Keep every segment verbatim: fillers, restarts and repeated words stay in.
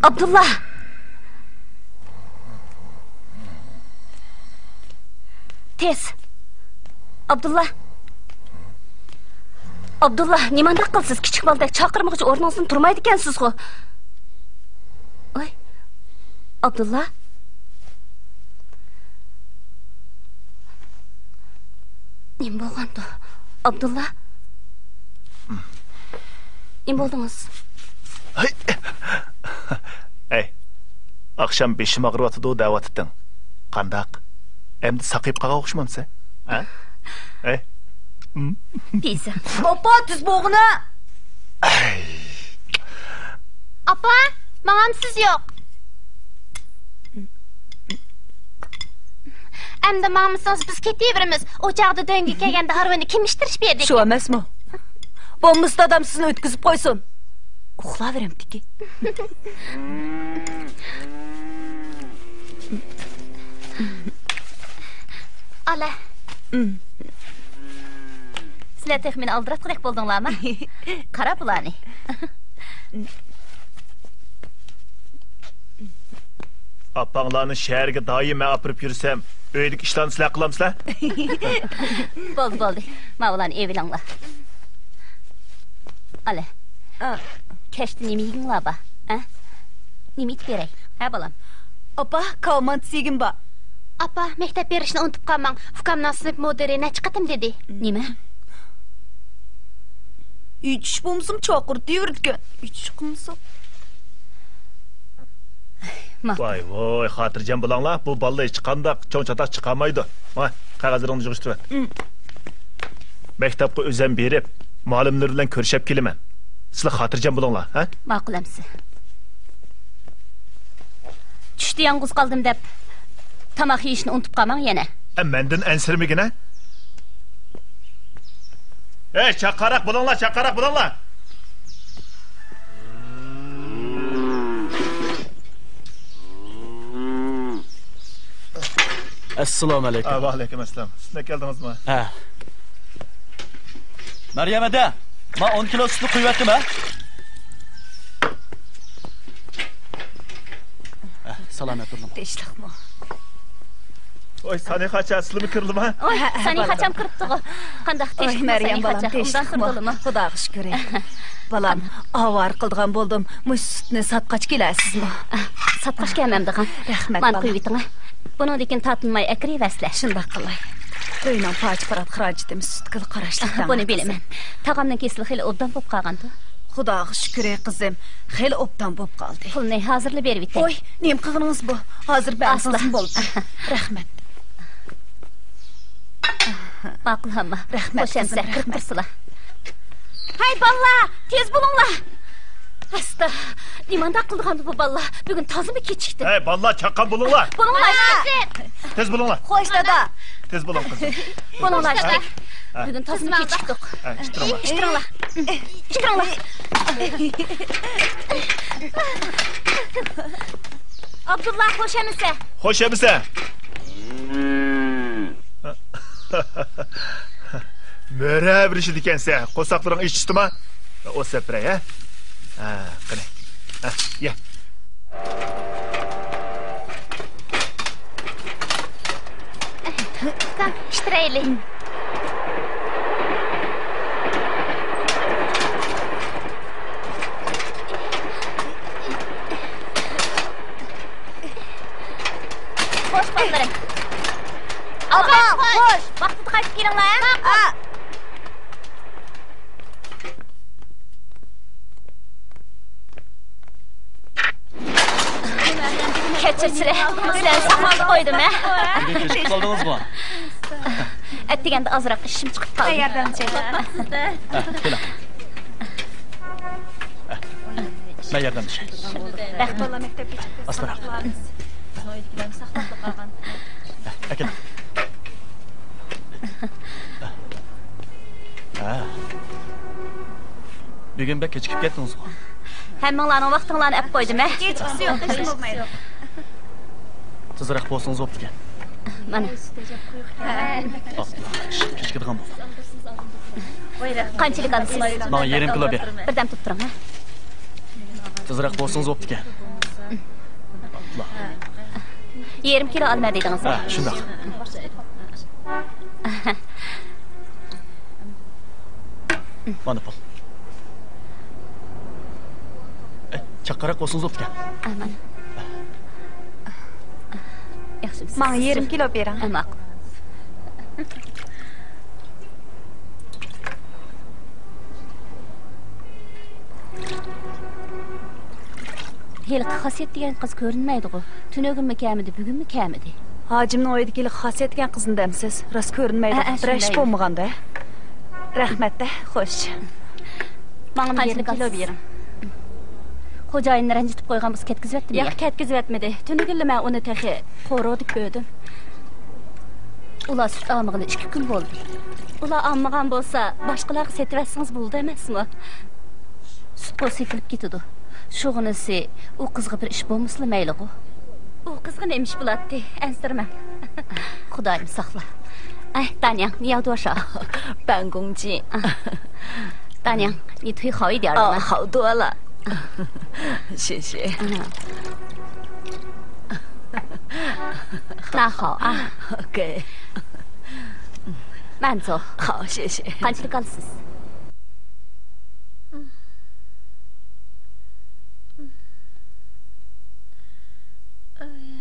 ئابدۇللا! تېز! ئابدۇللا! ئابدۇللا، نېمانداق قىلىسىز؟ كىچىك بالىدەك چاقىرمىغۇچە ئورنىڭىزدىن تۇرمايدىكەنسىزغۇ. ۋاي، ئابدۇللا؟ نېمە بولغاندۇ؟ ئابدۇللا؟ نېمە بولدىڭىز؟ ھەي! ھەي! ئاخشام بېشىم ئاغرىۋاتىدۇ دەۋاتىتتىڭ. قانداق؟ ئەمدى ساقىيىپ قالغان ئوخشىمامسەن؟ ھە؟ ھەي! پىزىڭ. ئاپا، تېز بولغىنا! ئاپا، ماڭامسىز يوق؟ ئەمدى ماڭمىسىڭىز بىز كېتىۋېرىمىز. ئۇ چاغدا دۆڭگە كەلگەندە ھارۋىنى كېمىشتۈرۈش بېرىدىكەن. شۇ ئەمەسمۇ؟ بولمىسا دادام سىزنى ئۆتكۈزۈپ قويسۇن. ئۇخلاۋېرەمتىكى. ئالە. سىلەر تېخى مېنى ئالدىراتقۇدەك بولدۇڭلارما؟ قارا بۇلارنى. ئاپاڭلارنى شەھەرگە دائىم مەن ئاپىرىپ يۈرسەم، ئۆيدىكى ئىشلارنى سىلەر قىلامسىلەر؟ بولدى، بولدى. ماۋۇلارنى ئېلىۋېلىڭلار. ئالە. ئا. كەچتە نېمە يېگۈڭلار بار؟ ئە؟ نېمە ئېتىپ بېرەي؟ ھە، بالام؟ ئاپا، كاۋا مانتىسى يېگۈم بار. ئاپا، مەكتەپ بېرىشنى ئۇنتۇپ قالماڭ. ئۇكامنىڭ سىنىپ مۇدىرى نەچچە قېتىم دېدى. نېمە؟ ھېچ ئىش بولمىسىمۇ چاقىرتىۋېرىدىكەن. ھېچ ئىش قىلمىسا. ماقۇل. ۋاي، ۋاي، خاتىرجەم بولۇڭلار. بۇ بالىلار ھېچقانداق چوڭ چاتاق چىقارمايدۇ. مانا، قەغەزلىرىڭنى يىغىشتۇرۇۋەت. مەكتەپكە ئۆزۈم بېرىپ، مۇئەللىملىرى بىلەن كۆرۈشۈپ كېلىمەن. سىلەر خاتىرجەم بولۇڭلار، ھە؟ ماقۇل ئەمىسە. چۈشتە يالغۇز قالدىم دەپ، تاماق يېيىشنى ئۇنتۇپ قالماڭ يەنە. ئە، مەندىن ئەنسىرىمىگىنە. ھەي، چاققانراق بولۇڭلار، چاققانراق بولۇڭلار. ئەسسالامۇ ئەلەيكۇم. ھە، ۋەئەلەيكۇم ئەسسالام. سىزنى كەلدىڭىزمۇ؟ ھە. مەريەم ھەدە، ما ئون كىلو سۈتنى قۇيۇۋەتتىم ھە. ھە، سالامەت تۇردۇم. تىنچلىقمۇ؟ ۋاي، سانىخاچا، سىلىمۇ كىردىما؟ ۋاي، ھە، ھە، سانىخاچام كىرىپتىغۇ. قانداق تىنچلىقمۇ، مەريەم بالام، سانىخاچا؟ ئوبدان تۇردىلىما؟ خۇداغا شۈكۈر. بالام، ئاۋارە قىلىدىغان بولدۇم. مۇشۇ سۈتنى ساتقاچ كېلەرسىزمۇ؟ ساتقاچ كەلمەمدىغان. رەھمەت، بالام. مانا قويۇۋېتىڭ. بۇنىڭدىن كېيىن تارتىنماي ئەكىرىۋەرسىلە. شۇنداق قىلاي. ئۆينىڭ پارچە-پارات خىراجىتىمۇ سۈتكىلا قاراشلىق. بۇنى بىلىمەن. تاغامنىڭ كېسىلى خېلى ئوبدان بولۇپ قالغاندۇ؟ خۇداغا شۈكرى، قىزىم. خېلى ئوبدان بولۇپ قالدى. پۇلنى ھازىرلا بېرىۋېتەي. ۋوي، نېمە قىلغىنىڭىز بۇ؟ ھازىر بەرمىسىڭىزمۇ بولىدۇ. رەھمەت. ماقۇل، ھامما. رەھمەت، خوش ئەمىسە، قىزىم، كىرىپ رەھمەت. تۇرسىلا. ھەي، بالىلار، تېز بولۇڭلار. ئاستا، نېمانداق قىلىدىغاندۇ بۇ بالىلار؟ بۈگۈن تازىمۇ كېچىكتىم. ھەي، بالىلار، چاققان بولۇڭلار. بولۇڭلار. تېز بولۇڭلار. خوش، دادا. تېز بولۇڭ، قىزىم. بولۇڭلار، ھە. بۈگۈن تازىمۇ كېچىكتۇق. ھە، ئىتتىرىڭلار. ئىتتىرىڭلار. ئىتتىرىڭلار. ئابدۇللا، خوش ئەمىسە. خوش ئەمىسە. مۆرە بېرىشىدىكەنسە، قورساقلىرىڭ ئېچىشتىما؟ ئوت سەپرەي، ھە؟ ھە، قېنى. ھە، يە. ئۇكام، ئىتتىرەيلى. خوش، بالىلىرىم. ئاپا، خوش. ۋاقتىدا قايتىپ كېلىڭلار، ھە؟ ھە. كەچۈرسىلە، سىلەرنى ساقلاپ قويدۇم، ھە؟ نېگە كېچىكىپ قالدىڭىزغۇ؟ ئەتىگەندە ئازراق ئىشىم چىقىپ قالدى. ھە، كېلىڭ. مەن ياردەملىشەي. رەھمەت. ئاستىراق. ئەكېلىڭ. ھە. بۈگۈن بەك كېچىكىپ كەتتىڭىزغۇ؟ ھەممىڭلارنىڭ ۋاقتىڭلارنى ئەپ قويدۇم، ھە؟ كېچىكسە يوق، ھېچ بولمايدۇ. تېزرەك بولسىڭىز بوپتىكەن. مانا. ئاپتۇ. كېچىكىدىغان بولدۇم. قانچىلىك ئالىسىز؟ ماڭا يېرىم كىلو بېرىڭ. بىردەم تۇرۇپ تۇرۇڭ، ھە؟ تېزرەك بولسىڭىز بوپتىكەن. يېرىم كىلو ئالما دېدىڭىز. ھە، شۇنداق. مانا پۇل. ئە، چاققانراق بولسىڭىز بوپتىكەن. ئامان. ياخشىمۇسىز؟ ماڭا يېرىم كىلو بېرىڭ. ئە، ماقۇل. ھېلىقى خاسىيەت دېگەن قىز كۆرۈنمەيدىغۇ. تۈنۈگۈنمۇ كەلمىدى، بۈگۈنمۇ كەلمىدى. ھاجىمنىڭ ئۆيىدىكى ھېلىقى خاسىيەت دېگەن قىزنى دەمسىز؟ راست كۆرۈنمەيدۇ. ھە، ھە، بىرەر ئىش شۇنداي. بولمىغاندا. رەھمەت-دە، خوش. ماڭىمۇ يېرىم كىلو بېرىڭ. خوجايىننى رەنجىتىپ قويغان بولسا كەتكۈزۈۋەتتىمۇ يا؟ ياق، كەتكۈزۈۋەتمىدى. تۈنۈگۈنلا مەن ئۇنى تېخى قورۇدى كۆردۈم. ئۇلار سۈت ئالمىغىلى ئىككى كۈن بولدى. ئۇلار ئالمىغان بولسا، باشقىلارغا سېتىۋەتسىڭىز بولىدۇ ئەمەسمۇ؟ سۈت قۇرۇسى سېتىلىپ كېتىدۇ. شۇغىنىسى ئۇ قىزغا بىر ئىش بولمىسىلا مەيلىغۇ. ئۇ قىزغا نېمە ئىش بولاتتى؟ ئەنسىرىمەڭ. خۇدايىم ساقلا. ئەي، دانياڭ، نى ياۋ دۇشا. بەنگۇڭجى. دانياڭ، نى تۇي خاۋ ئىدىيار. ئا، خاۋ دۇئالا. شې شې. نا خاۋ، ئا. ئوكەي. مەن زو. خاۋ، شې شې. قانچىلىك ئالىسىز؟ ئاي.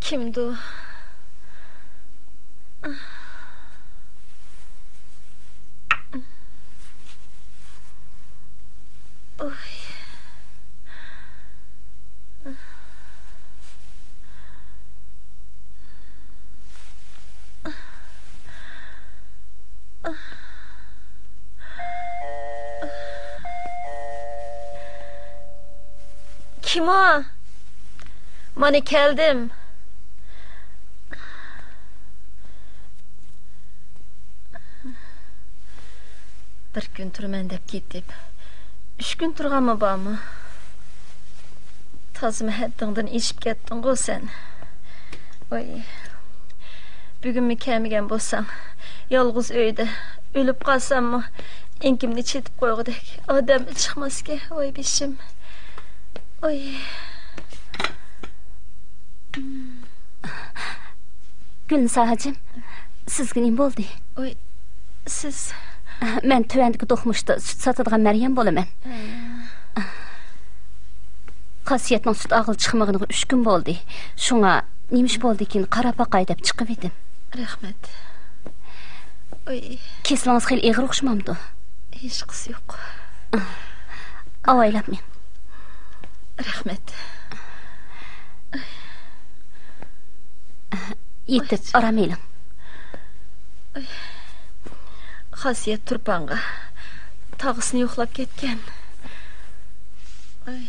كىمدۇ؟ ئوي. كىم ئۇ؟ مانا كەلدىم. بىر كۈن تۇرىمەن دەپ كېتىپ، ئۈچ كۈن تۇرغانمۇ بارمۇ؟ تازىمۇ ھەددىڭدىن ئېشىپ كەتتىڭغۇ سەن. ۋاي. بۈگۈنمۇ كەلمىگەن بولساڭ، يالغۇز ئۆيدە ئۆلۈپ قالساممۇ، ئېڭىكىمنى چېتىپ قويغۇدەك ئادەممۇ چىقماسكەن. ۋاي بېشىم. ئوي. گۈلنىسا ھاجىم، سىزگە نېمە بولدى؟ ئوي، سىز. مەن تۆۋەندىكى دوقمۇشتا سۈت ساتىدىغان مەريەم بولىمەن. ھە. خاسىيەتنىڭ سۈت ئالغىلى چىقمىغىنىغا ئۈچ كۈن بولدى. شۇڭا نېمە ئىش بولدىكىن قاراپ باقاي دەپ چىقىۋىدىم. رەھمەت. ئوي. كېسىلىڭىز خېلى ئېغىر ئوخشىمامدۇ؟ ھېچقىسى يوق. ئاۋايلاپ مېڭىڭ. رەھمەت. يېتىپ ئارام ئېلىڭ. خاسىيەت تۇرپانغا تاغىسىنى يوقلاپ كەتكەن. ئاي.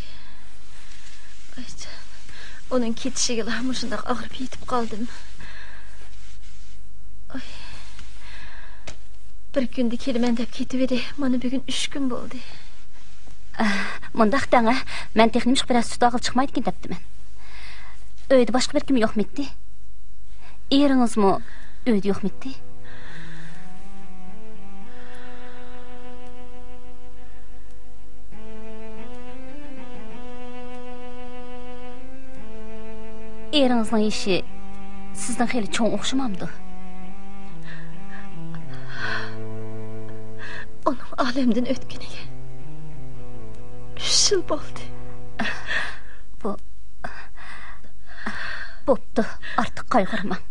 ئايجان. ئۇنىڭ كېتىشىگىلا مۇشۇنداق ئاغرىپ يېتىپ قالدىم. بىر كۈندە كېلىمەن دەپ كېتىۋىدى. مانا بۈگۈن ئۈچ كۈن بولدى. ئە، مۇنداق دەڭە، مەن تېخى نېمىشقا بىرەر سۈت ئالغىلى چىقمايدىكىن دەپتىمەن. ئۆيدە باشقا بىر كىم يوقمىتتى؟ ئېرىڭىزمۇ ئۆيدە يوقمىتتى؟ ئېرىڭىزنىڭ يېشى سىزدىن خېلى چوڭ ئوخشىمامدۇ؟ ئۇنىڭ ئالەمدىن ئۆتكىنىگە ئۈچ يىل بولدى. بۇ، بوپتۇ، ئارتۇق قايغۇرماڭ.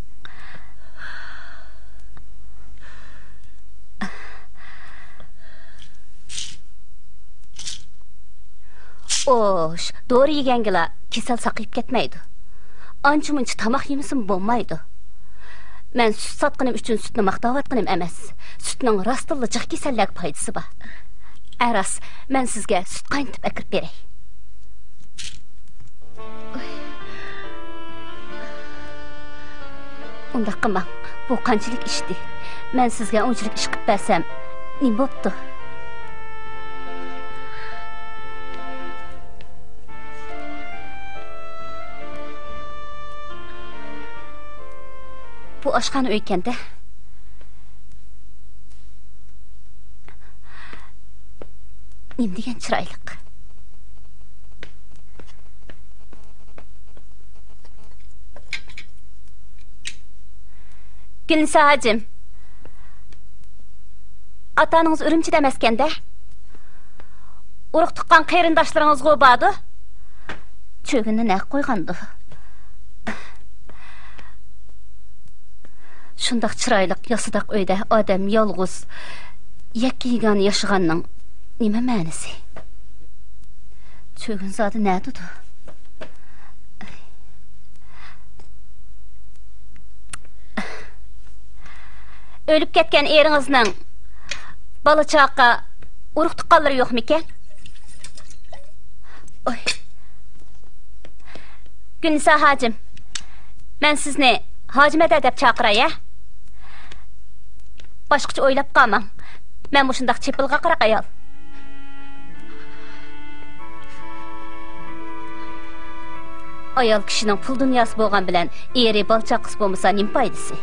خوش، دورا يېگەنگىلا كېسەل ساقىيىپ كەتمەيدۇ. ئانچە-مۇنچە تاماق يېمىسىمۇ بولمايدۇ. مەن سۈت ساتقىنىم ئۈچۈن سۈتنى ماختاۋاتقىنىم ئەمەس. سۈتنىڭ راستتىنلا جىق كېسەللەرگە پايدىسى بار. ئە، راست، مەن سىزگە سۈت قاينىتىپ ئەكىرىپ بېرەي. ئۇنداق قىلماڭ، بۇ قانچىلىك ئىشتى. مەن سىزگە ئۇنچىلىك ئىش قىلىپ بەرسەم، نېمە بوپتۇ؟ بۇ ئاشخانا ئۆيكەن-دە. نېمە دېگەن چىرايلىق. گۈلنىسا ھاجىم، ئاتا-ئانىڭىز ئۈرۈمچىدە ئەمەسكەن-دە؟ ئۇرۇق-تۇغقان قېرىنداشلىرىڭىزغۇ باردۇ؟ چۆگۈننى نەگە قويغاندۇ؟ شۇنداق چىرايلىق، ياسىداق ئۆيدە ئادەم يالغۇز، يەككە-يېگانە ياشىغاننىڭ نېمە مەنىسى؟ چۆگۈن زادى نەدىدۇ؟ ئۆلۈپ كەتكەن ئېرىڭىزنىڭ بالا-چاقا، ئۇرۇق-تۇغقانلىرى يوقمىكەن؟ ئوي. گۈلنىسا ھاجىم، مەن سىزنى ھاجىمەدە دەپ چاقىراي، ھە؟ باشقىچە ئويلاپ قالماڭ. مەن مۇشۇنداق چېپىلغا قاراق ئايال. ئايال كىشىنىڭ پۇل دۇنياسى بولغان بىلەن ئېرى، بالا-چاقىسى بولمىسا نېمە پايدىسى؟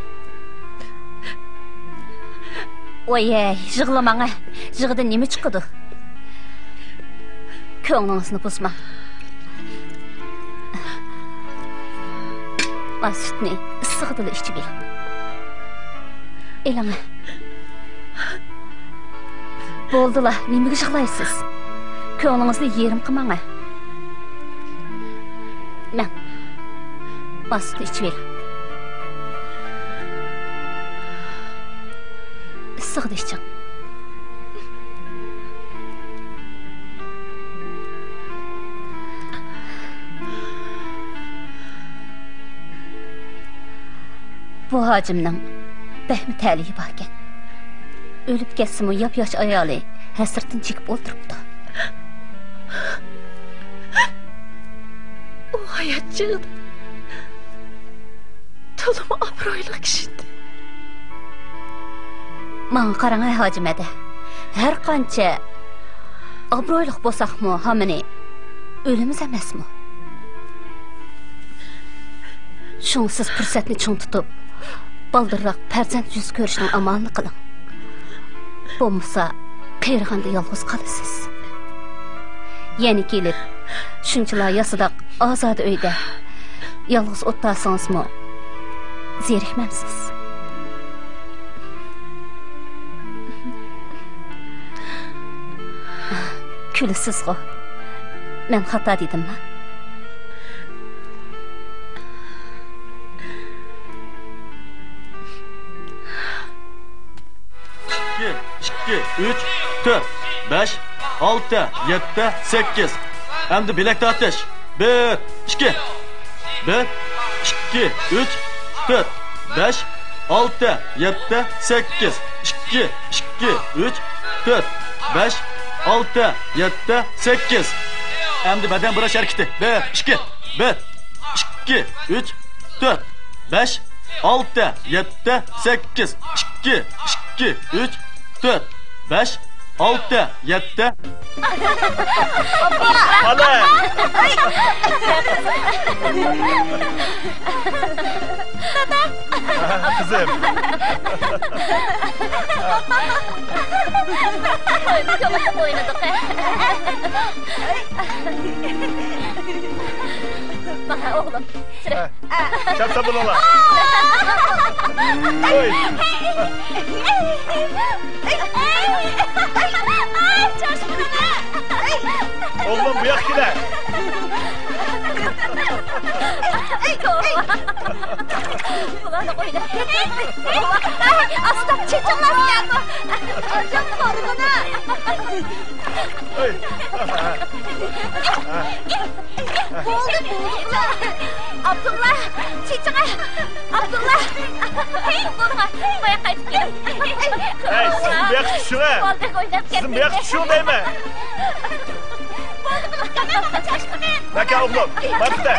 ۋايەي، يىغلىماڭ، ھە. يىغىدىن نېمە چىقىدۇ؟ كۆڭلىڭىزنى بۇزماڭ. ما سۈتنى ئىسسىغىدىلا ئىچىۋېلىڭ. ئېلىڭ. بولدىلا، نېمىگە يىغلايسىز؟ كۆڭلىڭىزنى يېرىم قىلماڭ، ھە. مەن، ما سۈتنى ئىچىۋېلىڭ. ئىسسىغىدا ئىچىڭ. بۇ ھاجىمنىڭ بەكمۇ تەلىيى باركەن. ئۆلۈپ كەتسىمۇ ياپياش ئايالى ھەسرىتىنى چېكىپ ئولتۇرۇپتۇ. ئۇ ھايات چېغىدا تولىمۇ ئابرۇيلۇق كىشىدى. ماڭا قاراڭ، ھاجىمەدە. ھەر قانچە ئابرۇيلۇق بولساقمۇ، ھامىنى ئۆلىمىز ئەمەسمۇ؟ شۇڭا سىز پۇرسەتنى چىڭ تۇتۇپ، بالدۇرراق پەرزەنت يۈزى كۆرۈشنىڭ ئامالىنى قىلىڭ. بولمىسا، قېرىغاندا يالغۇز قالىسىز. يەنە كېلىپ، شۇنچىلا ياسىداق ئازادە ئۆيدە يالغۇز ئولتۇرسىڭىزمۇ زېرىكمەمسىز؟ كۈلىسىزغۇ؟ مەن خاتا دېدىمما؟ ئىككى، ئىككى، ئۈچ، تۆت، بەش، ئالتە، يەتتە، سەككىز. ئەمدى بىلەك تارتىش. بىر، ئىككى. بىر، ئىككى، ئۈچ، تۆت، بەش، ئالتە، يەتتە، سەككىز. ئىككى، ئىككى، ئۈچ، تۆت، بەش، ئالتە، يەتتە، سەككىز. ئەمدى بەدەن بۇراش ھەرىكىتى. بىر، ئىككى. بىر، ئىككى، ئۈچ، تۆت، بەش، ئالتە، يەتتە، سەككىز. ئىككى، ئىككى، ئۈچ، تۆت، بەش، ئالتە، يەتتە. بالا! قىزىم. ئوينىدۇق. باھا ئوغلۇم. چاپسان بولۇڭلار. ھوي. ئوغلۇم، بۇ ياققا كېلە. بۇلارنى ئويناپ. ئاستا، چېچىڭلار. ھوي. بولدى، بولدى. ئابدۇللا، چېچىڭە. ئابدۇللا. ھەي، بولدىغا. بايا قايتىپ كېلىڭ. ھەي، سىز بۇ ياققا چۈشۈڭە. بولدى، ئويناپ كەتتى. سىز بۇ ياققا چۈشۈڭ دەيمەن. بولدى، بولدى. ماكا ئوغلۇم، ماكتا.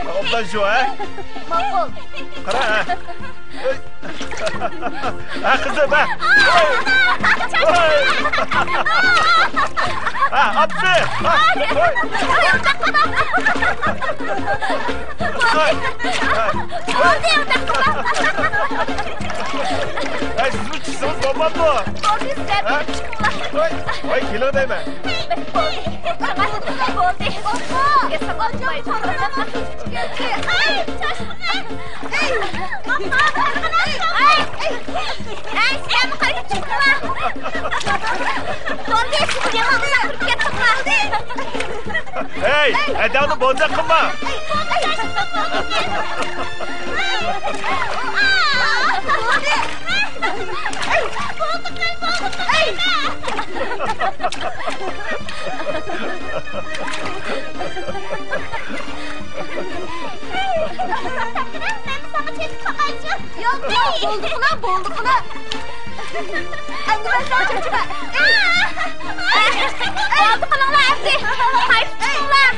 ئوبدان شۇ، ھە؟ ماقۇل. قارا، ھە؟ ھە، قىزىم، ھە؟ ھە، ئاپىسى! ھە؟ ھە، سىزمۇ چىقسىڭىز بولمامدۇ؟ ھە؟ ۋاي، ۋاي، كېلىڭ دەيمەن. بولدى. بولدى. ئاي، چاچ. ئەي، ئەي، ئەي، سىلەرمۇ قايتىپ چىقىڭلار. بولدى، سىز يامان قىلىپ كەتتىڭلار. ھەي، ھەدەڭنى بوزەك قىلما. ياق، ياق، بولدى قىلا، بولدى قىلا. ئەمدى مەن ساڭا چېچىمەن. بولدى قىلىڭلار ئەمدى. قايتىپ چىقىڭلار.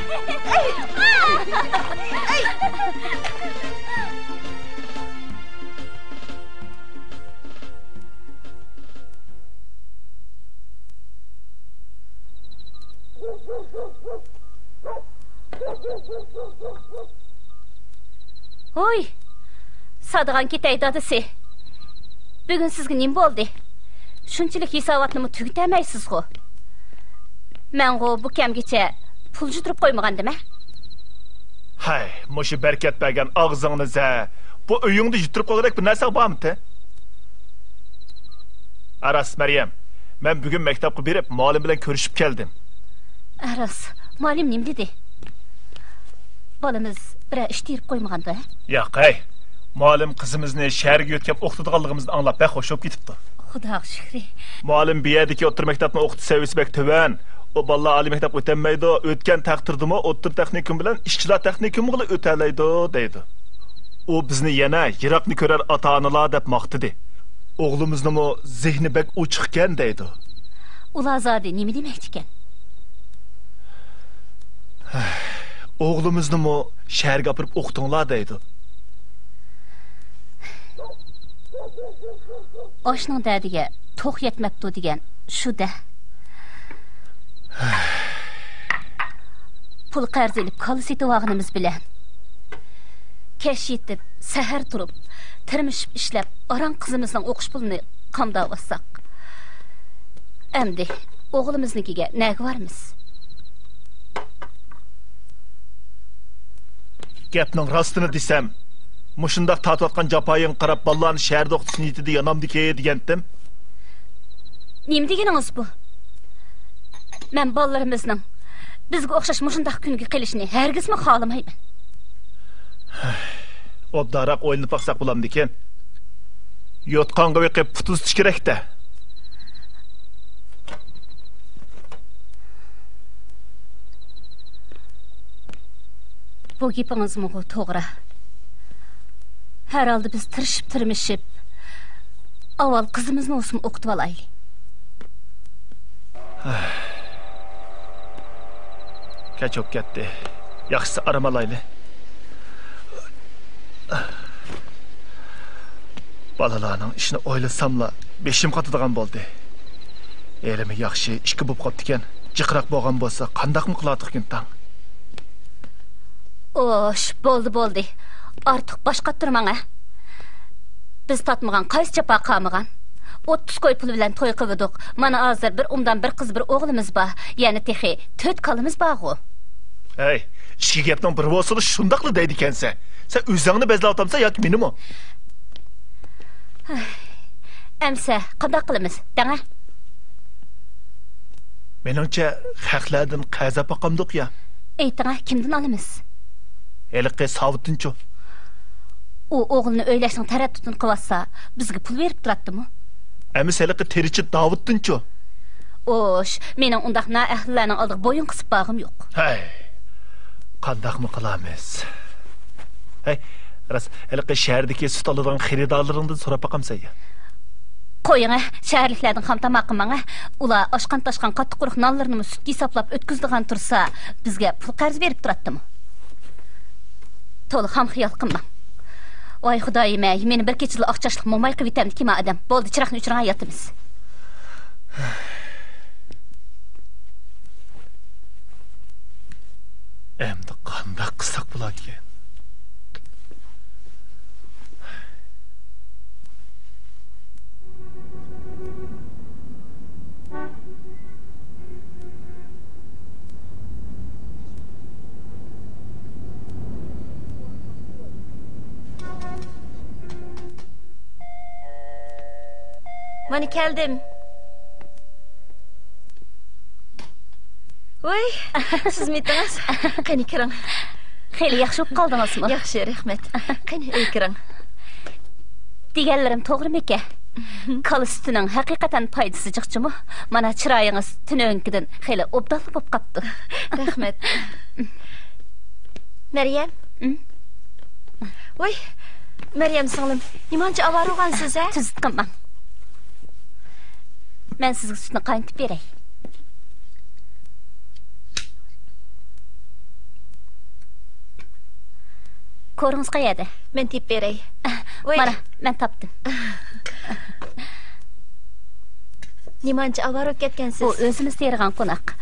ھوي، سادىغان كېتەي دادىسى. بۈگۈن سىزگە نېمە بولدى؟ شۇنچىلىك ھېساباتنىمۇ تۈگىتەلمەيسىزغۇ. مەنغۇ بۇ كەمگىچە پۇل يىتتۈرۈپ قويمىغانىدىم ھە؟ ھەي، مۇشۇ بەرىكەت بەرگەن ئاغزىڭنى زە. بۇ ئۆيۈڭدە يىتتۈرۈپ قويغۇدەك بىر نەرسەڭ بارمىتى؟ ھە راست، مەريەم. مەن بۈگۈن مەكتەپكە بېرىپ، مۇئەللىم بىلەن كۆرۈشۈپ كەلدىم. ھە راست، مۇئەللىم نېمە دېدى؟ بالىمىز بىرەر ئىش تېرىپ قويمىغاندۇ ھە؟ ياق ھەي. مۇئەللىم قىزىمىزنى شەھەرگە يۆتكەپ ئوقۇتىدىغانلىقىمىزنى ئاڭلاپ بەك خوش بولۇپ كېتىپتۇ. خۇداغا شۈكرى. مۇئەللىم بۇ يەردىكى ئوتتۇرا مەكتەپنىڭ ئوقۇتۇش سەۋىيەسى بەك تۆۋەن. ئۇ بالىلار ئالىي مەكتەپكە ئۆتەلمەيدۇ، ئۆتكەن تەقدىردىمۇ ئوتتۇرا تېخنىكوم بىلەن ئىشچىلار تېخنىكومىغىلا ئۆتەلەيدۇ، دەيدۇ. ئۇ بىزنى يەنە يىراقنى كۆرەر ئاتا-ئانىلار دەپ ماختىدى. ئوغلىمىزنىمۇ زېھنى بەك ئوچۇقكەن، دەيدۇ. ئۇلار زادى نېمە دېمەكچىكەن؟ ئوغلىمىزنىمۇ شەھەرگە ئاپىرىپ ئوقۇتۇڭلار، دەيدۇ. ئاشنىڭ دەردىگە توق يەتمەپتۇ دېگەن شۇ-دە. پۇل قەرز ئېلىپ كالا سېتىۋالغىنىمىز بىلەن، كەچ يېتىپ، سەھەر تۇرۇپ، تىرمىشىپ ئىشلەپ، ئاران قىزىمىزنىڭ ئوقۇش پۇلىنى قامداۋاتساق، ئەمدى ئوغلىمىزنىڭكىگە نەگە بارىمىز؟ گەپنىڭ راستىنى دېسەم، مۇشۇنداق تارتىۋاتقان جاپايىڭغا قاراپ، بالىلارنى شەھەردە ئوقۇتۇش نىيىتىدە يانامدىكى دېگەنتىم. نېمە دېگىنىڭىز بۇ؟ مەن بالىلىرىمىزنىڭ بىزگە ئوخشاش مۇشۇنداق كۈنگە قېلىشىنى ھەرگىزمۇ خالىمايمەن. ئوبدانراق ئويلىنىپ باقساق بولامدىكىن؟ يوتقانغا بېقىپ پۇت ئۇزىتىش كېرەك-دە. بۇ گېپىڭىزمۇ توغرا. ھەر ھالدا بىز تىرىشىپ-تىرمىشىپ، ئاۋۋال قىزىمىزنى ئوسۇم ئوقۇتۇۋالايلى. كەچ بولۇپ كەتتى. ياخشىسى ئارام ئالايلى. بالىلارنىڭ ئىشىنى ئويلىساملا، بېشىم قاتىدىغان بولدى. ھېلىمۇ ياخشى ئىككى بوپ قاپتىكەن. جىقراق بولغان بولسا، قانداقمۇ قىلاتتۇق ئىنتاڭ؟ ئوش، بولدى، بولدى. ئارتۇق باش قاتتۇرماڭ، ھە. بىز تارتمىغان قايسى جاپا قالمىغان؟ ئوتتۇز كوي پۇل بىلەن توي قىلىۋىدۇق. مانا ھازىر بىر ئۇمدان بىر قىز، بىر ئوغلىمىز بار. يەنە تېخى تۆت كالىمىز بارغۇ. ھەي، ئىچكى گەپنىڭ بىر بولسىلا شۇنداقلا دەيدىكەنسەن. سەن ئۆزۈڭنى بەزلەۋاتامسەن ياكى مېنىمۇ؟ ئەمسە قانداق قىلىمىز دەڭە؟ مېنىڭچە، خەقلەردىن قەرز ئاپاقامدۇق يا؟ ئېيتىڭە، كىمدىن ئالىمىز؟ ھېلىقى ساۋۇتتىنچۇ؟ ئۇ ئوغلىنى ئۆيلەشنىڭ تەرەددۇتىنى قىلىۋاتسا، بىزگە پۇل بېرىپ تۇراتتىمۇ؟ ئەمىسە ھېلىقى تېرىچى داۋۇتتىنچۇ؟ ئوش، مېنىڭ ئۇنداق نائەھلىلەرنىڭ ئالدىغا بويۇن قىسىپ بارغۇم يوق. ھەي، قانداقمۇ قىلامىز؟ ھەي، راست، ھېلىقى شەھەردىكى سۈت ئالىدىغان خېرىدارلىرىڭدىن سوراپ باقامسەن يا؟ قويۇڭە، شەھەرلىكلەردىن خام تاماق قىلماڭە. ئۇلار ئاشقان-تاشقان قاتتىق قۇرۇق نانلىرىنىمۇ سۈتكە ھېسابلاپ ئۆتكۈزىدىغان تۇرسا، بىزگە پۇل قەرز بېرىپ تۇراتتىمۇ؟ تولا خام خىيال قىلماڭ. ۋاي خۇدايىم-ئەي، مېنى بىر كېچىدىلا ئاق چاچلىق موماي قىلىۋېتەمدىكىن ئادەم. بولدى، چىراغنى ئۆچۈرۈڭ، ياتىمىز. ئەمدى قانداق قىلساق بولاركىن؟ مانا كەلدىم. ۋوي، سىزمىتىڭىز؟ قېنى، كىرىڭ. خېلى ياخشى بولۇپ قالدىڭىزمۇ؟ ياخشى، رەھمەت. قېنى، ئۆيگە كىرىڭ. دېگەنلىرىم توغرىمىكەن؟ كالا سۈتىنىڭ ھەقىقەتەن پايدىسى جىقچىمۇ؟ مانا، چىرايىڭىز تۈنۈگۈنكىدىن خېلى ئوبدانلا بولۇپ قاپتۇ. رەھمەت. مەريەم. ۋوي، مەريەم سىڭلىم، نېمانچە ئاۋارە بولغانسىز، ھە؟ تۈزۈت قىلماڭ. مەن سىزگە سۈتنى قاينىتىپ بېرەي. كورىڭىز قەيەردە؟ مەن تېپىپ بېرەي. ۋوي. مانا، مەن تاپتىم. نېمانچە ئاۋارە بولۇپ كەتكەنسىز؟ ئۇ ئۆزىمىز تېرىغان قوناق.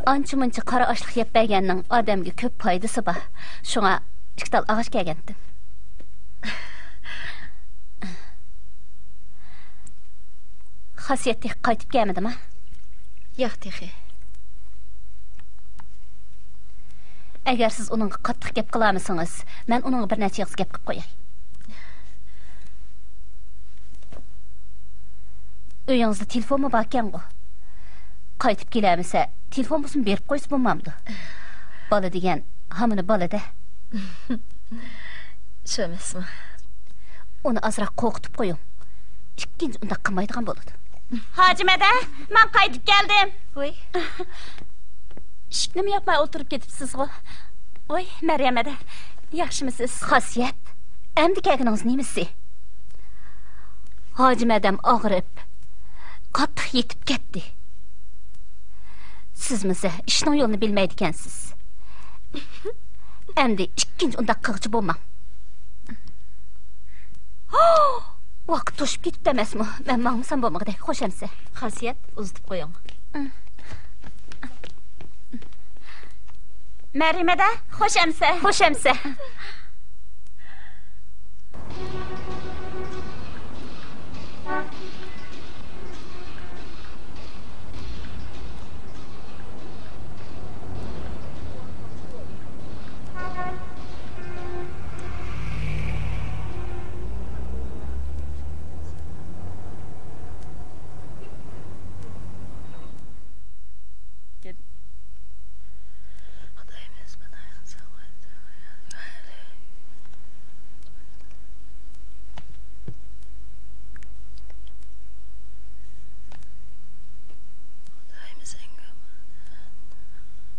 ئانچە-مۇنچە قارا ئاشلىق يەپ بەرگەننىڭ ئادەمگە كۆپ پايدىسى بار. شۇڭا ئىككى تال ئاغاچ كەلگەنتىم. خاسىيەت تېخى قايتىپ كەلمىدىما؟ ياق تېخى. ئەگەر سىز ئۇنىڭغا قاتتىق گەپ قىلالمىسىڭىز، مەن ئۇنىڭغا بىر نەچچە ئېغىز گەپ قىلىپ قوياي. ئۆيىڭىزدە تېلېفونمۇ باركەنغۇ؟ قايتىپ كېلەلمىسە، تېلېفون بولسىمۇ بېرىپ قويسا بولمامدۇ؟ بالا دېگەن ھامىنى بالا-دە. شۇ ئەمەسمۇ؟ ئۇنى ئازراق قورقۇتۇپ قويۇڭ. ئىككىنچى ئۇنداق قىلمايدىغان بولىدۇ. ھاجىمەدە، مەن قايتىپ كەلدىم. ۋوي. ئىشىكنىمۇ ياپماي ئولتۇرۇپ كېتىپسىزغۇ؟ ۋوي، مەريەم ھەدە، ياخشىمۇسىز؟ خاسىيەت، ئەمدى كەلگىنىڭىز نېمىسى؟ ھاجىمەدەم ئاغرىپ، قاتتىق يېتىپ كەتتى. سىزمۇ زە ئىشنىڭ يولىنى بىلمەيدىكەنسىز. ئەمدى ئىككىنچى ئۇنداق قىلغۇچى بولماڭ. ۋاقىت توشۇپ كېتىپتۇ ئەمەسمۇ؟ مەن ماڭمىسام بولمىغۇدەك. خوش ئەمسە. خاسىيەت، ئۇزىتىپ قويۇڭ. مەريەم ھەدە، خوش ئەمسە. خوش ئەمسە.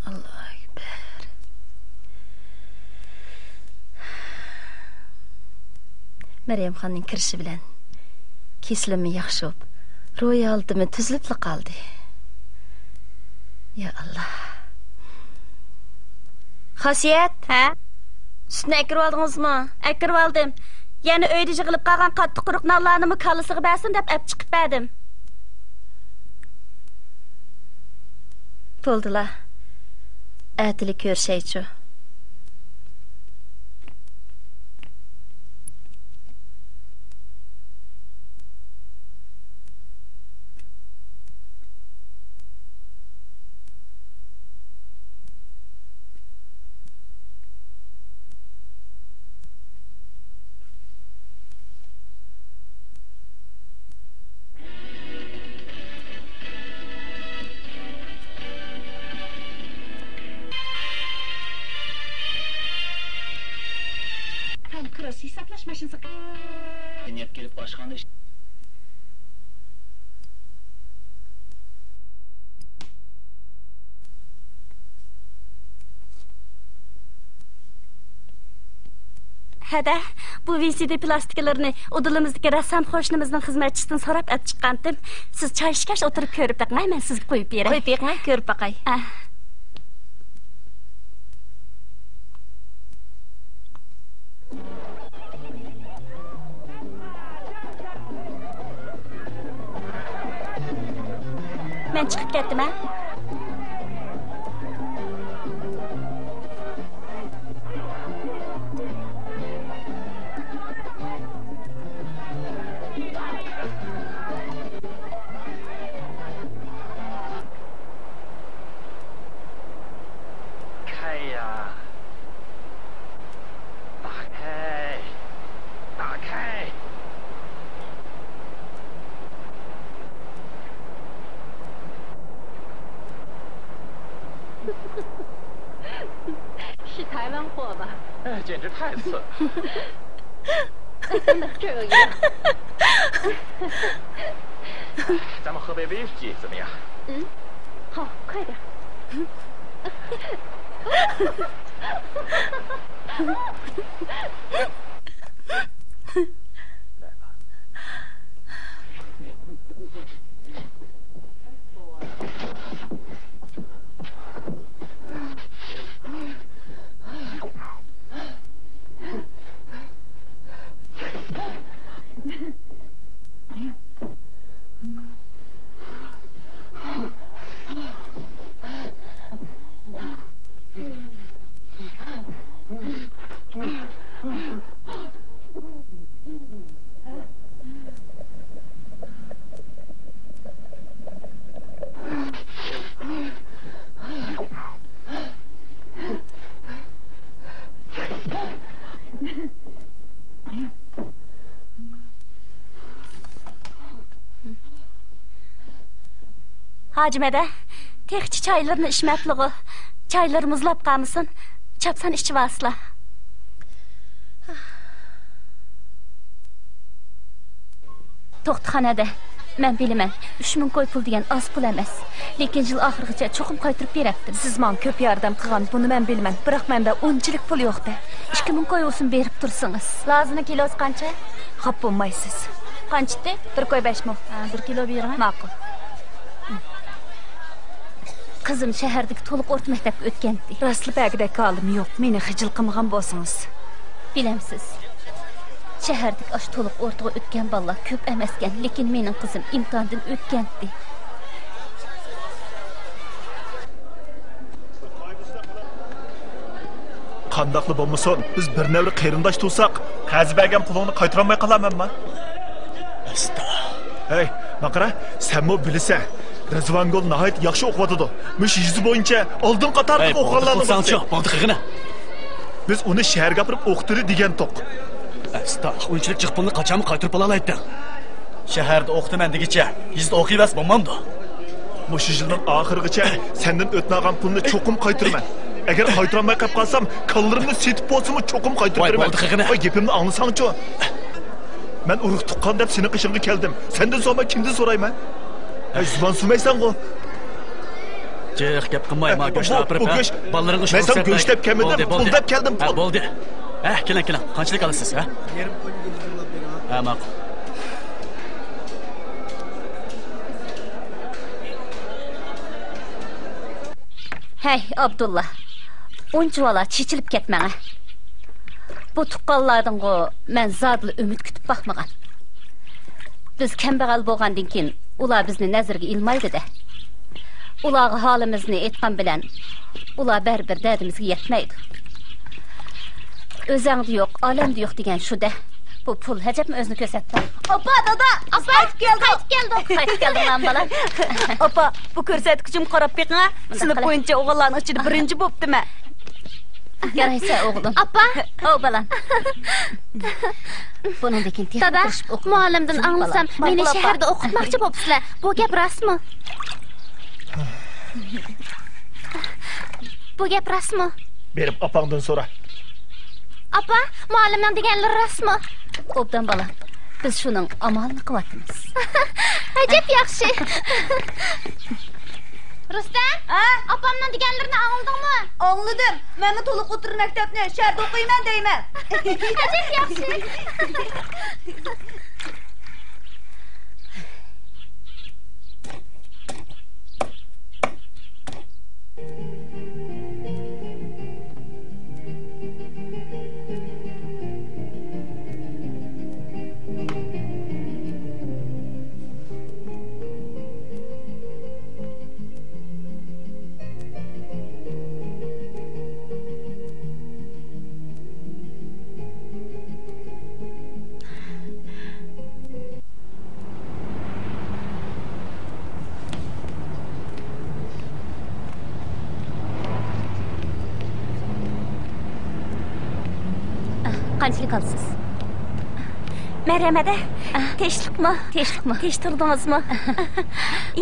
ئاللاھۇ ئەكبەر. مەريەمخاننىڭ كىرىشى بىلەن كېسىلىممۇ ياخشى بولۇپ، روھىي ھالىتىممۇ تۈزىلىپلا قالدى. يا ئاللاھ. خاسىيەت! ھە؟ سۈتنى ئەكىرىۋالدىڭىزمۇ؟ ئەكىرىۋالدىم. يەنە ئۆيدە يىغىلىپ قالغان قاتتىق قۇرۇق نانلارنىمۇ كاللىسىغا بەرسۇن دەپ ئەپ چىقىپ بەردىم. بولدىلا. ئەتىلى كۆرۈشەيچۇ. كىروس ھېسابلاش ماشىنىسى. نېفىت كېلىپ ئاشخانا ئىش- ھەدە، بۇ ۋى سى دى پىلاستىكىلىرىنى ئۇدۇلىمىزدىكى رەسسام قوشنىمىزنىڭ خىزمەتچىسىدىن سوراپ ئەپ چىققانتىم. سىز چاي ئىچكەچ ئولتۇرۇپ كۆرۈپ بېقىڭ، مەن سىزگە قويۇپ بېرەي. قويۇپ بېقىڭ، كۆرۈپ باقاي. ئە. مەن چىقىپ كەتتىم، ھە؟ ھاجىم ھەدە، تېخىچە چايلىرىنى ئىچمەپلىغۇ؟ چايلىرى مۇزلاپ قالمىسۇن، چاپسان ئىچىۋالسىلا. توختىخانىدا، مەن بىلىمەن، ئۈچ مىڭ كوي پۇل دېگەن ئاز پۇل ئەمەس. لېكىن يىل ئاخىرىغىچە چوقۇم قايتۇرۇپ بېرەتتىم. سىز ماڭا كۆپ ياردەم قىلغان، بۇنى مەن بىلىمەن. بىراق مەندە ئۇنچىلىك پۇل يوق-دە. ئىككى مىڭ كوي بولسۇن بېرىپ تۇرسىڭىز. لازىنىڭ كىلوسى قانچە؟ خاپا بولمايسىز. قانچە ئىدى؟ بىر كوي بەش مو. ھە، بىر كىلو بېرىڭە. ماقۇل. قىزىم شەھەردىكى تولۇق ئورتا مەكتەپكە ئۆتكەنتى. راستلا بەرگۈدەك ھالىم يوق، مېنى خىجىل قىلمىغان بولسىڭىز. بىلەمسىز، شەھەردىكى ئاشۇ تولۇق ئورتىغا ئۆتكەن بالىلار كۆپ ئەمەسكەن، لېكىن مېنىڭ قىزىم ئىمتىھاندىن ئۆتكەنتى. قانداقلا بولمىسۇن، بىز بىر نەۋرە قېرىنداش تۇرساق، قەرز بەرگەن پۇلۇڭنى قايتۇرالماي قالارمەنما؟ ئەستا. ھەي، ماڭا قارا، سەنمۇ بىلىسەن، رىزۋانگۈل ناھايىتى ياخشى ئوقۇۋاتىدۇ. مۇشۇ يېزا بويىچە ئالدىنقى قاتاردىكى ئوقۇغانلاردىن بولىدۇ. بولدى قىلغىنە. بىز ئۇنى شەھەرگە ئاپىرىپ ئوقۇتىلى دېگەنتۇق. ئەستا، ئۇنچىلىك جىق پۇلنى قاچانمۇ قايتۇرۇپ ئالالايتتىڭ؟ شەھەردە ئوقۇتىمەن دېگىچە يېزىدا ئوقۇۋەرسە بولمامدۇ؟ مۇشۇ يىلنىڭ ئاخىرىغىچە سەندىن ئۆتۈنەلىگەن پۇلنى چوقۇم قايتۇرىمەن. ئەگەر قايتۇرالماي قېلىپ قالسام، كاللىرىمنى سېتىپ بولسىمۇ چوقۇم قايتۇرۇپ بېرىمەن. ۋاي، بولدى قىلغىنە. ۋاي، گېپىمنى ئاڭلىساڭچۇ. مەن ئۇرۇق تۇغقان دەپ سېنىڭ قېشىڭغا كەلدىم. سەندىن سورىماي كىمدىن سورايمەن؟ ھەي، زۇۋان سۈرمەيسەنغۇ. جىق گەپ قىلماي، ما بۇ، گۆشنى بۇ، ئاپىرىپ، بۇ ھە، گۆش بالىلىرىڭغا مەن ساڭا گۆش دەپ كەلمىدىم، پۇل دەپ كەلدىم، ھە، پۇل. بولدى. ھە، كېلىڭ، كېلىڭ. قانچىلىك ئالىسىز، ھە؟ ھە، ماقۇل. ھەي، ئابدۇللا. ئۇنچىۋالا چېچىلىپ كەتمەڭە. بۇ تۇغقانلاردىنغۇ مەن زادىلا ئۈمىد كۈتۈپ باقمىغان. بىز كەمبەغەل بولغاندىن كېيىن، ئۇلار بىزنى نەزىرىگە ئىلمايدۇ-دە. ئۇلارغا ھالىمىزنى ئېيتقان بىلەن، ئۇلار بەرىبىر دەردىمىزگە يەتمەيدۇ. ئۆزەڭدە يوق، ئالەمدە يوق دېگەن شۇ-دە. بۇ پۇل ئەجەبمۇ ئۆزىنى كۆرسەتتى. ئاپا، دادا، ئاپا، قايتىپ كەلدۇق. قايتىپ كەلدۇق. قايتىپ كەلدىڭلارمۇ، بالام؟ ئاپا، بۇ كۆرسەتكۈچىمگە قاراپ بېقىڭ ھە. سىنىپ بويىچە ئوغۇللارنىڭ ئىچىدە بىرىنچى بوپتىمەن. يارايسەن، ئوغلۇم. ئاپا! ھو، بالام. بۇنىڭدىن كېيىن تېخىمۇ دادا، تىرىشىپ ئوقۇڭ. مۇئەللىمدىن ئاڭلىسام، مېنى شەھەردە ئوقۇتماقچى بوپسىلەر. بۇ گەپ راستمۇ؟ بۇ گەپ راستمۇ؟ بېرىپ ئاپاڭدىن سورا. ئاپا، مۇئەللىمنىڭ دېگەنلىرى راستمۇ؟ ئوبدان، بالام. بىز شۇنىڭ ئامالىنى قىلىۋاتىمىز. ئەجەب ياخشى. رۇستەم، ھە؟ ئاپامنىڭ دېگەنلىرىنى ئاڭلىدىڭمۇ؟ ئاڭلىدىم. مەنمۇ تولۇق ئوتتۇرا مەكتەپنى شەھەردە ئوقۇيمەن دەيمەن. ئەجەب ياخشى. قانچىلىك ئالىسىز؟ مەرھەمەت. تىنچلىقمۇ؟ تىنچلىقمۇ؟ تىنچ تۇردىڭىزمۇ؟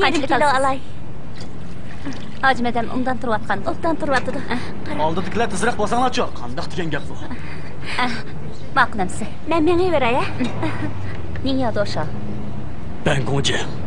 قانچىلىك ئالىسىز؟ ھاجىم ئادەم ئوبدان تۇرۇۋاتقان. ئوبدان تۇرۇۋاتىدۇ. ئالدىدىكىلەر تېزرەك بولساڭلارچۇ، قانداق دېگەن گەپ بۇ؟ ئە، ماقۇل ئەمىسە. مەن مېڭىۋېرەي، ھە؟ نىڭياۋ دوشا. بەنگوڭجياڭ.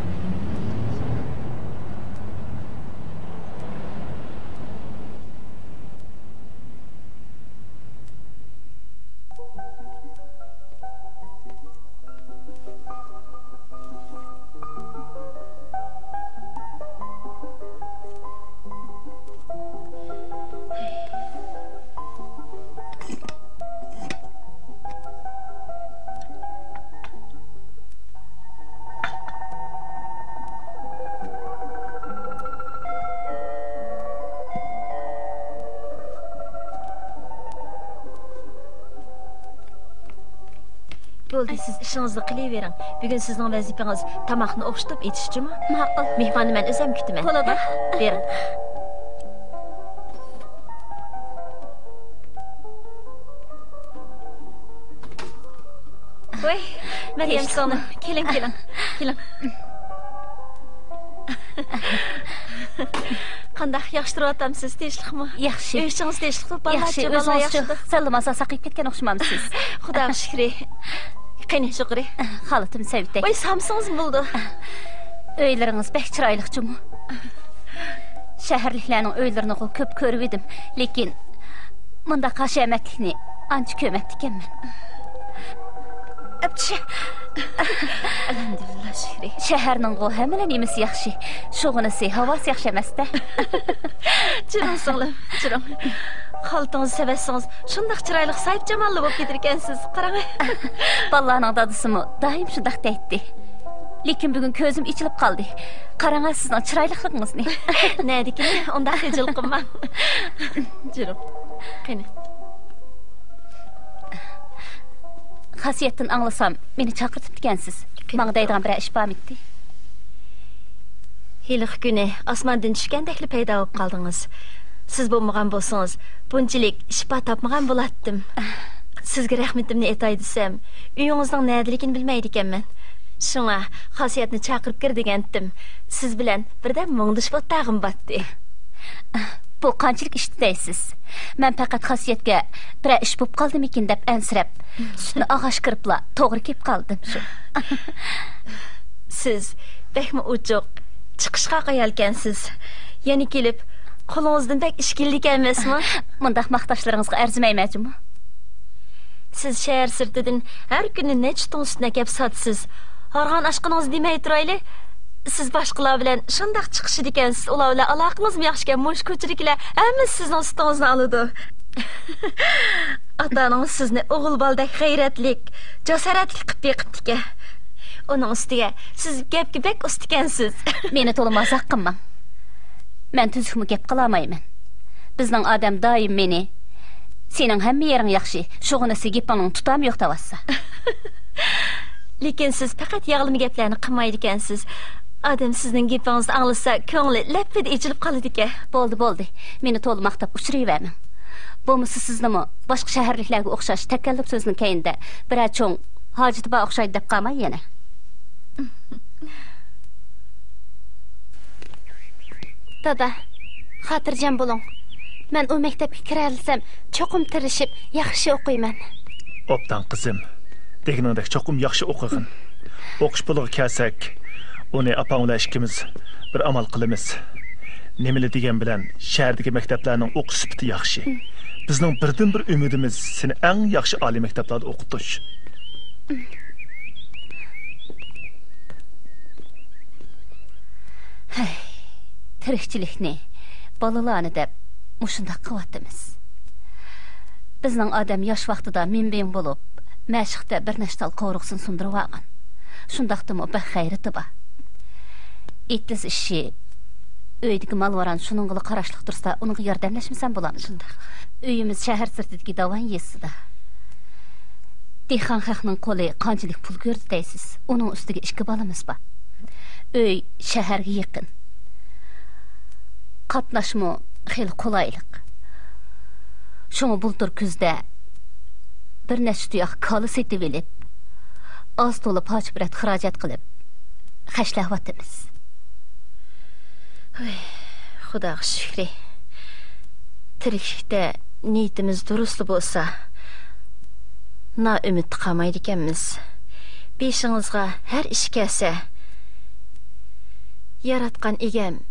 بولدى، سىز ئىشىڭىزنى قىلىۋېرىڭ. بۈگۈن سىزنىڭ ۋەزىپىڭىز تاماقنى ئوخشىتىپ ئېتىش جۇمۇ. ماقۇل. مېھماننى مەن ئۆزۈم كۈتىمەن. بولىدۇ. ھە؟ بېرىڭ. ۋاي، مەريەم سىڭلىم، كېلىڭ، كېلىڭ، كېلىڭ. قانداق، ياخشى تۇرۇۋاتامسىز؟ تىنچلىقمۇ؟ ياخشى. ئۆي ئىچىڭىز تىنچلىقمۇ؟ بالىلارچە، بالىلار ياخشىمۇ؟ سەللا ماسا ساقىيىپ كەتكەن ئوخشىمامسىز؟ خۇداغا شۈكرى. قېنى، يۇقىرى. خالىتىم سەۋىتەي. ۋاي، سامسىڭىزمۇ بولىدۇ. ئۆيلىرىڭىز بەك چىرايلىق جۇمۇ. شەھەرلىكلەرنىڭ ئۆيلىرىنىغۇ كۆپ كۆرۈۋىدىم، لېكىن مۇنداق ھەشەمەتلىكنى ئانچە كۆرمەپتىكەنمەن. ئەپچى. ئەلھەمدۇلىللا، شۈكرى. شەھەرنىڭغۇ ھەممىلا نېمىسى ياخشى، شۇغىنىسى، ھاۋاسى ياخشى ئەمەستە. جۈرۈڭ سىڭلىم، جۈرۈڭ. خالتىڭىزنى سېۋەتسىڭىز، شۇنداق چىرايلىق، ساھىبجاماللا بولۇپ كېتىدىكەنسىز، قاراڭ. بالىلارنىڭ دادىسىمۇ دائىم شۇنداق دەيتتى. لېكىن بۈگۈن كۆزۈم ئېچىلىپ قالدى. قاراڭ سىزنىڭ چىرايلىقلىقىڭىزنى. نەدىكىنى ئۇنداق خىجىل قىلماڭ. جۈرۈڭ. قېنى. خاسىيەتتىن ئاڭلىسام، مېنى چاقىرتىپتىكەنسىز. ماڭا دەيدىغان بىرەر ئىش بارمىدى؟ ھېلىقى كۈنى ئاسماندىن چۈشكەندەكلا پەيدا بولۇپ قالدىڭىز. سىز بولمىغان بولسىڭىز، بۇنچىلىك شىپا تاپمىغان بولاتتىم. سىزگە رەھمىتىمنى ئېيتاي دېسەم، ئۆيىڭىزنىڭ نەدىلىكىنى بىلمەيدىكەنمەن. شۇڭا خاسىيەتنى چاقىرىپ كىر دېگەنتىم. سىز بىلەن بىردەم مۇڭدىشىپ ئولتۇرغۇم باتتى. بۇ قانچىلىك ئىشتى دەيسىز؟ مەن پەقەت خاسىيەتكە بىرەر ئىش بوپ قالدىمىكىن دەپ ئەنسىرەپ، سۈتنى ئاغاش كىرىپلا توغرا كېلىپ قالدىم شۇ. سىز بەكمۇ ئوچۇق، چىقىشقاق ئايالكەنسىز. يەنە كېلىپ، قولىڭىزدىن بەك ئىش كېلىدىكەن ئەمەسمۇ؟ مۇنداق ماختاشلىرىڭىزغا ئەرزىمەيمەن جۇمۇ. سىز شەھەر سىرتىدىن ھەر كۈنى نەچچە توننا سۈتنى ئەكەپ ساتىسىز. ھارغان ئاشقىنىڭىزنى دېمەي تۇرايلى. سىز باشقىلار بىلەن شۇنداق چىقىشىدىكەنسىز، ئۇلار بىلەن ئالاقىڭىزمۇ ياخشىكەن، مۇشۇ كوچىدىكىلەر ھەممىسى سىزنىڭ سۈتىڭىزنى ئالىدۇ. ئاتا-ئانىڭىز سىزنى ئوغۇل بالىدەك غەيرەتلىك، جاسارەتلىك قىلىپ بېقىپتىكەن. ئۇنىڭ ئۈستىگە سىز گەپكە بەك ئۇستىكەنسىز. مېنى تولا مازاق قىلماڭ. مەن تۈزۈكمۇ گەپ قىلالمايمەن. بىزنىڭ ئادەم دائىم مېنى، «سېنىڭ ھەممە يېرىڭ ياخشى، شۇغىنىسى گېپىڭنىڭ تۇتامى يوق» دەۋاتسا. لېكىن سىز پەقەت ياغلىما گەپلەرنى قىلمايدىكەنسىز. ئادەم سىزنىڭ گېپىڭىزنى ئاڭلىسا، كۆڭلى لەپپىدە ئېچىلىپ قالىدىكەن. بولدى، بولدى. مېنى تولا ماختاپ ئۇچۇرۇۋەرمەڭ. بولمىسا سىزنىمۇ باشقا شەھەرلىكلەرگە ئوخشاش تەكەللۇپ سۆزنىڭ كەينىدە بىرەر چوڭ ھاجىتى بار ئوخشايدۇ دەپ قالماي يەنە. دادا، خاتىرجەم بولۇڭ. مەن ئۇ مەكتەپكە كىرەلىسەم، چوقۇم تىرىشىپ، ياخشى ئوقۇيمەن. ئوبدان، قىزىم. دېگىنىڭدەك چوقۇم ياخشى ئوقۇغىن. ئوقۇش پۇلىغا كەلسەك، ئۇنى ئاپاڭ بىلەن ئىككىمىز بىر ئامال قىلىمىز. نېمىلا دېگەن بىلەن، شەھەردىكى مەكتەپلەرنىڭ ئوقۇش سۈپىتى ياخشى. بىزنىڭ بىردىنبىر ئۈمىدىمىز سېنى ئەڭ ياخشى ئالىي مەكتەپلەردە ئوقۇتۇش. ھەي، تىرىكچىلىكنى، بالىلارنى دەپ مۇشۇنداق قىلىۋاتىمىز. بىزنىڭ ئادەم ياش ۋاقتىدا مىڭ-بىڭ بولۇپ، مەشىقتە بىر نەچچە تال قورۇقسىنى سۇندۇرۇۋالغان. شۇنداقتىمۇ بەك غەيرىتى بار. ئېتىز ئىشى، ئۆيدىكى مال-ۋاران شۇنىڭغىلا قاراشلىق تۇرسا، ئۇنىڭغا ياردەملەشمىسەم بولامدۇ؟ شۇنداق. ئۆيىمىز شەھەر سىرتىدىكى داۋان يېزىسىدا. دېھقان خەقنىڭ قولى قانچىلىك پۇل كۆردى دەيسىز؟ ئۇنىڭ ئۈستىگە ئىككى بالىمىز بار. ئۆي شەھەرگە يېقىن. قاتناشمۇ خېلى قولايلىق. شۇڭا بۇلتۇر كۈزدە بىر نەچچە تۇياق كالا سېتىۋېلىپ، ئاز تولا پارچە-پۇرەت خىراجەت قىلىپ خەجلەۋاتىمىز. ھۆي، خۇداغا شۈكرى. تىرىكلىكتە نىيىتىمىز دۇرۇسلا بولسا، نائۈمىدتە قالمايدىكەنمىز. بېشىڭىزغا ھەر ئىش كەلسە، ياراتقان ئىگەم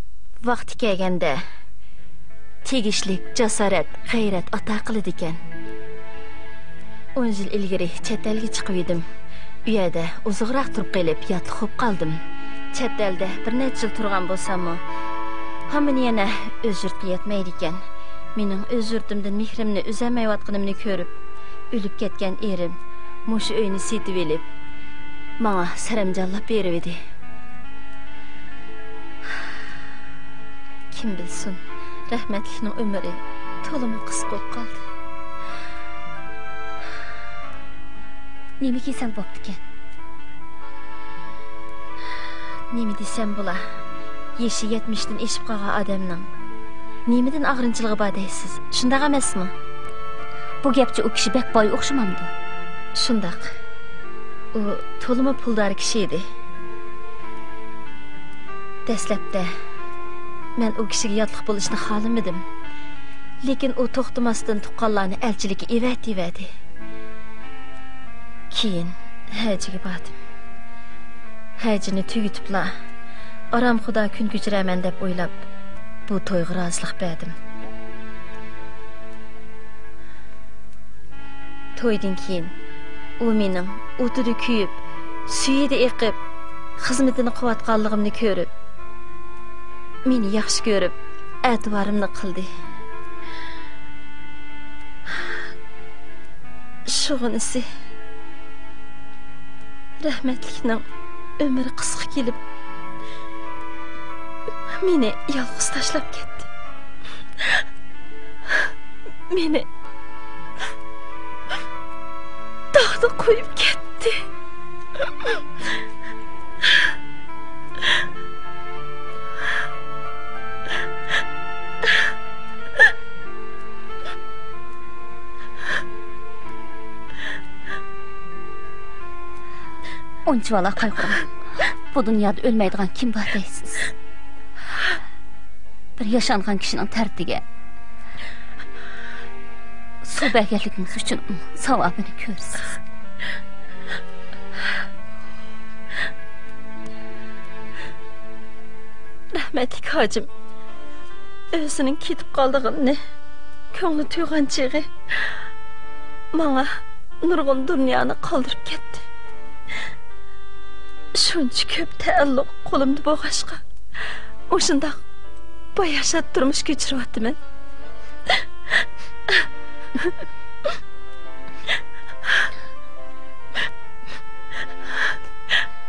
ۋاقتى كەلگەندە تېگىشلىك جاسارەت، غەيرەت ئاتا قىلىدىكەن. ئون يىل ئىلگىرى چەت ئەلگە چىقىۋىدىم. ئۇ يەردە ئۇزۇنراق تۇرۇپ قېلىپ، ياتلىق بولۇپ قالدىم. چەت ئەلدە بىر نەچچە يىل تۇرغان بولساممۇ، ھامان يەنە ئۆز يۇرتقا يەتمەيدىكەن. مېنىڭ ئۆز يۇرتۇمدىن مېھرىمنى ئۈزەلمەيۋاتقىنىمنى كۆرۈپ، ئۆلۈپ كەتكەن ئېرىم مۇشۇ ئۆينى سېتىۋېلىپ، ماڭا سەرەمجانلاپ بېرىۋىدى. كىم بىلسۇن، رەھمەتلىكنىڭ ئۆمرى تولىمۇ قىسقا بولۇپ قالدى. نېمە كېسەل بوپتىكەن؟ نېمە دېسەم بولا؟ يېشى يەتمىشتىن ئېشىپ قالغان ئادەمنىڭ نېمىدىن ئاغرىنچىلىقى بار دەيسىز؟ شۇنداق ئەمەسمۇ؟ بۇ گەپچە ئۇ كىشى بەك باي ئوخشىمامدۇ؟ شۇنداق. ئۇ تولىمۇ پۇلدار كىشى ئىدى. دەسلەپتە مەن ئۇ كىشىگە ياتلىق بولۇشنى خالىمىدىم. لېكىن ئۇ توختىماستىن تۇغقانلارنى ئەلچىلىككە ئەۋەتىۋەردى. كېيىن ھەجگە باردىم. ھەجنى تۈگىتىپلا، ئارامخۇدا كۈن كۆچۈرەرمەن دەپ ئويلاپ، بۇ تويغا رازىلىق بەردىم. تويدىن كېيىن ئۇ مېنىڭ ئوتىدا كۆيۈپ، سۈيىدە ئېقىپ، خىزمىتىنى قىلىۋاتقانلىقىمنى كۆرۈپ، مېنى ياخشى كۆرۈپ، ئەتىۋارىمنى قىلدى. شۇغىنىسى، رەھمەتلىكنىڭ ئۆمرى قىسقا كېلىپ، مېنى يالغۇز تاشلاپ كەتتى. مېنى داغدا قويۇپ كەتتى. ئۇنچىۋالا قايغۇرماڭ. بۇ دۇنيادا ئۆلمەيدىغان كىم بار دەيسىز؟ بىر ياشانغان كىشىنىڭ تەرىتىگە سۇ بەرگەنلىكىڭىز ئۈچۈن ئۇنىڭ ساۋابىنى كۆرىسىز. رەھمەتلىك ھاجىم ئۆزىنىڭ كېتىپ قالىدىغىنىنى كۆڭلى تۇيغان چېغى ماڭا نۇرغۇن دۇنيانى قالدۇرۇپ كەتتى. شۇنچە كۆپ تەئەللۇق قولۇمدا بولغاچقا، مۇشۇنداق باياشات تۇرمۇش كەچۈرۈۋاتىمەن.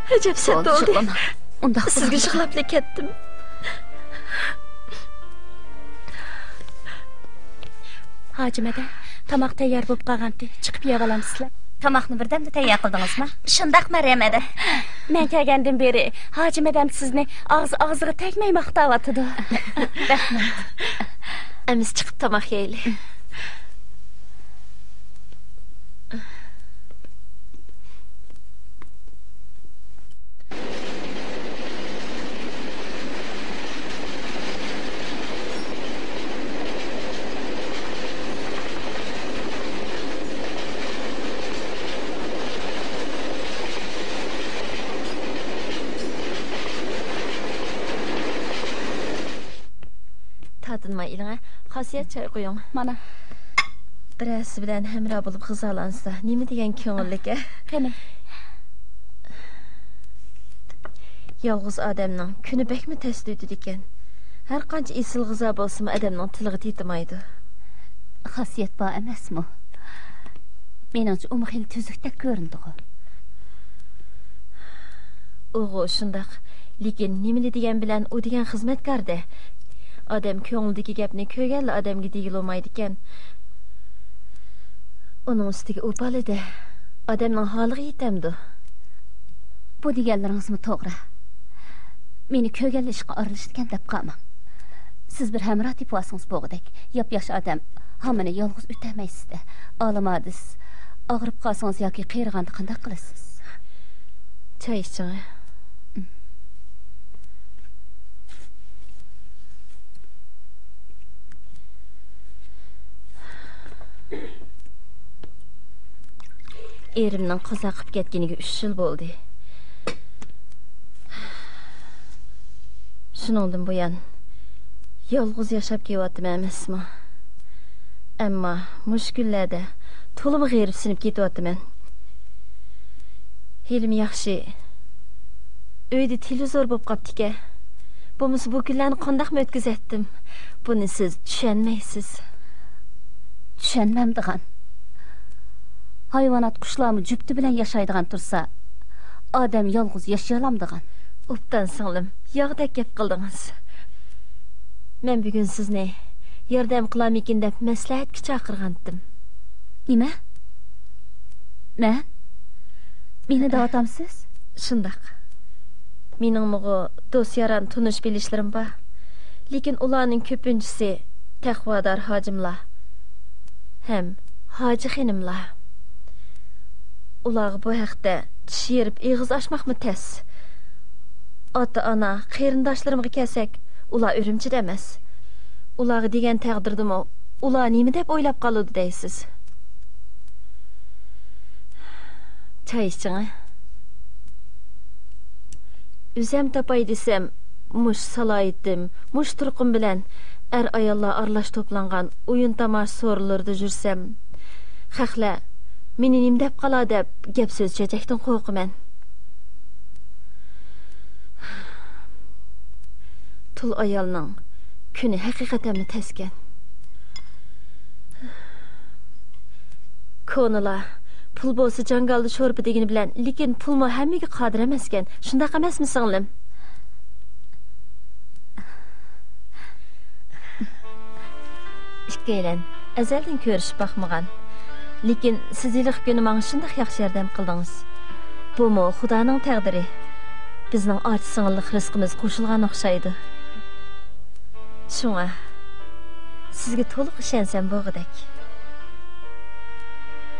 ئەجەب سەت بولدى، بولدى. يىغلىما. ئۇنداق سىزگە يىغلاپلا كەتتىم. ھاجىم ھەدە، تاماق تەييار بولۇپ قالغانتى. چىقىپ يەۋالامسىلەر؟ تاماقنى بىردەمدە تەييار قىلدىڭىزمۇ؟ شۇنداق، مەريەم ھەدە. مەن كەلگەندىن بېرى ھاجىم ھەدەم سىزنى ئاغزى ئاغزىغا تەگمەي ماختاۋاتىدۇ. رەھمەت. ئەمىسە چىقىپ تاماق يەيلى. تارتىنماي ئېلىڭە، خاسىيەت چاي قۇيۇڭ. مانا. بىرەرسى بىلەن ھەمراھ بولۇپ غىزالانسا، نېمە دېگەن كۆڭۈللۈك، ھە؟ قېنى. يالغۇز ئادەمنىڭ كۈنى بەكمۇ تەستە ئۆتىدىكەن. ھەر قانچە ئېسىل غىزا بولسىمۇ، ئادەمنىڭ تىلىغا تېتىمايدۇ. خاسىيەت بار ئەمەسمۇ؟ مېنىڭچە، ئۇمۇ خېلى تۈزۈكتەك كۆرۈنىدىغۇ. ئۇغۇ شۇنداق. لېكىن نېمىلا دېگەن بىلەن ئۇ دېگەن خىزمەتكار-دە. ئادەم كۆڭلىدىكى گەپنى كۆرگەنلا ئادەمگە دېگىلى بولمايدىكەن. ئۇنىڭ ئۈستىگە ئۇ بالا-دە. ئادەمنىڭ ھالىغا يېتەمدۇ؟ بۇ دېگەنلىرىڭىزمۇ توغرا. مېنى كۆرگەنلا ئىشقا ئارىلىشىدىكەن دەپ قالماڭ. سىز بىر ھەمراھ تېپىۋالسىڭىز بولغۇدەك. ياپياش ئادەم ھامىنى يالغۇز ئۆتەلمەيسىز-دە. ئالىمادىس، ئاغرىپ قالسىڭىز ياكى قېرىغاندا قانداق قىلىسىز؟ چاي ئىچىڭ. ئېرىمنىڭ قازا قىپ كەتكىنىگە ئۈچ يىل بولدى. شۇنىڭدىن بۇيان يالغۇز ياشاپ كېلىۋاتىمەن ئەمەسمۇ؟ ئەمما مۇشۇ كۈنلەردە تولىمۇ غېرىبسىنىپ كېتىۋاتىمەن. ھېلىمۇ ياخشى، ئۆيدە تېلېۋىزور بولۇپ قاپتىكەن. بولمىسا بۇ كۈنلەرنى قانداقمۇ ئۆتكۈزەتتىم؟ بۇنى سىز چۈشەنمەيسىز. چۈشەنمەمدىغان. ھايۋانات، قۇشلارمۇ جۈپتى بىلەن ياشايدىغان تۇرسا، ئادەم يالغۇز ياشىيالامدىغان. ئوبدان سىڭلىم، ياغدەك گەپ قىلدىڭىز. مەن بۈگۈن سىزنى ياردەم قىلارمىكىن دەپ مەسلىھەتكە چاقىرغانتىم. نېمە؟ مەن؟ مېنى دەۋاتامسىز؟ شۇنداق. مېنىڭمۇغۇ دوست-ياران، تونۇش-بىلىشلىرىم بار. لېكىن ئۇلارنىڭ كۆپىنچىسى تەقۋادار ھاجىملار ھەم ھاجى خېنىملار. ئۇلارغا بۇ ھەقتە چىش يېرىپ ئېغىز ئاچماقمۇ تەس. ئاتا-ئانا، قېرىنداشلىرىمغا كەلسەك، ئۇلار ئۈرۈمچىدە ئەمەس. ئۇلارغا دېگەن تەقدىردىمۇ ئۇلار نېمە دەپ ئويلاپ قالىدۇ دەيسىز؟ چاي ئىچىڭە. ئۆزەم تاپاي دېسەم، مۇشۇ سالاھىيىتىم، مۇشۇ تۇرقۇم بىلەن ئەر-ئاياللار ئارىلاش توپلانغان ئويۇن-تاماشا سورۇنلىرىدا يۈرسەم، خەقلەر مېنى نېمە دەپ قالار دەپ گەپ-سۆز چۆچەكتىن قورقىمەن. تۇل ئايالنىڭ كۈنى ھەقىقەتەنمۇ تەسكەن. كونىلار، «پۇل بولسا جاڭگالدا شورپا» دېگىنى بىلەن، لېكىن پۇلمۇ ھەممىگە قادىر ئەمەسكەن. شۇنداق ئەمەسمۇ، سىڭلىم؟ ئىككىيلەن ئەزەلدىن كۆرۈشۈپ باقمىغان. لېكىن سىز ھېلىقى كۈنى ماڭا شۇنداق ياخشى ياردەم قىلدىڭىز. بۇمۇ خۇدانىڭ تەقدىرى. بىزنىڭ ئاچا-سىڭىللىق رىزقىمىز قوشۇلغان ئوخشايدۇ. شۇڭا سىزگە تولۇق ئىشەنسەم بولغۇدەك.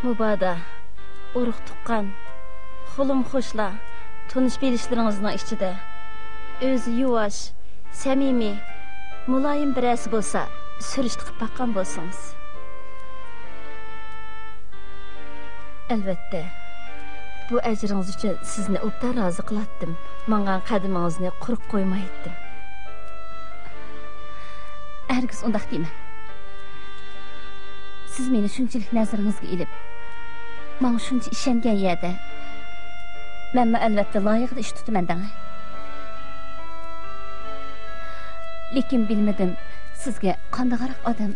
مۇبادا ئۇرۇق-تۇغقان، خۇلۇم-خوشلار، تونۇش-بىلىشلىرىڭىزنىڭ ئىچىدە ئۆزى يۇۋاش، سەمىمىي، مۇلايىم بىرەرسى بولسا، سۈرۈشتە قىلىپ باققان بولسىڭىز. ئەلۋەتتە، بۇ ئەجرىڭىز ئۈچۈن سىزنى ئوبدان رازى قىلاتتىم. ماڭغان قەدىمىڭىزنى قۇرۇق قويمايتتىم. ھەرگىز ئۇنداق دېمەڭ. سىز مېنى شۇنچىلىك نەزىرىڭىزگە ئېلىپ، ماڭا شۇنچە ئىشەنگەن يەردە، مەنمۇ ئەلۋەتتە لايىقىدا ئىش تۇتىمەن دەڭە. لېكىن بىلمىدىم، سىزگە قانداقراق ئادەم.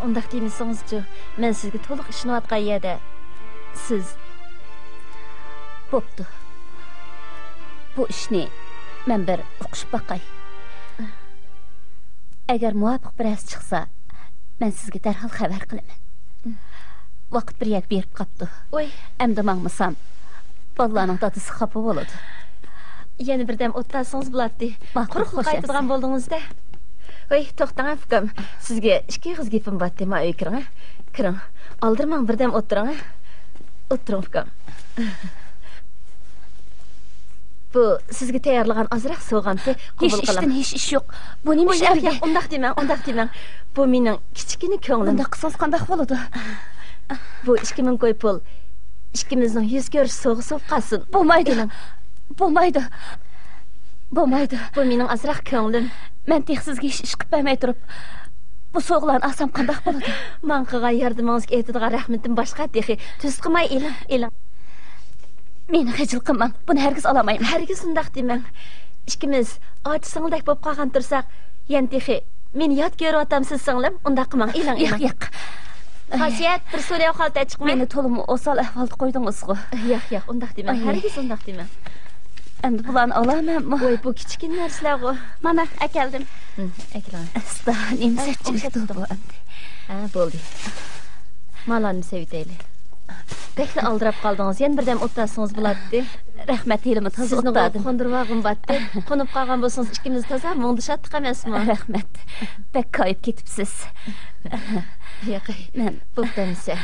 ئۇنداق دېمىسىڭىزچۇ، مەن سىزگە تولۇق ئىشىنىۋاتقان يەردە سىز. بوپتۇ. بۇ ئىشنى مەن بىر ئۇقۇشۇپ باقاي. ئەگەر مۇۋاپىق بىرەرسى چىقسا، مەن سىزگە دەرھال خەۋەر قىلىمەن. ۋاقىت بىر يەرگە بېرىپ قاپتۇ. ۋاي. ئەمدى ماڭمىسام، بالىلارنىڭ دادىسى خاپا بولىدۇ. يەنە بىردەم ئولتۇرسىڭىز بولاتتى. ماقۇل، قۇرۇقلا خوش قايتىدىغان ئەمىسە. بولدىڭىز-دە. ۋاي، توختاڭ، ئۇكام. سىزگە ئىككى ئېغىز گېپىم بارتتى، ما ئۆيگە كىرىڭ. كىرىڭ. ئالدىرىماڭ، بىردەم ئولتۇرۇڭ. ئولتۇرۇڭ، ئۇكام. بۇ سىزگە تەييارلىغان ئازراق سوۋغامتى، قوبۇل قىلىڭ. ھېچ ئىشتىن ھېچ ئىش يوق. بۇ نېمە ئىش ئەمدى؟ ياق، ياق، ئۇنداق دېمەڭ، ئۇنداق دېمەڭ. بۇ مېنىڭ كىچىككىنە كۆڭلۈم. بۇنداق قىلسىڭىز قانداق بولىدۇ؟ بۇ ئىككى مىڭ كوي پۇل ئىككىمىزنىڭ يۈز كۆرۈش سوۋغىسى بولۇپ قالسۇن. بولمايدۇ. ئېلىڭ. بولمايدۇ. بولمايدۇ. بۇ مېنىڭ ئازراق كۆڭلۈم. مەن تېخى سىزگە ھېچ ئىش قىلىپ بەرمەي تۇرۇپ، بۇ سوۋغىلارنى ئالسام قانداق بولىدۇ؟ ماڭا قىلغان ياردىمىڭىزگە ئېيتىدىغان رەھمىتىم باشقا تېخى. تۈزۈت قىلماي ئېلىڭ، ئېلىڭ. مېنى خىجىل قىلماڭ. بۇنى ھەرگىز ئالالمايمەن. ھەرگىز ئۇنداق دېمەڭ. ئىككىمىز ئاچا سىڭىلدەك بولۇپ قالغان تۇرساق، يەنە تېخى مېنى يات كۆرۈۋاتامسىز، سىڭلىم؟ ئۇنداق قىلماڭ، ئېلىڭ، ياق، ئېلىڭ. ياق. خاسىيەت، بىر سۇلياۋ خالتا چىقماي. مېنى تولىمۇ ئوسال ئەھۋالدا قويدىڭىزغۇ. ياق، ياق، ئۇنداق دېمەڭ. ئاي. ھەرگىز ئۇنداق دېمەڭ. ئەمدى بۇلارنى ئالامەنمۇ؟ ۋاي، بۇ كىچىككىنە نەرسىلەرغۇ. مانا، ئەكەلدىم. ھىم، ئەكىلىڭ. ئاستا، نېمە ئە، سەتچىلىك ئوخشاپ بۇ ئەمدى؟ ھە، بولدى. مالارنى سېۋىتەيلى. بەكلا ئالدىراپ قالدىڭىز. يەنە بىردەم ئولتۇرسىڭىز بولاتتى. رەھمەت، ھېلىمۇ تازا سىزنى ئولتۇردۇم. قوندۇرۇۋالغۇم بارتتى. قونۇپ قالغان بولسىڭىز، ئىككىمىز تازا مۇڭدىشاتتۇق ئەمەسمۇ؟ رەھمەت. بەك كايىپ كېتىپسىز. ياق، مەن بوپتۇ ئەمىسە.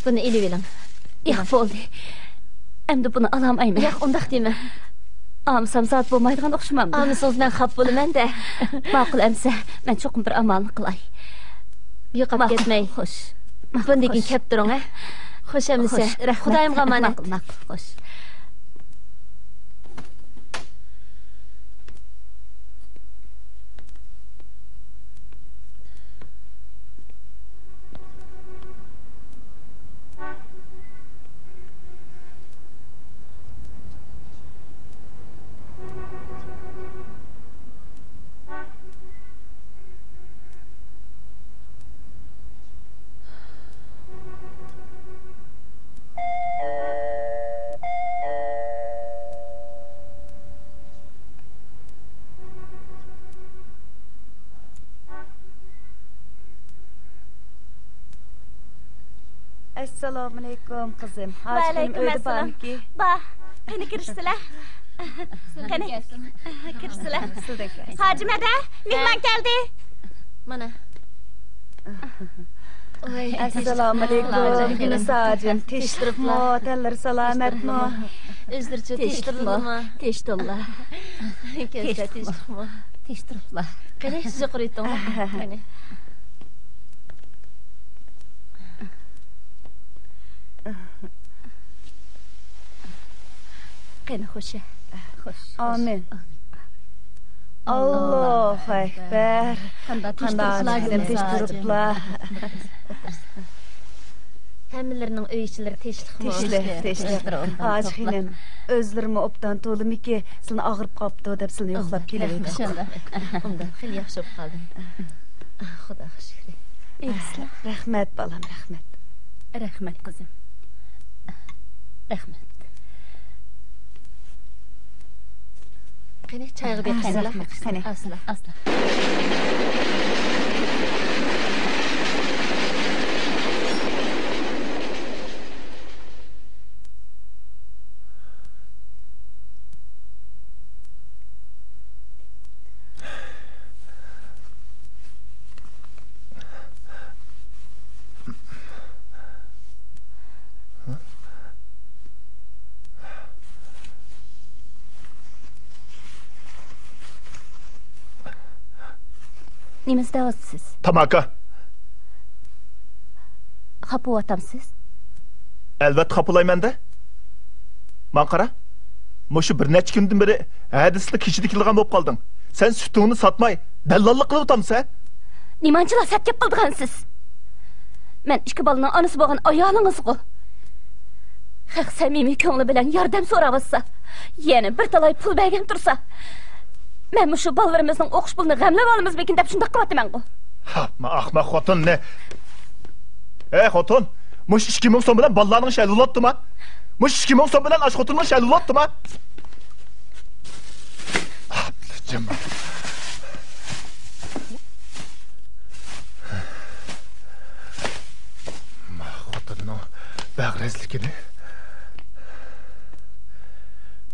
بۇنى ئېلىۋېلىڭ. ياق، بولدى. ئەمدى بۇنى ئالالمايمەن. ياق، ئۇنداق دېمەڭ. ئالمىسام زادى بولمايدىغان ئوخشىمامدۇ؟ ئالمىسىڭىز مەن خاپا بولىمەن-دە. ماقۇل ئەمىسە، مەن چوقۇم بىر ئامالنى قىلاي. يوقاپ كەتمەي. ماقۇل، خوش. ماقۇل، بۇندىن كېيىن خوش. كەپ تۇرۇڭ، ھە؟ خوش ئەمىسە. خوش، رەھمەت. خۇدايىمغا ئامانەت. ماقۇل، ماقۇل، خوش. ئەسسالامۇئەلەيكۇم، قىزىم. ھاجى خېنىم ئۆيدە بارمىكى؟ بار. قېنى، كىرىشسىلە. قېنى، كىرىشسىلە. ھاجىمەدە، مېھمان كەلدى. مانا. ئەسسالامۇئەلەيكۇم، يۇنۇس ھاجىم. تىنچلىقمۇ، تەنلىرى سالامەتمۇ؟ ئۆزلىرىچۇ تىنچلىقمۇ؟ تىنچلىقمۇ. كەلسە تىنچلىقمۇ؟ تىنچلىقمۇ. قېنى، سىز يۇقىرى ئۆتۈڭ. قېنى. قېنى، خوش. خوش، خوش. ئامىن. ئاللاھۇ ئەكبەر. قانداق تىنچ تۇرۇپلا، تىنچ تۇرۇپلا. ھەممىلىرىنىڭ ئۆي ئىچلىرى تىنچلىقمۇ؟ تىنچلىق، تىنچلىق. ھاجى خېنىم، ئۆزلىرىمۇ ئوبدان تولىمىكى، سىلىنى ئاغرىپ قاپتۇ دەپ سىلىنى يوقلاپ كېلىۋىدۇق. ئۇنداق، خېلى ياخشى بولۇپ قالدىم. خۇداغا شۈكرى. رەھمەت، بالام، رەھمەت. رەھمەت، قىزىم. رەھمەت. قېنى، چايغا بېقىشىلا. قېنى. ئاسلا. ئاسلا. نېمە ئىزدەۋاتىسىز؟ تاماكا. خاپا بولۇۋاتامسىز؟ ئەلۋەتتە خاپا بولايمەن-دە. ماڭا قارا. مۇشۇ بىر نەچچە كۈندىن بېرى ھە دېسىلا كېچىدە كېلىدىغان بولۇپ قالدىڭ. سەن سۈتۈڭنى ساتماي، دەللاللىق قىلىۋاتامسەن؟ نېمانچىلا سەت گەپ قىلىدىغانسىز؟ مەن ئىككى بالىنىڭ ئانىسى بولغان ئايالىڭىزغۇ. خەق سەمىمىي كۆڭلى بىلەن ياردەم سوراۋاتسا، يەنە بىر تالاي پۇل بەرگەن تۇرسا، مەن مۇشۇ بالىلىرىمىزنىڭ ئوقۇش پۇلىنى غەملىۋالىمىزمىكىن دەپ شۇنداق قىلىۋاتىمەنغۇ. ھە، ما ئەخمەق خوتۇن نە. ئەي خوتۇن، مۇشۇ ئىككى مىڭ سوم بىلەن بالىلارنىڭ ئىشى ھەل بولاتتىما؟ مۇشۇ ئىككى مىڭ سوم بىلەن ئاش خوتۇننىڭ ئىشى ھەل بولاتتىما؟ ئەزىزلىكىنى.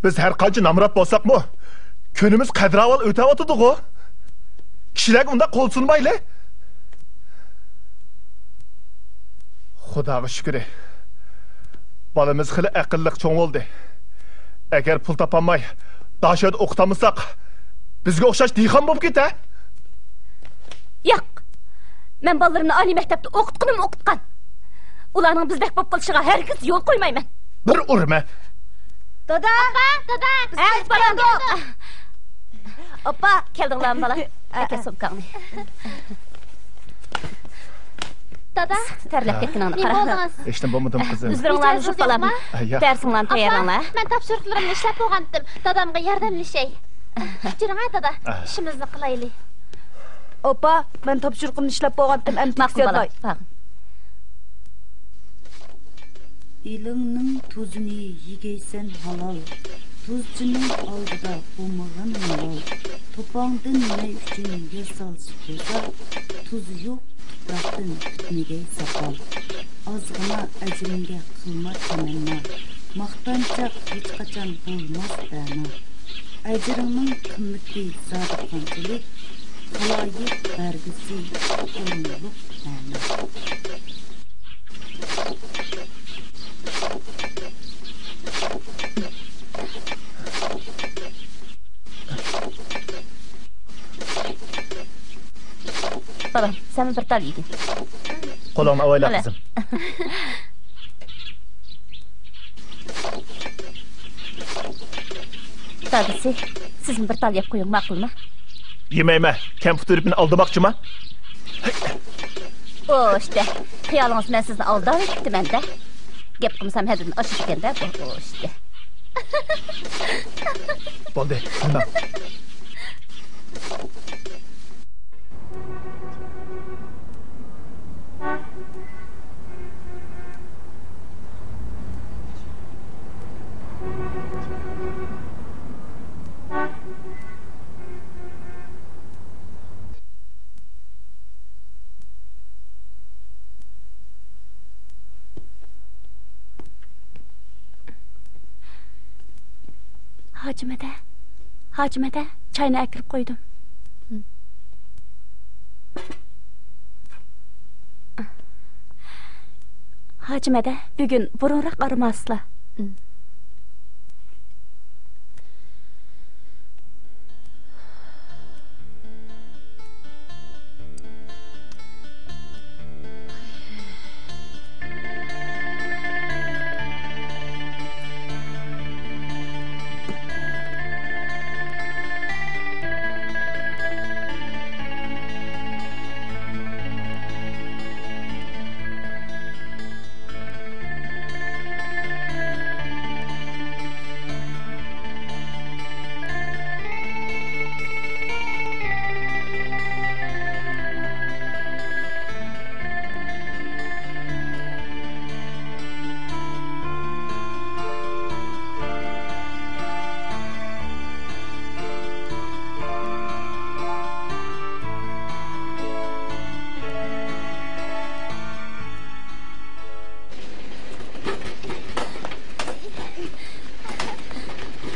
بىز ھەر قانچە نامرات بولساقمۇ، كۈنىمىز قەدىر-ئەھۋال ئۆتەۋاتىدىغۇ. كىشىلەرگە ئۇنداق قول سۇنمايلى. خۇداغا شۈكرى، بالىمىز خېلى ئەقىللىق چوڭ بولدى. ئەگەر پۇل تاپالماي، داشۆدە ئوقۇتالمىساق، بىزگە ئوخشاش دېھقان بولۇپ كېتە. ياق، مەن بالىلىرىمنى ئالىي مەكتەپتە ئوقۇتقىنىمۇ ئوقۇتقان. ئۇلارنىڭ بىزدەك بولۇپ قېلىشىغا ھەرگىز يول قويمايمەن. بىر ئۇرىمەن. دادا! ئاپا! دادا! ھە، بالام! ئاپا! كەلدىڭلارمۇ، بالا؟ ئەكەل سومكاڭنى. دادا! تەرلەپ كەتكىنىڭنى قارا. نېمە بولدىڭىز؟ ھېچنېمە بولمىدىم، قىزىم. ئۆزلىرىڭلارنى يۇيۇپ، بالام. ھە، ياق. دەرسىڭلارنى تەييارلاڭلار. ئاپا، مەن تاپشۇرۇقلىرىمنى ئىشلەپ بولغانتىم. دادامغا ياردەملىشەي. كەچۈرۈڭ ھە، دادا. ئىشىمىزنى قىلايلى. ئاپا، مەن تاپشۇرۇقۇمنى ئىشلەپ بولغانتىم، ئەمدى ماقۇل، بالا. تەكسى ھەيدەي. ئېلىڭنىڭ تۇزىنى يېگەيسەن ھالال، تۇزچىنىڭ ئالدىدا بولمىغىن مالال. توپاڭدىن نەي ئۈچۈن ياسالسا كوزا، تۇزى يوق تۇپراقتىن پۈتمىگەي ساپال. ئازغىنا ئەجرىڭگە قىلما تەمەننا، ماختانچاق ھېچقاچان بولماس بەنا. ئەجرىڭنىڭ قىممىتى زادى قانچىلىك، خالايىق بەرگۈسى ئورۇنلۇق مەنا. بالام، سەنمۇ بىر تال يېگىن. قولۇڭنى ئاۋايلا، قىزىم. دادىسى، سىزمۇ بىر تال يەپ قويۇڭ، ماقۇلمۇ؟ يېمەيمەن، كەمپۈت بېرىپ مېنى ئالدىماقچىما؟ ئوشتە، خىيالىڭىز مەن سىزنى ئالداۋېتىپتىمەن-دە. گەپ قىلمىسام ھەددىدىن ئاشىدىكەن-دە بۇ، ئوشتە. بولدى، مېڭىڭ. ھاجىمەدە، ھاجىمەدە، چاينى ئەكىرىپ قويدۇم. ھاجىمەدە، بۈگۈن بۇرۇنراق ئارىماسىلا.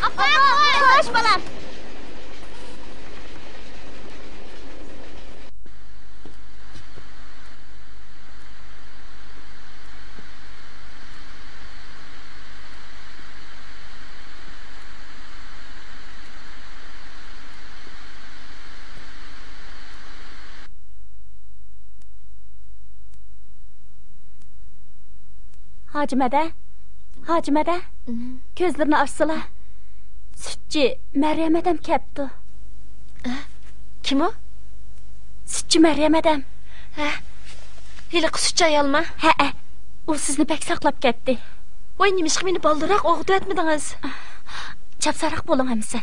ئاپا، خوش بالام. ھاجىمەدە، ھاجىمەدە، كۆزلىرىنى ئاچسىلا، سۈتچى مەريەم ھەدەم كەپتۇ. ئە؟ كىم ئۇ؟ سۈتچى مەريەم ھەدەم. ھە؟ ھېلىقى سۈتچى ئايالمۇ؟ ھەئە. ئۇ سىزنى بەك ساقلاپ كەتتى. ۋاي، نېمىشقا مېنى بالدۇرراق ئويغىتىۋەتمىدىڭىز؟ چاپسانراق بولۇڭ ئەمىسە.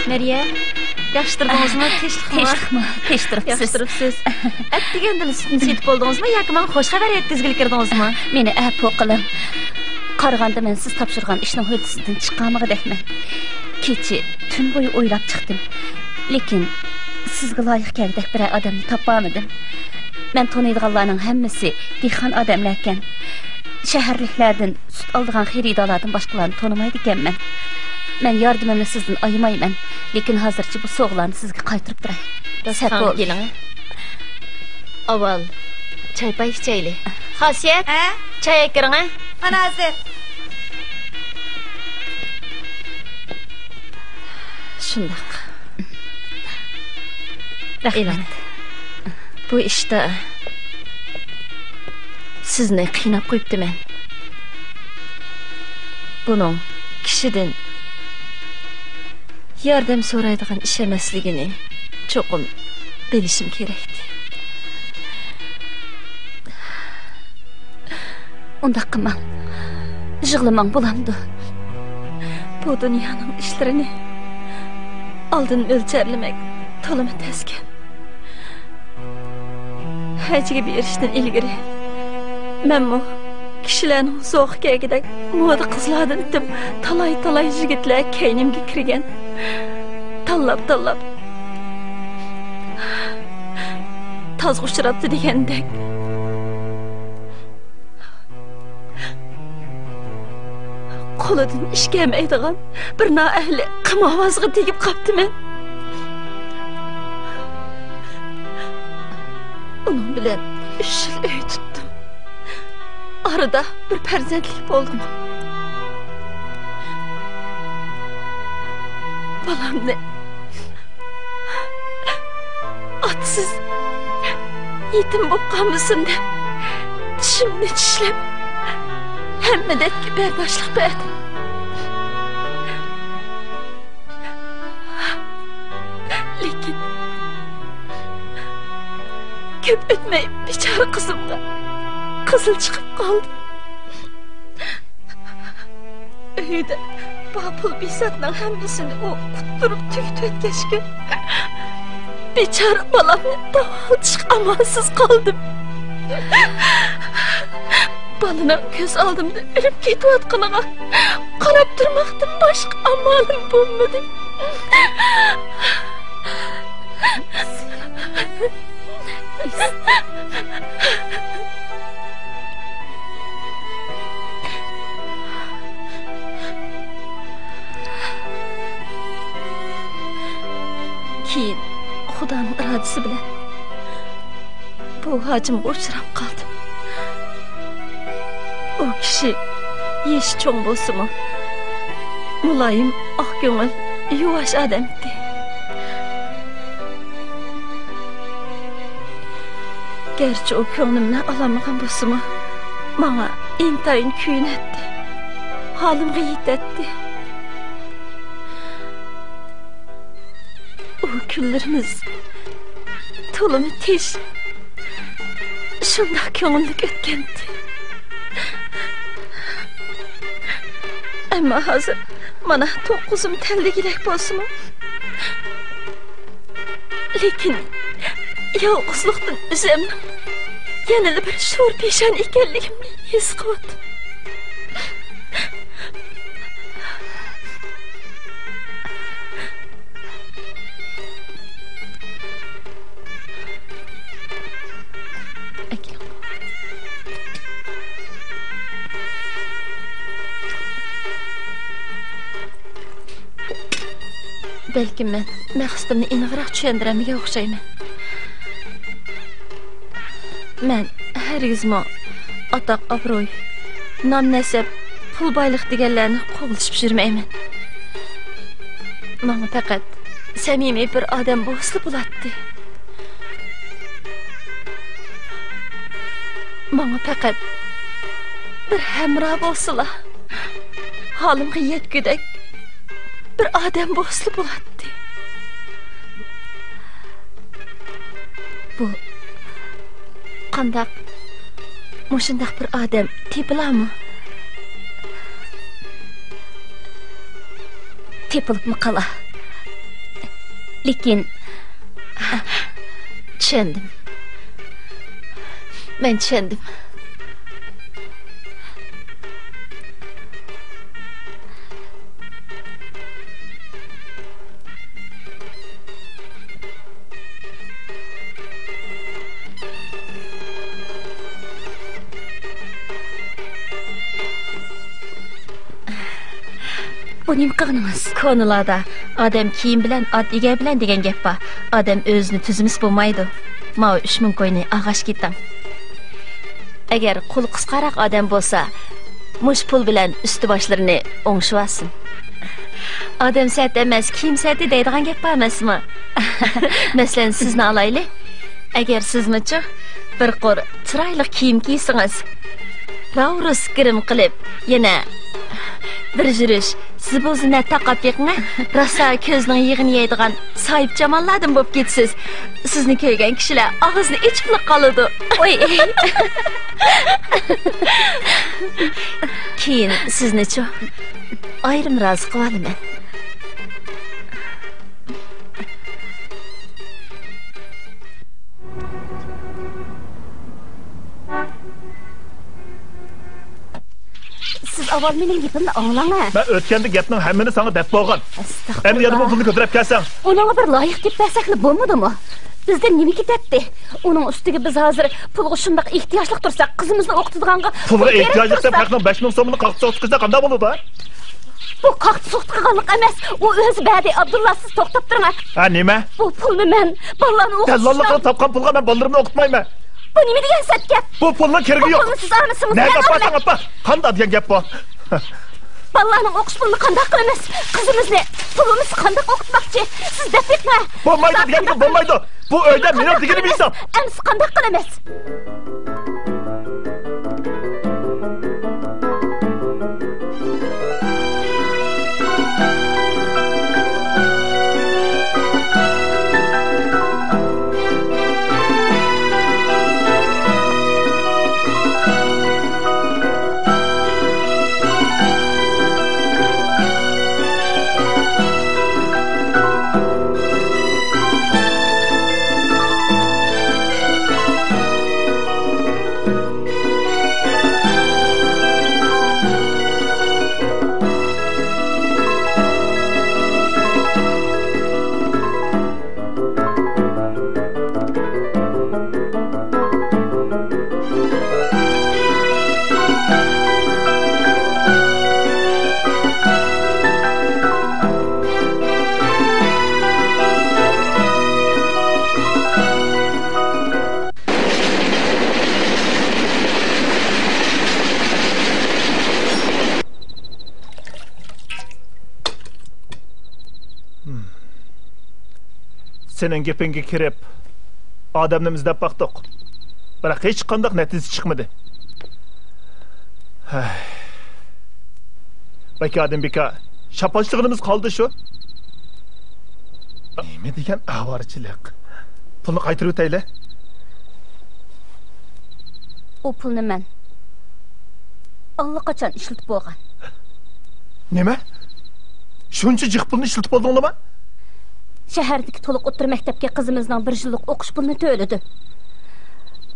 مەريەم، ياخشى تۇردىڭىزمۇ؟ تىنچلىقمۇ؟ تىنچلىقمۇ؟ تىنچ تۇرۇپسىز. ياخشى تۇرۇپسىز. ئەتىگەندىلا سۈتنى سېتىپ بولدىڭىزمۇ ياكى ماڭا خوش خەۋەر يەتكۈزگىلى كىردىڭىزمۇ؟ مېنى ئەپۇ قىلىڭ. قارىغاندا مەن سىز تاپشۇرغان ئىشنىڭ ھۆددىسىدىن چىقالمىغۇدەكمەن. كېچە، تۈن بويى ئويلاپ چىقتىم. لېكىن سىزگە لايىق كەلگۈدەك بىرەر ئادەمنى تاپالمىدىم. مەن تونۇيدىغانلارنىڭ ھەممىسى دېھقان ئادەملەركەن. شەھەرلىكلەردىن، سۈت ئالىدىغان خېرىدارلاردىن باشقىلارنى تونۇمايدىكەنمەن. مەن ياردىمىمنى سىزدىن ئايىمايمەن، لېكىن ھازىرچە بۇ سوغىلارنى سىزگە قايتۇرۇپ تۇراي. داستىخانغا كېلىڭ. ئاۋۋال چاي-پاي ئىچەيلى. خاسىيەت، ھە؟ چاي ئەكىرىڭە. مانا ھازىر. شۇنداق. رەھمەت. ئېلىڭ. بۇ ئىشتا سىزنى قىيناپ قويۇپتىمەن. بۇنىڭ كىشىدىن ياردەم سورايدىغان ئىش ئەمەسلىكىنى چوقۇم بىلىشىم كېرەكتى. ئۇنداق قىلماڭ. يىغلىماڭ، بولامدۇ؟ بۇ دۇنيانىڭ ئىشلىرىنى ئالدىن مۆلچەرلىمەك تولىمۇ تەسكەن. ھەجگە بېرىشتىن ئىلگىرى مەنمۇ كىشىلەرنىڭ زوقى كەلگۈدەك مودا قىزلاردىن ئۆتۈپ، تالاي-تالاي يىگىتلەر كەينىمگە كىرگەن. تاللاپ-تاللاپ تازغا ئۇچراپتۇ دېگەندەك. قولىدىن ئىش كەلمەيدىغان بىر نائەھلى قىمارۋازغا تېگىپ قاپتىمەن. ئۇنىڭ بىلەن ئۈچ يىل ئۆي تۇتتۇم. ئارىدا بىر پەرزەنتلىك بولدىمۇ، بالامنى ئاتىسىز يېتىم بولۇپ قالمىسۇن دەپ، چىشىمنى چىشلەپ، ھەممە دەردكە بەرداشلىق بەردىم. لېكىن كۆپ ئۆتمەي بىچارە قىزىمغا قىزىل چىقىپ قالدى. ئۆيدە بار پۇل بىساتنىڭ ھەممىسىنى ئۇ قۇتتۇرۇپ تۈگىتىۋەتكەچكە، بىچارە بالامنى داۋالىتىشقا ئامالسىز قالدىم. بالىنىڭ كۆز ئالدىمدا ئۆلۈپ كېتىۋاتقىنىغا قاراپ تۇرماقتىن باشقا ئامالىم بولمىدى. كېيىن خۇدانىڭ ئىرادىسى بىلەن بۇ ھاجىمغا ئۇچراپ قالدىم. ئۇ كىشى يېشى چوڭ بولسىمۇ، مۇلايىم، ئاق كۆڭۈل، يۇۋاش ئادەمتى. گەرچە ئۇ كۆڭلۈمنى ئالالمىغان بولسىمۇ، ماڭا ئىنتايىن كۆيۈنەتتى، ھالىمغا يېتەتتى. ئۇ كۈنلىرىمىز تولىمۇ تىنچ، شۇنداق كۆڭۈللۈك ئۆتكەنتى. ئەمما ھازىر مانا توققۇزۇم تەلدىگۈدەك بولسىمۇ، لېكىن يالغۇزلۇقتىن ئۆزۈمنىڭ يەنىلا بىر شور پېشانە ئىكەنلىكىمنى ھېس قىلىۋاتىمەن. بەلكىم مەن مەقسىتىمنى ئېنىقراق چۈشەندۈرەلمىگەن ئوخشايمەن. مەن ھەرگىزمۇ ئاتاق-ئابرۇي، نام-نەسەب، پۇل-بايلىق دېگەنلەرنى قوغلىشىپ يۈرمەيمەن. ماڭا پەقەت سەمىمىي بىر ئادەم بولسىلا بولاتتى. ماڭا پەقەت بىر ھەمراھ بولسىلا، ھالىمغا يەتكۈدەك بىر ئادەم بولسىلا بولاتتى. بۇ قانداق، مۇشۇنداق بىر ئادەم تېپىلارمۇ؟ تېپىلىپمۇ قالا. لېكىن، چۈشەندىم. مەن چۈشەندىم. بۇ نېمە قىلغىنىڭىز؟ كونىلاردا «ئادەم كىيىم بىلەن، ئات ئىگە بىلەن» دېگەن گەپ بار. ئادەم ئۆزىنى تۈزىمىسە بولمايدۇ. ماۋۇ ئۈچ مىڭ كوينى ئالغاچ كېتىڭ. ئەگەر قولى قىسقاراق ئادەم بولسا، مۇشۇ پۇل بىلەن ئۈستى باشلىرىنى ئوڭشىۋالسۇن. ئادەم سەت ئەمەس، كىيىم سەتى دەيدىغان گەپ بار ئەمەسمۇ؟ مەسىلەن، سىزنى ئالايلى. ئەگەر سىزمۇچۇ بىر قۇر چىرايلىق كىيىم كىيسىڭىز، راۋۇرۇس گىرىم قىلىپ، يەنە بىر يۈرۈش زىبۇ-زىننەت تاقاپ بېقىڭە، راسا كۆزنىڭ يېغىنى يەيدىغان ساھىبجاماللاردىن بولۇپ كېتىسىز. سىزنى كۆرگەن كىشىلەر ئاغزىنى ئېچىپلا قالىدۇ. ئوي. كېيىن سىزنىچۇ ئايرىم رازى قىلىۋالىمەن. سىز ئاۋۋال مېنىڭ گېپىمنى ئاڭلاڭ ھە. مەن ئۆتكەندە گەپنىڭ ھەممىنى ساڭا دەپ بولغان. ئەستەغپۇرۇللا. ئەمدى يەنە بۇ پۇلنى كۆتۈرۈپ كەلسەڭ. ئۇنىڭغا بىر لايىق دەپ بەرسەكلا بولمىدىمۇ؟ بىزدىن نېمە كېتەتتى؟ ئۇنىڭ ئۈستىگە بىز ھازىر پۇلغا شۇنداق ئېھتىياجلىق تۇرساق، قىزىمىزنى ئوقۇتىدىغانغا پۇلغا پۇل كېرەك ئېھتىياجلىق دەپ تۇرسا. خەقنىڭ بەش مىڭ سومىنى قاقتى سوقۇپ كەتسە قانداق بولىدۇ؟ بۇ قاقتى سوقۇتقانلىق ئەمەس، ئۇ ئۆزى بەردى. ئابدۇللا، سىز توختاپ تۇرۇڭ. ھە، نېمە؟ بۇ پۇلنى مەن بالىلارنى ئوقۇتۇش دەللاللىق قىلىپ تاپقان پۇلغا مەن بالىلىرىمنى ئوقۇتمايمەن. بۇ نېمە دېگەن سەت گەپ؟ بۇ پۇلنىڭ كېرىكى يوق. بۇ پۇلنى سىز ئالمىسىڭىز مەن ئالىمەن. نەگە ئاپارساڭ ئاپار. قانداق دېگەن گەپ بۇ؟ بالىلارنىڭ ئوقۇش پۇلىنى قانداق قىلىمىز؟ قىزىمىزنى، پۇلىمىزنى قانداق ئوقۇتماقچى؟ سىز دەپ بېقىڭە. بولمايدۇ دېگەنگە بولمايدۇ. بۇ ئۆيدە مېنىڭ دېگىنىمنى يېسەڭ. ئەمىسە قانداق قىلىمىز؟ سېنىڭ گېپىڭگە كىرىپ، ئادەمنى ئىزدەپ باقتۇق. بىراق ھېچقانداق نەتىجە چىقمىدى. ھەي. بىكاردىن بىكار شاپاشلىغىنىمىز قالدى شۇ. نېمە دېگەن ئاۋارىچىلىك. پۇلنى قايتۇرۇۋېتەيلى. ئۇ پۇلنى مەن ئاللىقاچان ئىشلىتىپ بولغان. نېمە؟ شۇنچە جىق پۇلنى ئىشلىتىپ بولدۇڭلىما؟ شەھەردىكى تولۇق ئوتتۇرا مەكتەپكە قىزىمىزنىڭ بىر يىللىق ئوقۇش پۇلىنى تۆلىدىم.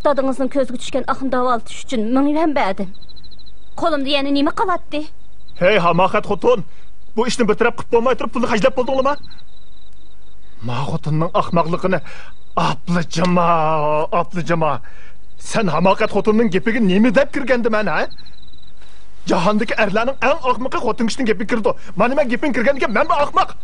دادىڭىزنىڭ كۆزىگە چۈشكەن ئاقنى داۋالىتىش ئۈچۈن مىڭ يۈەن بەردىم. قولۇمدا يەنە نېمە قالاتتى؟ ھەي، ھاماقەت خوتۇن! بۇ ئىشنى بىر تەرەپ قىلىپ بولماي تۇرۇپ پۇلنى خەجلەپ بولدۇڭلىما؟ ما خوتۇننىڭ ئاخماقلىقىنى ئاپلا جىما، ئاپلا جىما. سەن ھاماقەت خوتۇننىڭ گېپىگە نېمە دەپ كىرگەندىمەن، ھە؟ جاھاندىكى ئەرلەرنىڭ ئەڭ ئاخمىقى خوتۇن كىشىنىڭ گېپىگە كىرىدۇ. مانا مەن گېپىڭگە كىرگەندىكىن مەنمۇ ئاخماق.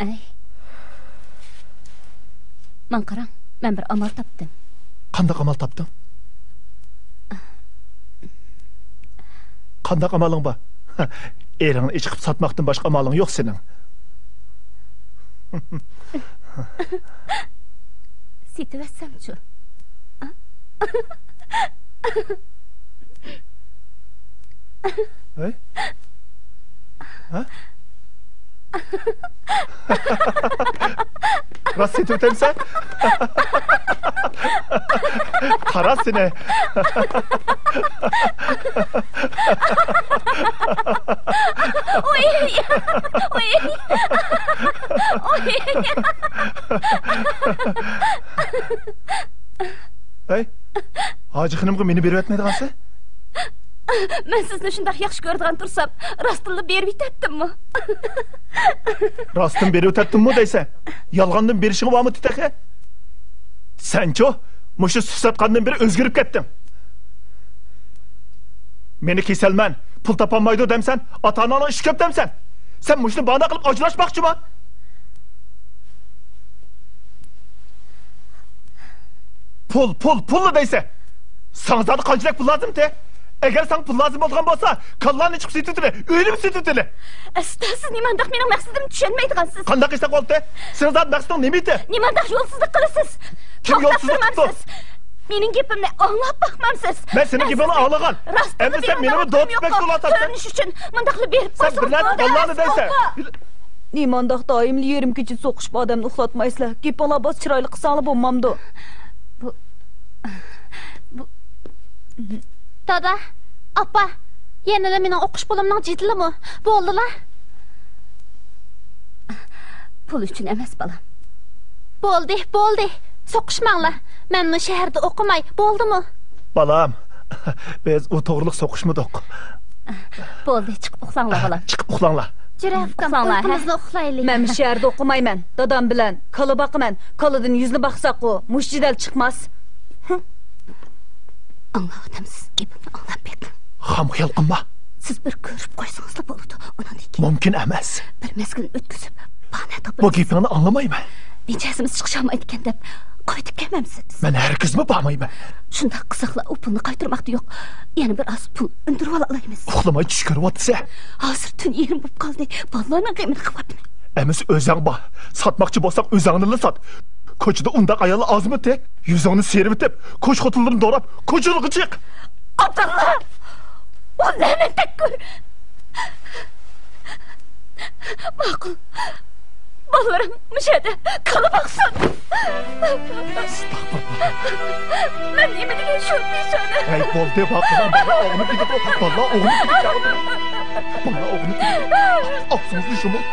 ئەي. ماڭا قاراڭ، مەن بىر ئامال تاپتىم. قانداق ئامال تاپتىڭ؟ قانداق ئامالىڭ بار؟ ئېرىڭنى ئېچىقىپ ساتماقتىن باشقا ئامالىڭ يوق سېنىڭ. سېتىۋەتسەمچۇ؟ ھەي؟ ھە؟ راست سېتىۋېتەمسەن؟ قارا سېنى. ئۇي! ئۇي! ئۇي! ھەي، ھاجى خېنىمغا مېنى بېرىۋەتمەيدىغانسەن؟ مەن سىزنى شۇنداق ياخشى كۆرىدىغان تۇرسام، راستتىنلا بېرىۋېتەتتىممۇ؟ راستتىن بېرىۋېتەتتىممۇ دەيسەن؟ يالغاندىن بېرىشىڭ بارمىدى تېخى؟ سەنچۇ، مۇشۇ سۈت ساتقاندىن بېرى ئۆزگىرىپ كەتتىڭ. مېنى كېسەلمەن، پۇل تاپالمايدۇ دەمسەن، ئاتا-ئاناڭنىڭ ئىشى كۆپ دەمسەن؟ سەن مۇشۇنى باھانە قىلىپ ئاجراشماقچىما؟ پۇل، پۇل، پۇللا دەيسەن. ساڭا زادى قانچىلىك پۇل لازىمتى؟ ئەگەر ساڭا پۇل لازىم بولىدىغان بولسا، كاللانى چىقىپ سېتىۋېتىلى، ئۆينىمۇ سېتىۋېتىلى. ئەستا سىز نېمانداق مېنىڭ مەقسىتىمنى چۈشەنمەيدىغانسىز. قانداق قىلساق بولدى؟ سېنىڭ زادى مەقسىتىڭ نېمە ئىدى؟ نېمانداق يولسىزلىق قىلىسىز؟ كىم يولسىزلىق قىپتۇ؟ مېنىڭ گېپىمنى ئاڭلاپ باقمامسىز؟ مەن سېنىڭ گېپىڭنى ئاڭلىغان. ئەمدى سەن مېنىڭ دوپپا بەك توۋلاۋاتامسەن. كۆرۈنۈش ئۈچۈن مۇنداقلا بېرىپ سەن بىرلەر بالىلارنى دەيسەن. نېمانداق دائىملا يېرىم كېچە سوقۇشۇپ ئادەمنى ئۇخلاتمايسىلەر؟ گېپىڭلار باس چىرايلىق قىلساڭلار بولمامدۇ؟ بۇ، بۇ، دادا، ئاپا، يەنىلا مېنىڭ ئوقۇش پۇلۇمنىڭ جېدىلىمۇ؟ بولدىلا. پۇل ئۈچۈن ئەمەس، بالام. بولدى، بولدى. سوقۇشماڭلار. مەنمۇ شەھەردە ئوقۇماي، بولدىمۇ؟ بالام، بىز ئۇ توغرىلىق سوقۇشمىدۇق. بولدى، چىقىپ ئۇخلاڭلار، بالام. چىقىپ ئۇخلاڭلار. جۈرە ئۇكام، ئۇخلاڭلار، ھە؟ ئۇيقىمىزنى ئۇخلايلى. مەنمۇ شەھەردە ئوقۇمايمەن. دادام بىلەن كالا باقىمەن. كالىدىن يۈزنى باقساققۇ، مۇشۇ جېدەل چىقماس. ئاڭلاۋاتامسىز؟ گېپىمنى ئاڭلاپ بېقىڭ. خام خىيال قىلما. سىز بىر كۆرۈپ قويسىڭىزلا بولىدۇ. ئۇنىڭدىن كېيىن مۇمكىن ئەمەس. بىر مەزگىلنى ئۆتكۈزۈپ، باھانە تاپىمىز. بۇ گېپىڭنى ئاڭلىمايمەن. نەچچە ھەسسىمىز چىقىشالمايدىكەن دەپ قايتىپ كەلمەمسىز؟ مەن ھەرگىزمۇ بارمايمەن. شۇنداق قىزىقلا ئۇ پۇلنى قايتۇرماقتا يوق. يەنە بىر ئاز پۇل ئۈندۈرۈۋالالايمىز. ئۇخلىماي چۈش كۆرۈۋاتىسەن. ھازىر تۈن يېرىم بولۇپ قالدى. بالىلارنىڭ غېمىنى قىلىۋاتىمەن. ئەمىسە ئۆزۈڭ بار. ساتماقچى بولساڭ ئۆزۈڭنىلا سات. كوچىدا ئۇنداق ئاياللار ئازمىتى؟ يۈزۈڭنى سىيرىۋېتىپ، كوچا خوتۇنلىرىنى دوراپ، كوچىلارغا چىق. ئابدۇللا! ئۇ لەنەتتەك گۆر! ماقۇل. بالىلىرىم مۇشۇ يەردە كالا باقسۇن. ئەستەغپۇرۇللا. مەن نېمە دېگەن شۇ پېشانە؟ ھەي، بولدى، باقمىغان بالا ئوغنى كېتىدۇ. بالا ئوغنى كېتىدۇ. بالا ئوغنى كېتىدۇ. ئاغزىڭىزنى يۇمۇڭ.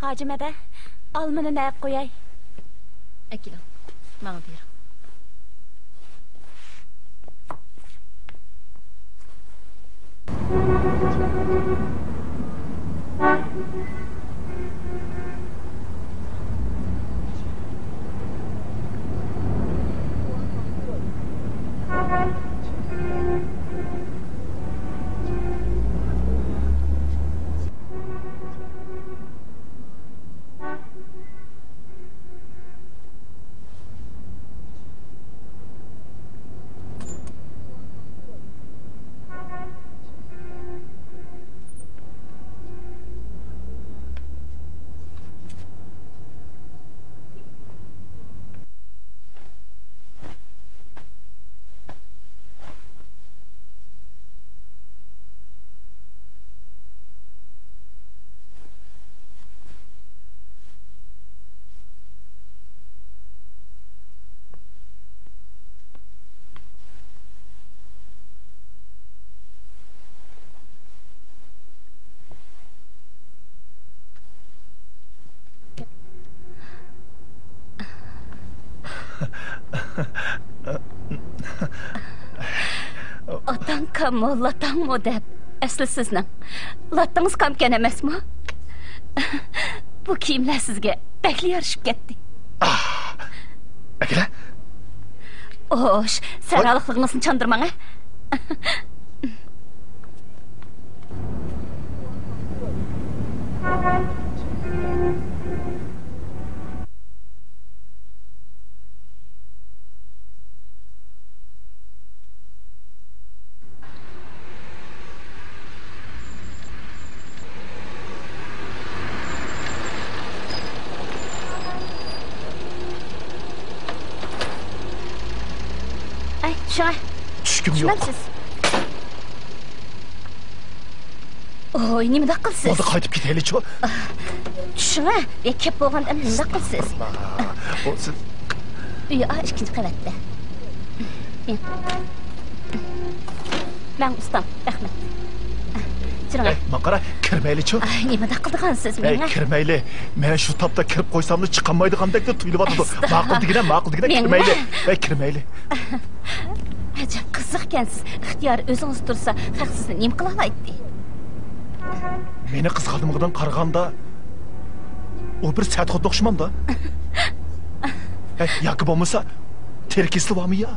ھاجىم ھەدە، ئالمىنى نەگە قوياي؟ ئەكېلىڭ، ماڭا بېرىڭ. ئاتاڭ كاممۇ، لاتاڭمۇ دەپ، ئەسلى سىزنىڭ لاتىڭىز كامكەن ئەمەسمۇ؟ بۇ كىيىملەر سىزگە بەكلا يارىشىپ كەتتى. ئاھ! ئەكېلە! ئوش، سەرھاللىقلىقىڭىزنى چاندۇرماڭ، ھە؟ ئەي، چۈشۈڭە. چۈشكۈم يوق. چۈشمەمسىز؟ ئوي، نېمىنداق قىلىسىز؟ بولدى، قايتىپ كېتەيلىچۇ. چۈشۈڭە. يا، كەپ بولغاندا ئەمدى نېمىنداق قىلىسىز؟ ئۇ سىز ئۆي، ئا، ئىككىنچى قەۋەتتە. مەن ئۇستام، رەھمەت. جۈرۈڭە. ئەي، ماڭا قارا، كىرمەيلىچۇ. ئاي، نېمىنداق قىلىدىغانسىز مېڭە؟ كىرمەيلى. مەن شۇ تاپتا كىرىپ قويساملا چىقالمايدىغاندەكلا تۇيۇلۇۋاتىدۇ. ئەستاغپۇرۇللا. ماقۇل دېگىنە، ماقۇل دېگىنە، مېڭە. كىرمەيلى. ئەي، كىرمەيلى. ئەجەب قىزىقكەنسىز. ئىختىيار ئۆزىڭىز تۇرسا، خەق سىزنى نېمە قىلالايتتى؟ مېنى قىزىقالمىغىنىغا قارىغاندا، ئۇ بىر سەت خوتۇنغا ئوخشىمامدا؟ ھە، ياكى بولمىسا، تېرە كېسىلى بارمۇ يا؟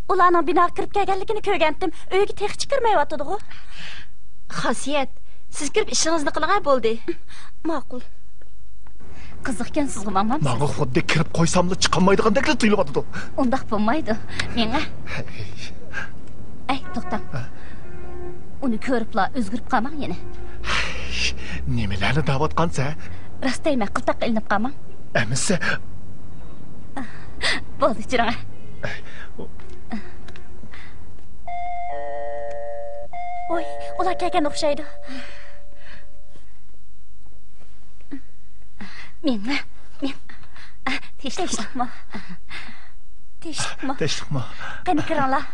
ئۇلارنىڭ بىناغا كىرىپ كەلگەنلىكىنى كۆرگەنتىم، ئۆيگە تېخىچە كىرمەيۋاتىدىغۇ. خاسىيەت، سىز كىرىپ ئىشىڭىزنى قىلىڭە، بولدى. ماقۇل. قىزىقكەنسىزغۇ، ماڭمامسىز؟ ماڭا خۇددى كىرىپ قويساملا چىقالمايدىغاندەكلا تۇيۇلۇۋاتىدۇ. ئۇنداق بولمايدۇ. مېڭە. ئەي، توختاڭ. ھە؟ ئۇنى كۆرۈپلا ئۆزگىرىپ قالماڭ يەنە. نېمىلەرنى دەۋاتقانسەن؟ راست دەيمەن، قىلتاققا ئىلىنىپ قالماڭ. ئەمىسە. بولدى، جۈرۈڭە. ۋوي، ئۇلار كەلگەن ئوخشايدۇ. مېڭە، مېڭە. تىنچلىقمۇ؟ تىنچلىقمۇ؟ تىنچلىقمۇ؟ قېنى، كىرىڭلار.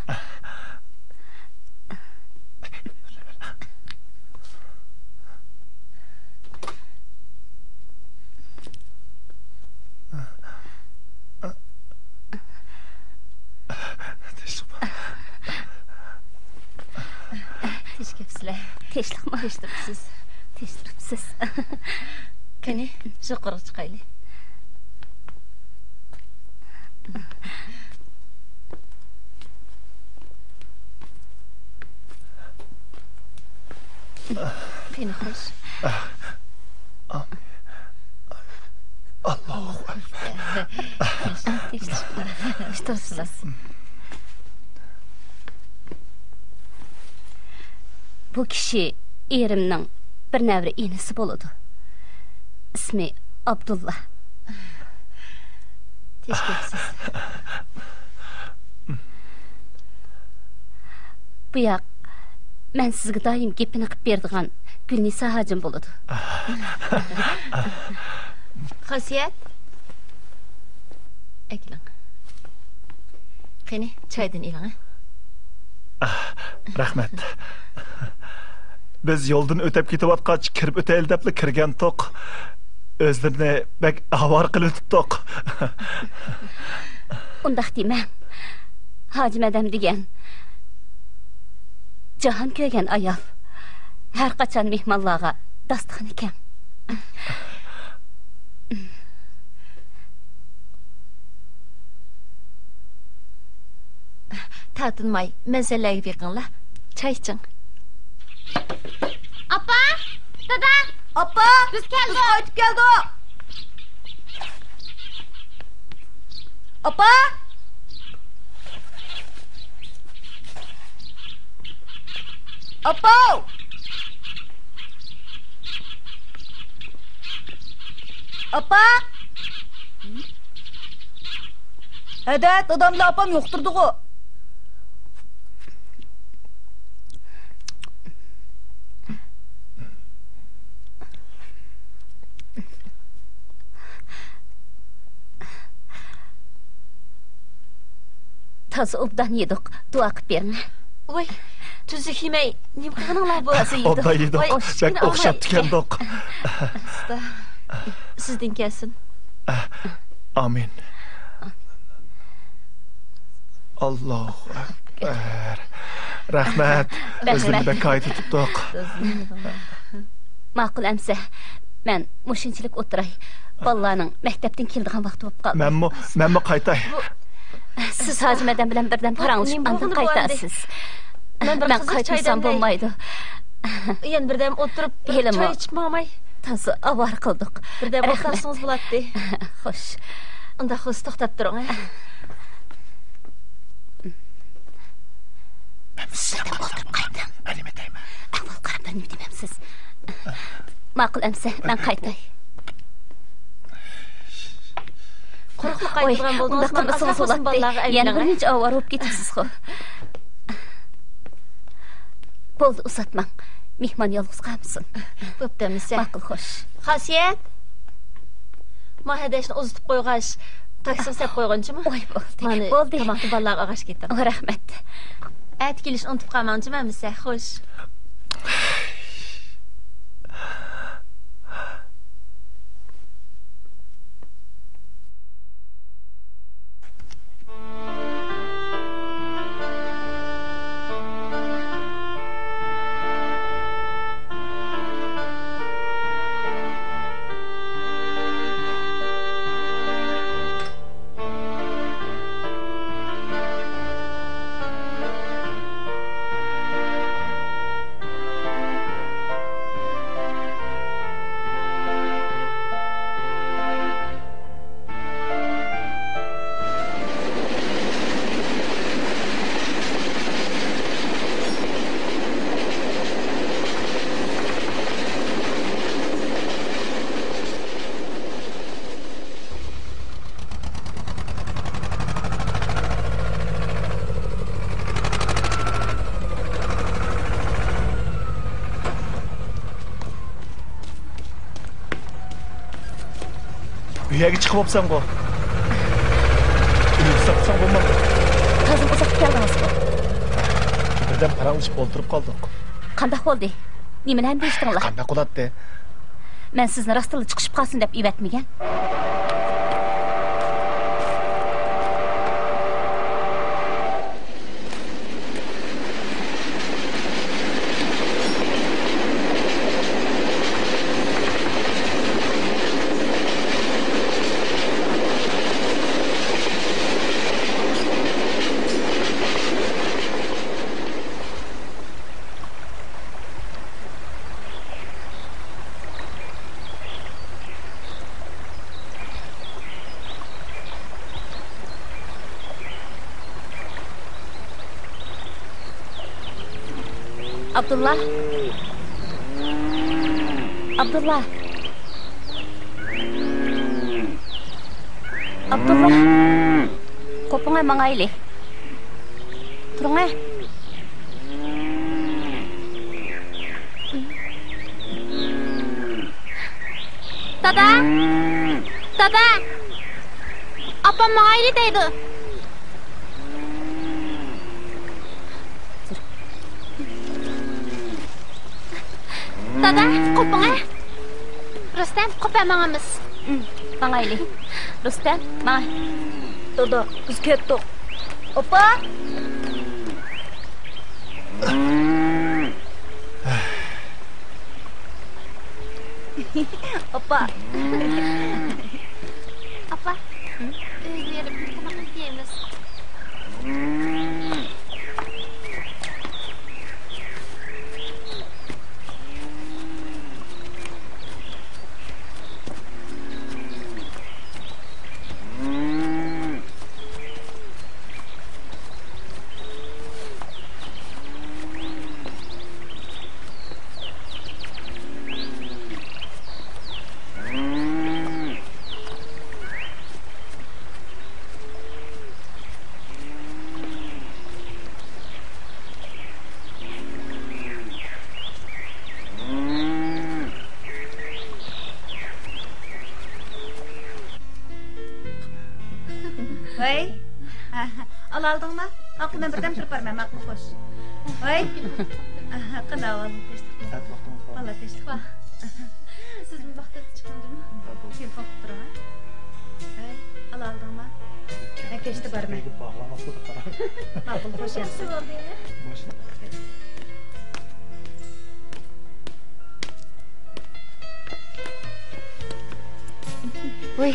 تىنچ كەپسىلە. تىنچلىقمۇ؟ تىنچ تۇرۇپسىز. تىنچ تۇرۇپسىز. قېنى، يۇقىرىغا چىقايلى. قېنى، خوش. ئاللاھۇ ئەكبەر. تۇرسىلا. بۇ كىشى ئېرىمنىڭ بىر نەۋرە ئىنىسى بولىدۇ. ئىسمى ئابدۇللا. تىنچ كەپسىز. بۇ ياق، مەن سىزگە دائىم گېپىنى قىلىپ بېرىدىغان گۈلنىسا ھاجىم بولىدۇ. خاسىيەت. ئەكېلىڭ. قېنى، چايدىن ئېلىڭ، ھە؟ رەھمەت. بىز يولدىن ئۆتۈپ كېتىۋاتقاچ، كىرىپ ئۆتەيلى دەپلا كىرگەنتۇق. ئۆزلىرىنى بەك ئاۋارە قىلىۋېتىپتۇق. ئۇنداق دېمەڭ. ھاجىم ھەدەم دېگەن جاھان كۆرگەن ئايال. ھەر قاچان مېھمانلارغا داستىخىنى كەڭ. تارتىنماي، مەسىلىلەرگە بېقىڭلار. چاي ئىچىڭ. ئاپا! دادا! ئاپا! بىز كەلدۇق! بىز قايتىپ كەلدۇق! ئاپا! ئاپا! ئاپا! ھەدە، دادام بىلەن ئاپام يوقتۇردىغۇ. تازا ئوبدان يېدۇق. دۇئا قىپ بېرىڭ. ۋاي، تۈزۈك يېمەي، نېمە قىلغىنىڭلار بۇ؟ تازا يېدۇق. ئوبدان يېدۇق. ۋاي، بەك ئوخشاپتىكەندۇق. سىزدىن كەلسۇن. ئامىن. ئاللاھۇ ئەكبەر. رەھمەت. رەھمەت. ئۆزلىرىنى بەك قايىل تۇتۇپتۇق. ماقۇل ئەمسە، مەن مۇشۇنچىلىك ئولتۇراي. بالىلارنىڭ مەكتەپتىن كېلىدىغان ۋاقتى بولۇپ قالدى. مەنمۇ، مەنمۇ قايتاي. سىز ھاجىم ھەدەم بىلەن بىردەم پاراڭلىشىپ، ئاندىن قايتارسىز. مەن قايتمىسام بولمايدۇ. يەنە بىردەم ئولتۇرۇپ، بىر چاي ئىچىپ ماڭماي. تازا ئاۋارە قىلدۇق. بىردەم ئولتۇرسىڭىز بولاتتى. خوش. ئۇنداق بولسا توختاپ تۇرۇڭ، ھە. مەن سىزنى ئولتۇرۇپ قايتىڭ. ئەھۋال قاراپ بىر نېمە دېمەمسىز. ماقۇل ئەمسە، مەن قايتاي. قۇرۇقلا قايتىدىغان بولدىڭىز، ئۇنداق قىلمىسىڭىز بولاتتى. يەنە بىر نېچە ئاۋارە بولۇپ كېتىسىزغۇ. بولدى، ئۇزاتماڭ. مېھمان يالغۇز قالمىسۇن. بوپتۇ ئەمىسە. ماقۇل، خوش. خاسىيەت! ما ھەدەشنى ئۇزىتىپ قويغاچ، تاكسىغا سەپ قويغىنچىمۇ؟ ۋاي، بولدى. مانا، بولدى. تاماقنى بالىلارغا ئاغاش كېتىڭ. رەھمەت. ئەتە كېلىشنى ئۇنتۇپ قالماڭچىمۇ ئەمىسە. خوش. ئۆيەرگە چىقىپ بوپسەنغۇ؟ ئۆيگە ساقلىساڭ بولمامدۇ؟ تازا ئۇزاق كەلدىڭىزغۇ؟ بىردەم پاراڭلىشىپ ئولتۇرۇپ قالدۇق. قانداق بولدى؟ نېمىلەرنى دېيىشتىڭلار؟ قانداق بولاتتى؟ مەن سىزنى راستتىنلا چىقىشىپ قالسۇن دەپ ئەۋەتمىگەن. ئابدۇللا. ئابدۇللا. ئابدۇللا. قوپۇڭە، ماڭايلى. تۇرۇڭە. دادا! دادا! ئاپام ماڭايلى دەيدۇ. دادا، قوپۇڭە. رۇستەم، قوپە ماڭىمىز. ماڭايلى. رۇستەم، ماڭا. دادا، بىز كەتتۇق. ئاپا! ئاپا. ئاپا. ئۆيگە بېرىپ تاماق يەيمىز. ۋەي، ئالالدىڭما؟ ھاققى مەن بىردەم تۇرۇپ بارىمەن، ماقۇل، خوش. ۋەي، قېنى ئاۋۋال تىنچلىقمۇ؟ سائەت ۋاقتىڭىز بارمۇ؟ باللا تىنچلىق. سىزمۇ ۋاقتىدا چىقىڭ جۇمۇ. تېلېفون قىلىپ تۇرۇڭ، ھە؟ ھەي، ئالالدىڭما؟ مەن كەچتە بارىمەن. ماقۇل، خوش ياتسۇن. ۋۇي.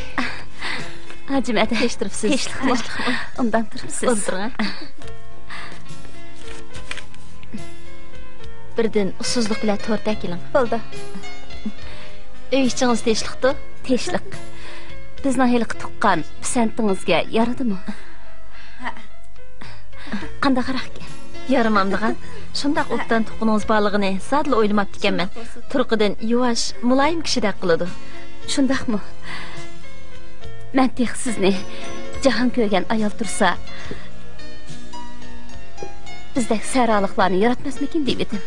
ھاجىم ئەدە. تىنچ تۇرۇپسىز؟ تىنچلىقمۇ؟ تىنچلىقمۇ؟ ئوبدان تۇرۇپسىز؟ ئولتۇرۇڭ، ھە. بىردىن ئۇسسۇزلۇق بىلەن تورت ئەكېلىڭ. بولدى. ئۆي ئىچىڭىز تىنچلىقتۇ؟ تىنچلىق. بىزنىڭ ھېلىقى تۇغقان پىسەنتىڭىزگە يارىدىمۇ؟ ھە. قانداقراق ئىكەن؟ يارىمامدىغان. شۇنداق ئوبدان تۇغقىنىڭىز بارلىقىنى زادىلا ئويلىماپتىكەنمەن. شۇنداق بولسۇن. تۇرقىدىن يۇۋاش، مۇلايىم كىشىدەك قىلىدۇ. شۇنداقمۇ؟ مەن تېخى سىزنى جاھان كۆرگەن ئايال تۇرسا، بىزدەك سەھرالىقلارنى ياراتماسمىكىن دېيىۋىدىم.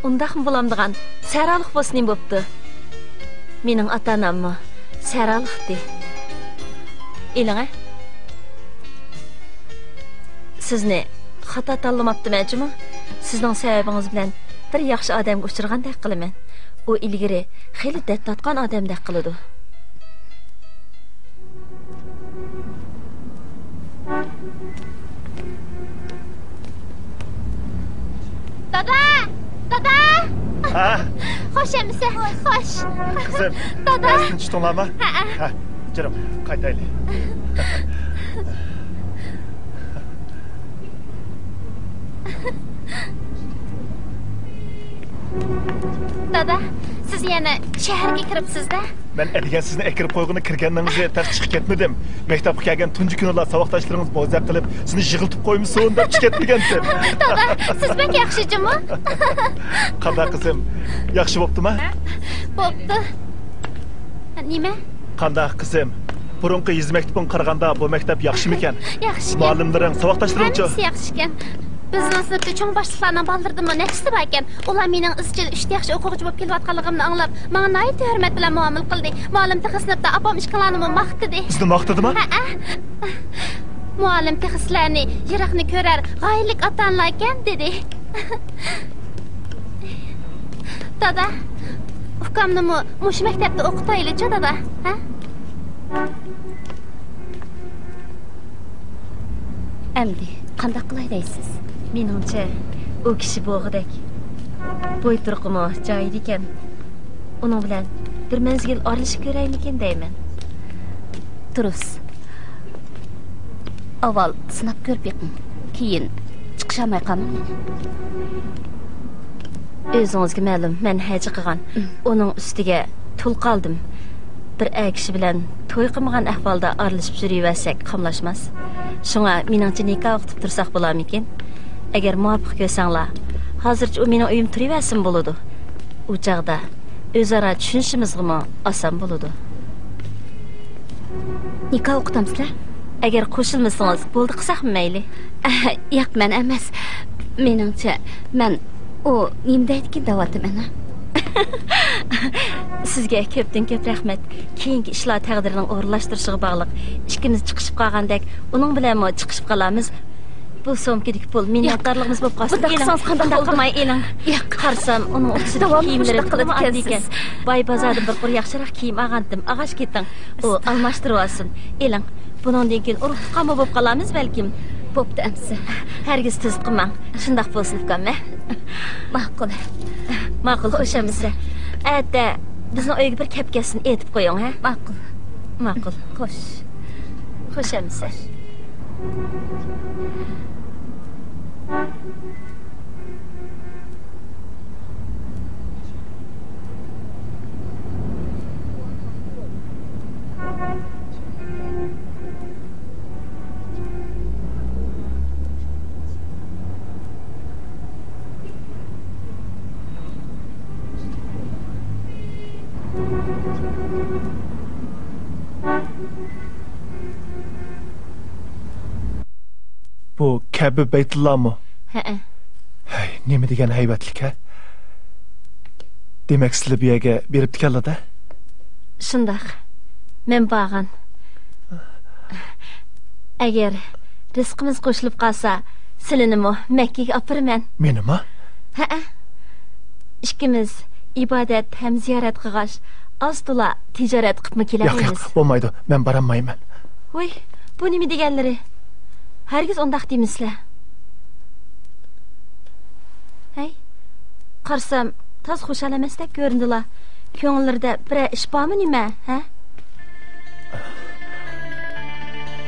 ئۇنداقمۇ بولامدىغان؟ سەھرالىق بولسا نېمە بوپتۇ؟ مېنىڭ ئاتا-ئاناممۇ سەھرالىقتى. ئېلىڭە. سىزنى خاتا تاللىماپتىمەن جۇمۇ. سىزنىڭ سەۋەبىڭىز بىلەن بىر ياخشى ئادەمگە ئۇچرىغاندەك قىلىمەن. ئۇ ئىلگىرى خېلى دەرد تارتقان ئادەمدەك قىلىدۇ. دادا! دادا! ھە؟ خوش ئەمىسە، خوش. قىزىم، دادا! تىنچ تۇتۇڭلارمۇ؟ ھەئە. ھە، جېنىم، قايتايلى. دادا، سىز يەنە شەھەرگە كىرىپسىز-دە؟ مەن ئەتىگەن سىزنى ئەكىرىپ قويغىلى كىرگىنىڭىزنى تېخى چىقىپ كەتمىدىم. مەكتەپكە كەلگەن تۇنجى كۈنىلا ساۋاقداشلىرىڭىز بوزەك قىلىپ، سىزنى يىغلىتىپ قويمىسۇن دەپ چىقىپ كەتمىگەنتىم. دادا، سىز بەك ياخشى جۇمۇ. قانداق قىزىم؟ ياخشى بوپتۇما؟ ھە؟ بوپتۇ. نېمە؟ قانداق قىزىم؟ بۇرۇنقى يېزا مەكتىپىڭگە قارىغاندا بۇ مەكتەپ ياخشىمىكەن؟ ياخشىكەن. مۇئەللىملىرىڭ، ساۋاقداشلىرىڭچۇ؟ ھەممىسى ياخشىكەن. بىزنىڭ سىنىپتا چوڭ باشلىقلارنىڭ بالىلىرىدىنمۇ نەچچىسى باركەن. ئۇلار مېنىڭ ئىزچىل ئۈچتە ياخشى ئوقۇغۇچى بولۇپ كېلىۋاتقانلىقىمنى ئاڭلاپ، ماڭا ناھايىتى ھۆرمەت بىلەن مۇئامىلە قىلدى. مۇئەللىم تېخى سىنىپتا ئاپام ئىككىڭلارنىمۇ ماختىدى. سىزنى ماختىدىما؟ ھەئە. مۇئەللىم تېخى سىلەرنى يىراقنى كۆرەر غايىلىك ئاتا-ئانىلاركەن دېدى. دادا، ئۇكامنىمۇ مۇشۇ مەكتەپتە ئوقۇتايلىچۇ، دادا، ھە؟ ئەمدى قانداق قىلاي دەيسىز؟ مېنىڭچە، ئۇ كىشى بوغىدەك. بوي تۇرقىمۇ جايىدىكەن. ئۇنىڭ بىلەن بىر مەزگىل ئارىلىشىپ كۆرەيمىكىن دەيمەن. تۇرۇس. ئاۋۋال سىناپ كۆرۈپ بېقىڭ. كېيىن چىقىشالماي قالماڭ. ئۆزىڭىزگە مەلۇم، مەن ھەجە قىلغان. ئۇنىڭ ئۈستىگە تۇل قالدىم. بىر ئەر كىشى بىلەن توي قىلمىغان ئەھۋالدا ئارىلىشىپ يۈرۈۋەرسەك قاملاشماس. شۇڭا مېنىڭچە نىكاھ ئوقۇتۇپ تۇرساق بولارمىكىن؟ ئەگەر مۇۋاپىق كۆرسەڭلار، ھازىرچە ئۇ مېنىڭ ئۆيۈمدە تۇرۇۋەرسىمۇ بولىدۇ. ئۇ چاغدا ئۆزئارا چۈشىنىشىمىزغىمۇ ئاسان بولىدۇ. نىكاھ ئوقۇتامسىلەر؟ ئەگەر قوشۇلمىسىڭىز بولدى قىلساقمۇ مەيلى. ياق، مەن ئەمەس. مېنىڭچە، مەن ئۇ نېمە دەيدىكىن دەۋاتىمەن. سىزگە كۆپتىن كۆپ رەھمەت. كېيىنكى ئىشلار تەقدىرنىڭ ئورۇنلاشتۇرۇشىغا باغلىق. ئىككىمىز چىقىشىپ قالغاندەك، ئۇنىڭ بىلەنمۇ چىقىشىپ قالارمىز. بۇ سومكىدىكى پۇل مىننەتدارلىقىمىز بولۇپ قالسۇن. بۇنداق ئېلىڭ، قىلسىڭىز قانداق بولىدۇ؟ قىلماي ئېلىڭ. ياق. قارىسام، ئۇنىڭ ئۇكىسىدىكى كىيىملىرى تولىمۇ ئاددىيكەن. باي بازاردىن بىر قۇر ياخشىراق كىيىم ئالغانتىم. ئالغاچ كېتىڭ. ئۇ ئالماشتۇرۇۋالسۇن. ئېلىڭ. بۇنىڭدىن كېيىن ئۇرۇق تۇغقانمۇ بولۇپ قالارمىز بەلكىم. بوپتۇ ئەمىسە. ھەرگىز تۈزىتىپ قالماڭ. شۇنداق بولسۇن ئۇكام، ھە؟ ماقۇل. ماقۇل، خوش ئەمىسە. ئەتە بىزنىڭ ئۆيگە بىر كەپ كەتسۇن، ئېيتىپ قويۇڭ، ھە؟ ماقۇل. ماقۇل. خوش. خوش ئەمىسە. بۇ كەبە بەيتۇللامۇ؟ ھەئە. ھەي، نېمە دېگەن ھەيۋەتلىك، ھە؟ دېمەك، سىلى بۇ يەرگە بېرىپتىكەنلا-دە؟ شۇنداق. مەن بارغان. ئەگەر رىزقىمىز قوشۇلۇپ قالسا، سىلىنىمۇ مەككىگە ئاپىرىمەن. مېنىمۇ؟ ھەئە. ئىككىمىز ئىبادەت ھەم زىيارەت قىلغاچ، ئاز-تولا تىجارەت قىپمۇ ياق، ياق، كېلەلەيمىز. بولمايدۇ، مەن بارالمايمەن. ۋوي، بۇ نېمە دېگەنلىرى؟ ھەرگىز ئۇنداق دېمىسىلە. ھەي، قارىسام، تازا خۇشال ئەمەستەك كۆرۈندىلا. كۆڭۈللىرىدە بىرەر ئىش بارمۇ نېمە، ھە؟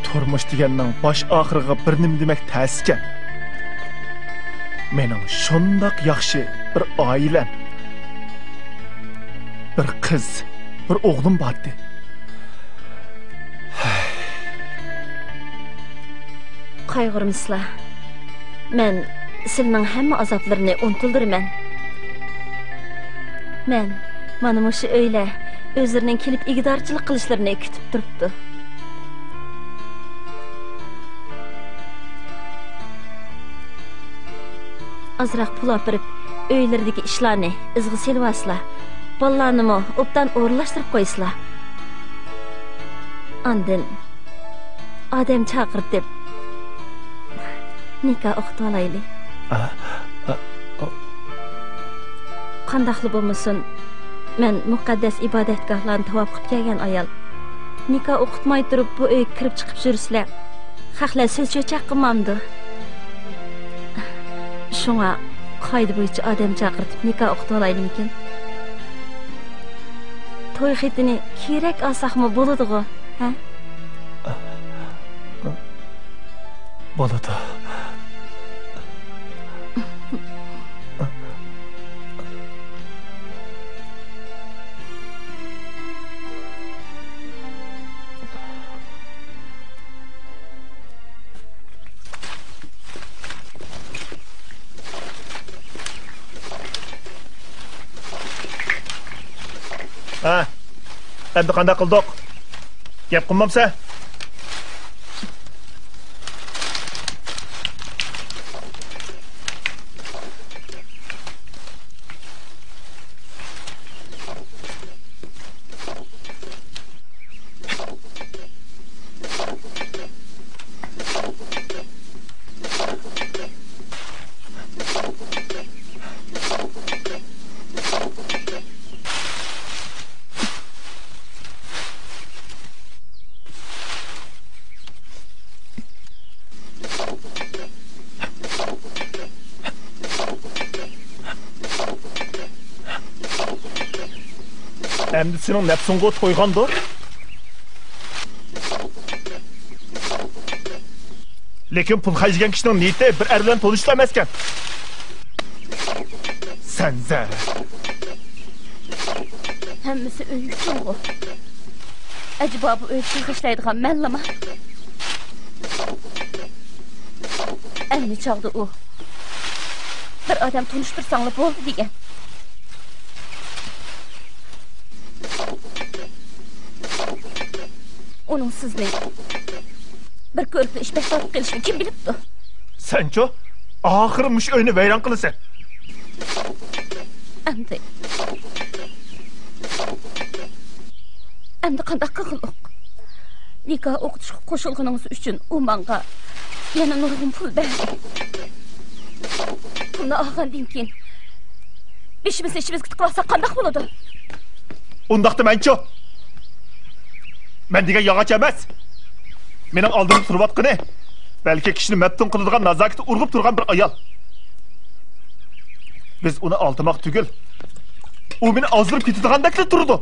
تۇرمۇش دېگەننىڭ باش ئاخىرىغا بىر نېمە دېمەك تەس ئىكەن. مېنىڭ شۇنداق ياخشى بىر ئائىلەم، بىر قىز، بىر ئوغلۇم بارتى. قايغۇرمىسىلا. مەن سىلىنىڭ ھەممە ئازابلىرىنى ئۇنتۇلدۇرىمەن. مەن مانا مۇشۇ ئۆيلەر ئۆزلىرىنىڭ كېلىپ ئىگىدارچىلىق قىلىشلىرىنى كۈتۈپ تۇرۇپتۇ. ئازراق پۇل ئاپىرىپ، ئۆيلىرىدىكى ئىشلارنى ئىزغا سېلىۋالسىلا، بالىلارنىمۇ ئوبدان ئورۇنلاشتۇرۇپ قويسىلا. ئاندىن ئادەم چاقىرتىپ، نىكاھ ئوقۇتۇۋالايلى. ئا، ئا، ئا. قانداقلا بولمىسۇن، مەن مۇقەددەس ئىبادەتگاھلارنى تاۋاپ قىلىپ كەلگەن ئايال. نىكاھ ئوقۇتماي تۇرۇپ، بۇ ئۆيگە كىرىپ چىقىپ يۈرسىلە، خەقلەر سۆز-چۆچەك قىلمامدۇ؟ شۇڭا قائىدە بويىچە ئادەم چاقىرتىپ نىكاھ ئوقۇتۇۋالايلىمىكىن؟ توي خېتىنى كېرەك ئالساقمۇ بولىدىغۇ، ھە؟ بولىدۇ. ھە، ئەمدى قانداق قىلدۇق؟ گەپ قىلمامسەن؟ ئەمدى سېنىڭ نەپسىڭغۇ تويغاندۇ؟ لېكىن پۇل خەجلىگەن كىشىنىڭ نىيىتى بىر ئەر بىلەن تونۇشۇشلا ئەمەسكەن. سەنزە. ھەممىسى ئۆي ئۈچۈنغۇ؟ ئەجەبا بۇ ئۆيدە پۇل خەجلەيدىغان مەنلىما؟ ئەينى چاغدا ئۇ بىر ئادەم تونۇشتۇرساڭلا بولدى دېگەن. ئۇنىڭ سىزنى بىر كۆرۈپلا ئىش بەك تارتىپ قېلىشىنى كىم بىلىپتۇ؟ سەنچۇ؟ ئاخىرى مۇشۇ ئۆينى ۋەيران قىلىسەن. ئەمدى ئەمدى قانداق قىلغىلىق؟ نىكاھ ئوقۇتۇشقا قوشۇلغىنىڭىز ئۈچۈن ئۇ ماڭا يەنە نۇرغۇن پۇل بەردى. پۇلنى ئالغاندىن كېيىن بېشىمىزنى ئىچىمىزگە تىقىۋالساق قانداق بولىدۇ؟ ئۇنداقتا مەنچۇ؟ مەن دېگەن ياغاچ ئەمەس. مېنىڭ ئالدىمدا تۇرۇۋاتقىنى، بەلكى كىشىنى مەپتۇن قىلىدىغان نازاكىتى ئۇرغۇپ تۇرغان بىر ئايال. بىز ئۇنى ئالدىماق تۈگۈل، ئۇ مېنى ئازدۇرۇپ كېتىدىغاندەكلا تۇرىدۇ.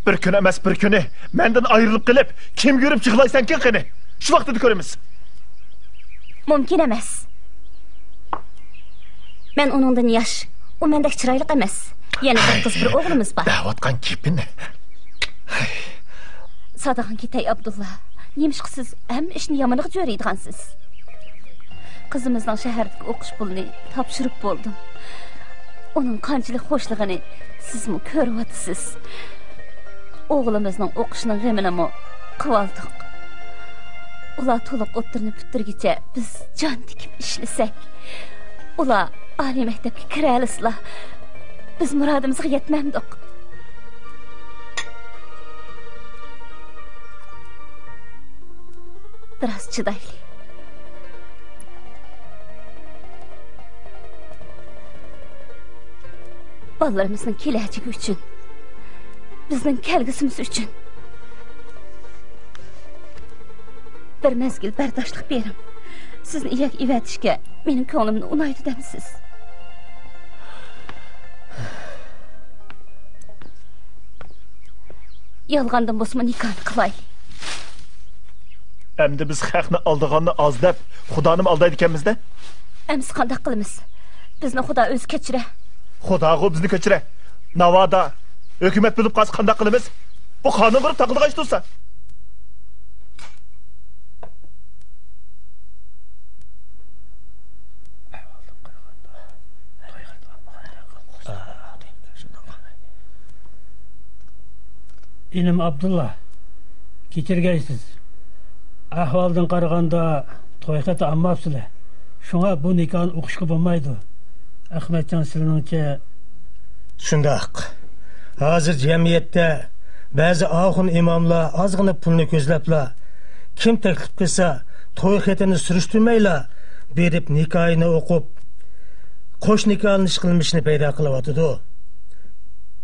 بىر كۈن ئەمەس، بىر كۈنى مەندىن ئايرىلىپ قېلىپ، كىمگە يۈرۈپ يىغلايسەنكىن قېنى؟ شۇ ۋاقتىدا كۆرىمىز. مۇمكىن ئەمەس. مەن ئۇنىڭدىن ياش، ئۇ مەندەك چىرايلىق ئەمەس. يەنە بىر قىز، بىر ئوغلىمىز بار. دەۋاتقان گېپىنى. سادىغىن كېتەي، ئابدۇللا. نېمىشقا سىز ھەممە ئىشنى يامىنىغا جۆرەيدىغانسىز؟ قىزىمىزنىڭ شەھەردىكى ئوقۇش پۇلىنى تاپشۇرۇپ بولدۇم. ئۇنىڭ قانچىلىك خۇشلىقىنى سىزمۇ كۆرۈۋاتىسىز. ئوغلىمىزنىڭ ئوقۇشىنىڭ غېمىنىمۇ قىلىۋالدۇق. ئۇلار تولۇق ئوتتۇرىنى پۈتتۈرگۈچە بىز جان تىكىپ ئىشلىسەك، ئۇلار ئالىي مەكتەپكە كىرەلىسىلا، بىز مۇرادىمىزغا يەتمەمدۇق. بىراز چىدايلى. بالىلىرىمىزنىڭ كېلەچىكى ئۈچۈن، بىزنىڭ كەلگۈسىمىز ئۈچۈن بىر مەزگىل بەرداشلىق بېرىڭ. سىزنى ئىيەگە ئېۋەتىشكە مېنىڭ كۆڭلۈمنى ئۇنايدۇ دەمسىز؟ يالغاندىن بولسىمۇ نىكاھنى قىلايلى. ئەمدى بىز خەقنى ئالدىغاننى ئاز دەپ، خۇدانىمۇ ئالدايدىكەنمىز-دە. ئەمىسە قانداق قىلىمىز؟ بىزنى خۇدا ئۆزى كەچۈرە. خۇداغۇ بىزنى كەچۈرە. ناۋادا ھۆكۈمەت بولۇپ قالسا قانداق قىلىمىز؟ بۇ قانۇنغا تاقىلىدىغان ئىش تۇرسا. ئىنىم ئابدۇللا، كەچۈرگەيسىز. ئەھۋالدىن قارىغاندا توي خېتى ئالماپسىلەر. شۇڭا بۇ نىكاھنى ئوقۇشقا بولمايدۇ. ئەخمەتجان، سىلىنىڭچە؟ شۇنداق. ھازىر جەمئىيەتتە بەزى ئاخۇن ئىماملار ئازغىنە پۇلنى كۆزلەپلا، كىم تەكلىپ قىلسا، توي خېتىنى سۈرۈشتۈرمەيلا بېرىپ نىكاھىنى ئوقۇپ، قوش نىكاھلىنىش قىلمىشىنى پەيدا قىلىۋاتىدۇ.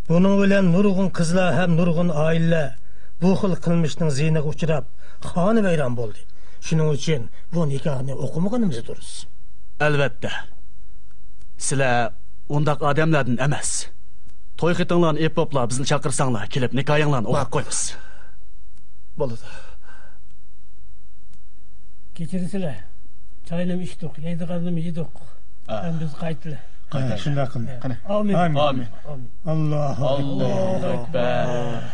بۇنىڭ بىلەن نۇرغۇن قىزلار ھەم نۇرغۇن ئائىلىلەر بۇ خىل قىلمىشنىڭ زىيىنىغا ئۇچراپ، خانىۋەيران بولدى. شۇنىڭ ئۈچۈن بۇ نىكاھنى ئوقۇمىغىنىمىز دۇرۇس. ئەلۋەتتە. سىلەر ئۇنداق ئادەملەردىن ئەمەس. توي خېتىڭلارنى ئېلىپ بوپلا بىزنى چاقىرساڭلار، كېلىپ نىكاھىڭلارنى ئوقۇپ قويىمىز. بولىدۇ. كەچۈرىسىلەر. چاينىمۇ ئىچتۇق، يەيدىغاننىمۇ يېدۇق. ئەمدى بىز قايتىلى. قايتايلى. شۇنداق قىلدى. قېنى. ئامىن. ئامىن. ئامىن. ئاللاھۇ ئەكبەر.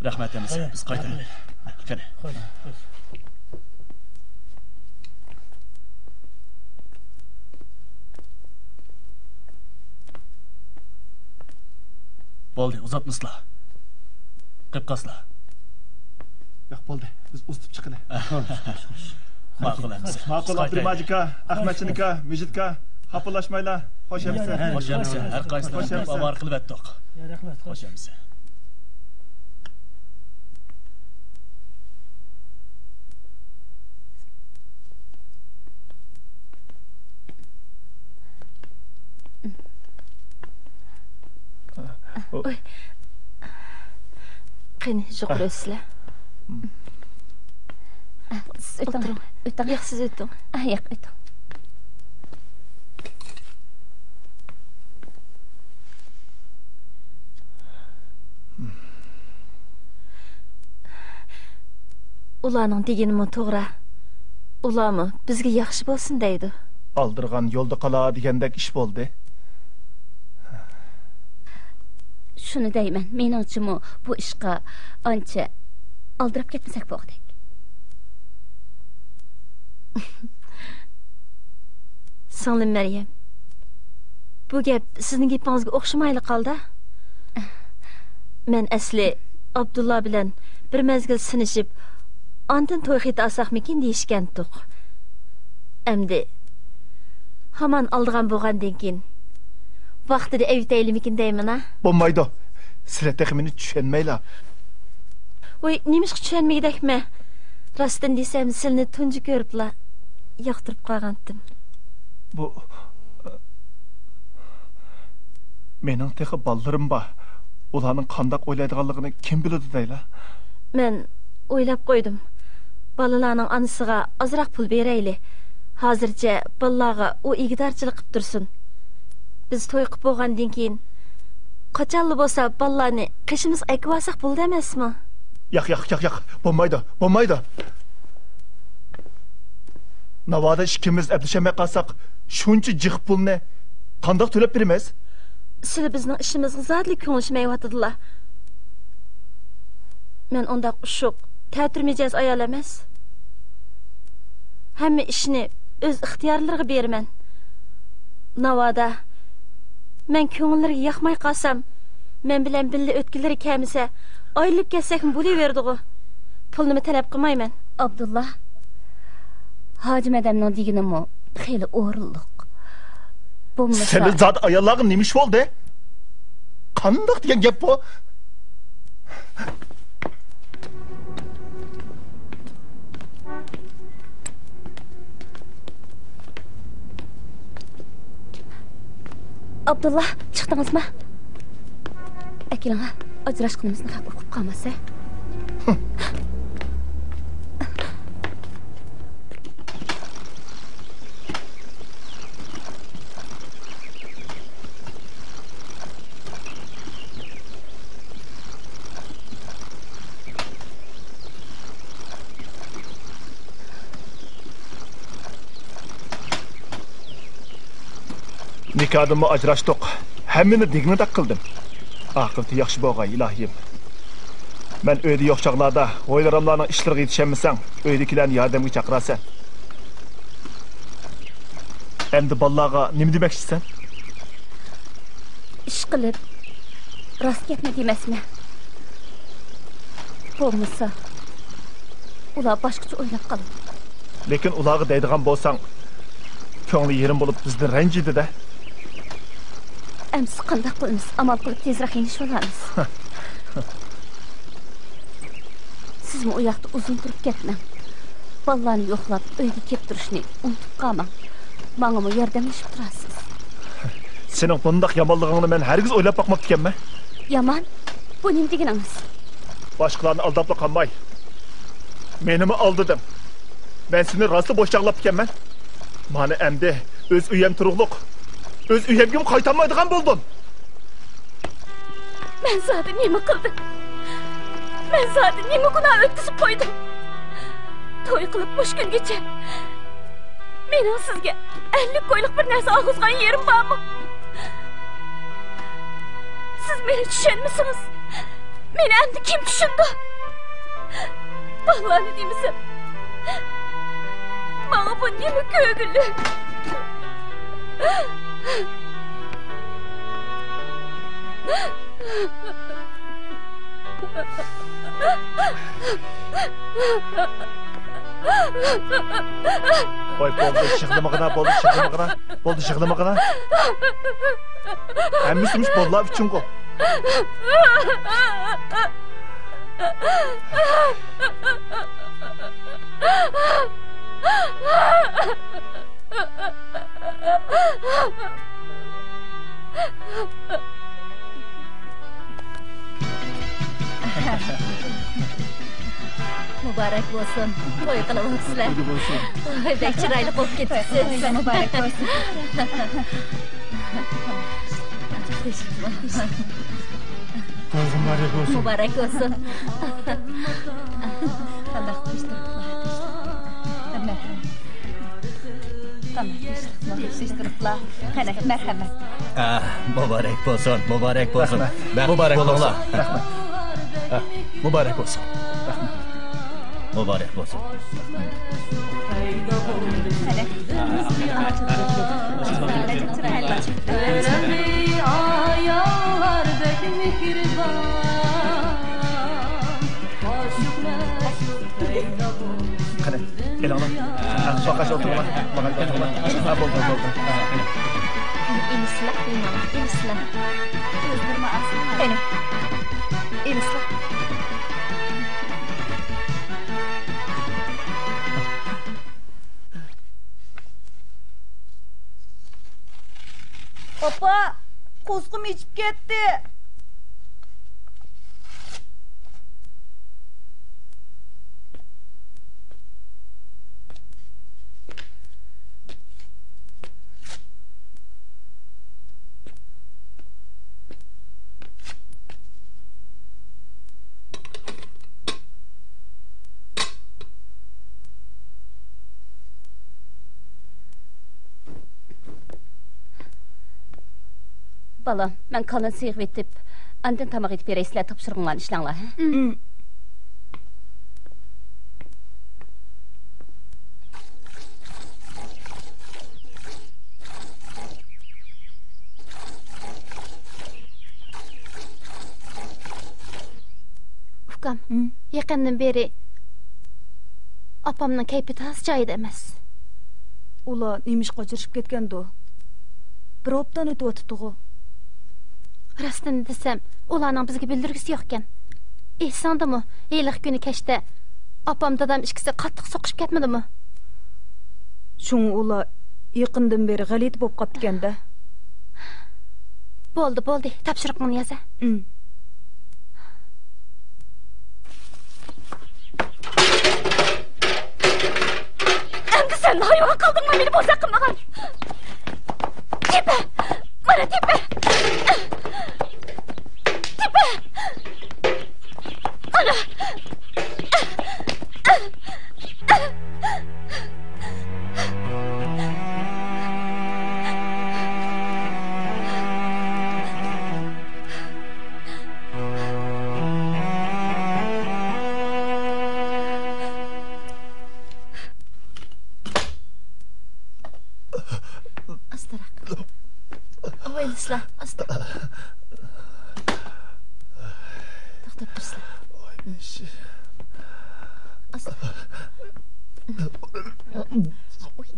رەھمەت ئەمىسە، بىز قايتايلى. قېنى. بولدى، ئۇزاتمىسىلا. قېلىپ قالسىلا. ياق، بولدى، بىز ئۇزىتىپ چىقىلى. ماقۇل ئەمىسە. ماقۇل، ئابدۇرېھىم ھاجى ئاكا، ئەخمەتجان ئاكا، مىجىت ئاكا، خاپىلاشمايلا. خوش ئەمىسە. خوش ئەمىسە. ھەر قايسىلىرىنى ئاۋارە قىلىۋەتتۇق. خوش ئەمىسە. قېنى، يۇقىرى ئۆتسىلە. سىز ئۆتۈڭ. ئولتۇرۇڭ. ئۆتۈڭ. ياق، سىز ئۆتۈڭ. ياق، ئۆتۈڭ. ئۇلارنىڭ دېگىنىمۇ توغرا. ئۇلارمۇ بىزگە ياخشى بولسۇن دەيدۇ. ئالدىرىغان يولدا قالا دېگەندەك ئىش بولدى. شۇنى دەيمەن، مېنىڭچىمۇ بۇ ئىشقا ئانچە ئالدىراپ كەتمىسەك بولغۇدەك. سىڭلىم مەريەم، بۇ گەپ سىزنىڭ گېپىڭىزگە ئوخشىمايلا قالدى. مەن ئەسلى ئابدۇللا بىلەن بىر مەزگىل سىنىشىپ، ئاندىن توي خېتى ئالساقمىكىن دېيىشكەنتۇق. ئەمدى ھامان ئالىدىغان بولغاندىن كېيىن، ۋاقتىدا ئەۋېتەيلىمىكىن دەيمەن ھە. بولمايدۇ. سىلە تېخى مېنى چۈشەنمەيلا. ۋوي، نېمىشقا چۈشەنمىگۈدەكمەن؟ راستىنى دېسەم، سىلىنى تۇنجى كۆرۈپلا ياقتۇرۇپ قالغانتىم. بۇ، مېنىڭ تېخى بالىلىرىم بار. ئۇلارنىڭ قانداق ئويلايدىغانلىقىنى كىم بىلىدۇ دەيلا؟ مەن ئويلاپ قويدۇم. بالىلارنىڭ ئانىسىغا ئازراق پۇل بېرەيلى. ھازىرچە بالىلارغا ئۇ ئىگىدارچىلىق قىپ تۇرسۇن. بىز توي قىپ بولغاندىن كېيىن، قاچانلا بولسا بالىلارنى قېشىمىزغا ئەكىۋالساق بولىدۇ ئەمەسمۇ؟ ياق، ياق، ياق، ياق. بولمايدۇ، بولمايدۇ. ناۋادا ئىككىمىز ئەپلىشەلمەي قالساق، شۇنچە جىق پۇلنى قانداق تۆلەپ بېرىمىز؟ سىلى بىزنىڭ ئىشىمىزغا زادىلا كۆڭۈل ئىچمەيۋاتىدىلا. مەن ئۇنداق ئۇششۇق، تەتۈر مىجەز ئايال ئەمەس. ھەممە ئىشنى ئۆز ئىختىيارلىرىغا بېرىمەن. ناۋادا مەن كۆڭۈللىرىگە ياقماي قالسام، مەن بىلەن بىللە ئۆتكۈلىرى كەلمىسە، ئايرىلىپ كەتسەكمۇ بولۇۋېرىدىغۇ. پۇلنىمۇ تەلەپ قىلمايمەن. ئابدۇللا، ھاجىم ئادەمنىڭ دېگىنىمۇ خېلى ئورۇنلۇق. بولمىسا سىلى زادى ئاياللارغا نېمە ئىش بولدى؟ قانداق دېگەن گەپ بۇ؟ ئابدۇللا، چىقتىڭىزمۇ؟ ئەكېلىڭە، ئاجراشقىنىمىزنى خەق ئۇقۇپ قالماسا. نىكاھتىنمۇ ئاجراشتۇق. ھەممىنى دېگىنىدەك قىلدىم. ئاقىۋىتى ياخشى بولغاي، ئىلاھىم. مەن ئۆيدە يوق چاغلاردا ھويلىراملارنىڭ ئىشلىرىغا يېتىشەلمىسەڭ، ئۆيدىكىلەرنى ياردەمگە چاقىرارسەن. ئەمدى بالىلارغا نېمە دېمەكچىسەن؟ ئىشقىلىپ، راست گەپنى دېمەسمەن. بولمىسا، ئۇلار باشقىچە ئويلاپ قالىدۇ. لېكىن ئۇلارغا دەيدىغان بولساڭ، كۆڭلى يېرىم بولۇپ بىزدىن رەنجىيدۇ-دە. ئەمسە قانداق قىلىمىز؟ ئامال قىلىپ تېزرەك يېنىشىۋالامىز. سىزمۇ ئۇ ياقتا ئۇزۇن تۇرۇپ كەتمەڭ. بالىلارنى يوقلاپ، ئۆيگە كېلىپ تۇرۇشنى ئۇنتۇپ قالماڭ. ماڭىمۇ ياردەملىشىپ تۇرارسىز. سېنىڭ بۇنداق يامانلىقىڭنى مەن ھەرگىز ئويلاپ باقماپتىكەنمەن. يامان؟ بۇ نېمە دېگىنىڭىز؟ باشقىلارنى ئالداپلا قالماي، مېنىمۇ ئالدىدىڭ. مەن سېنى راستلا بوش چاغلاپتىكەنمەن. مانا ئەمدى ئۆز ئۆيەم تۇرۇقلۇق، ئۆز ئۆيەمگىمۇ قايتالمايدىغان بولدۇم. مەن زادى نېمە قىلدىم؟ مەن زادى نېمە گۇناھ ئۆتكۈزۈپ قويدۇم؟ توي قىلىپ مۇشۇ كۈنگىچە مېنىڭ سىزگە ئەللىك كويلۇق بىر نەرسە ئالغۇزغان يېرىم بارمۇ؟ سىز مېنى چۈشەنمىسىڭىز، مېنى ئەمدى كىم چۈشىنىدۇ؟ بالىلارنى دېمىسەم، ماڭا بۇ نېمە كۆرگۈلۈك؟ ۋاي، بولدى، يىغلىمىغىنا، بولدى، يىغلىمىغىنا، بولدى، يىغلىمىغىنا. ھەممىسى مۇشۇ بالىلار ئۈچۈنغۇ. مۇبارەك بولسۇن. توي قىلىۋاپسىلەر. ۋاي، بەك چىرايلىق بولۇپ كېتىپسىز. مۇبارەك بولسۇن. تويغا مۇبارەك بولسۇن. مۇبارەك بولسۇن. قانداق قىلىشتۇرۇپلا. قانداق قىلىشتۇرۇپلا. قېنى، مەرھەمەت. ئا، مۇبارەك بولسۇن، مۇبارەك بولسۇن. رەھمەت. مۇبارەك بولۇڭلار. رەھمەت. ئا، مۇبارەك بولسۇن. رەھمەت. مۇبارەك بولسۇن. ئاياللار بەك مېھرىبان. قېنى، كېلىڭلار. ھە، باقاش ئولتۇرۇڭلار. باقاش ئولتۇرۇڭلار. ھە، بولدى، بولدى. ئېلىسىلا، بىمالال، ئېلىسىلا. كۆزلىرىمنى ئالسىلا. قېنى، ئېلىسىلا. ئاپا، قورسىقىم ئېچىپ كەتتى. بالام، مەن كالىنى سىيغىۋېتىپ، ئاندىن تاماق ئېتىپ بېرەي، سىلەر تاپشۇرغۇڭلارنى ئىشلەڭلار، ھە؟ ئۇكام، ھىم؟ يېقىندىن بېرى ئاپامنىڭ كەيپى تازا جايىدا ئەمەس. ئۇلار نېمىشقا ئاجرىشىپ كەتكەندۇ؟ بىر ھاپتىنى ئۆتۈۋاتىپتىغۇ. راستىنى دېسەم، ئۇلارنىڭ بىزگە بىلدۈرگۈسى يوقكەن. ئېسىڭدىمۇ، ھېلىقى كۈنى كەچتە ئاپام، دادام ئىككىسى قاتتىق سوقۇشۇپ كەتمىدىمۇ؟ شۇڭا ئۇلار يېقىندىن بېرى غەلىتە بولۇپ قاپتىكەن-دە. بولدى، بولدى، تاپشۇرۇقۇڭنى ياز، ھە. ئىم. ئەمدى سەن ھايۋان قىلدىڭمۇ مېنى بوزەك قىلمىغان؟ تېپە! مانا تېپە! تېپە! مانا! ئاستىراق. ئاۋايلىسىلا، ئاستا. توختاپ تۇرسىلا. ئاستا. ئۇي.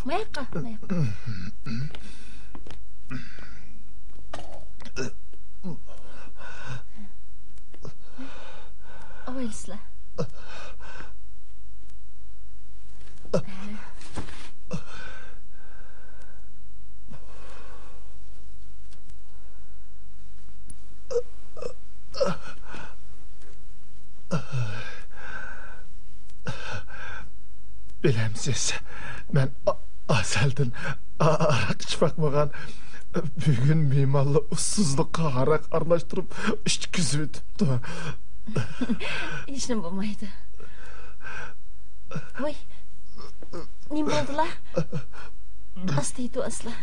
ماياققا، ماياققا. ئاۋايلىسىلا. بىلەمسىز، مەن ئا-، ئازەلدىن ئا-، ھاراق ئىچىپ باقمىغان. بۈگۈن مېھمانلار ئۇسسۇزلۇققا ھاراق ئارىلاشتۇرۇپ ئىچكۈزۈۋېتىپتۇ. ھېچنېمە بولمايدۇ. ۋاي، نېمە بولدىلا؟ ئاستا ئېيتىۋالسىلا.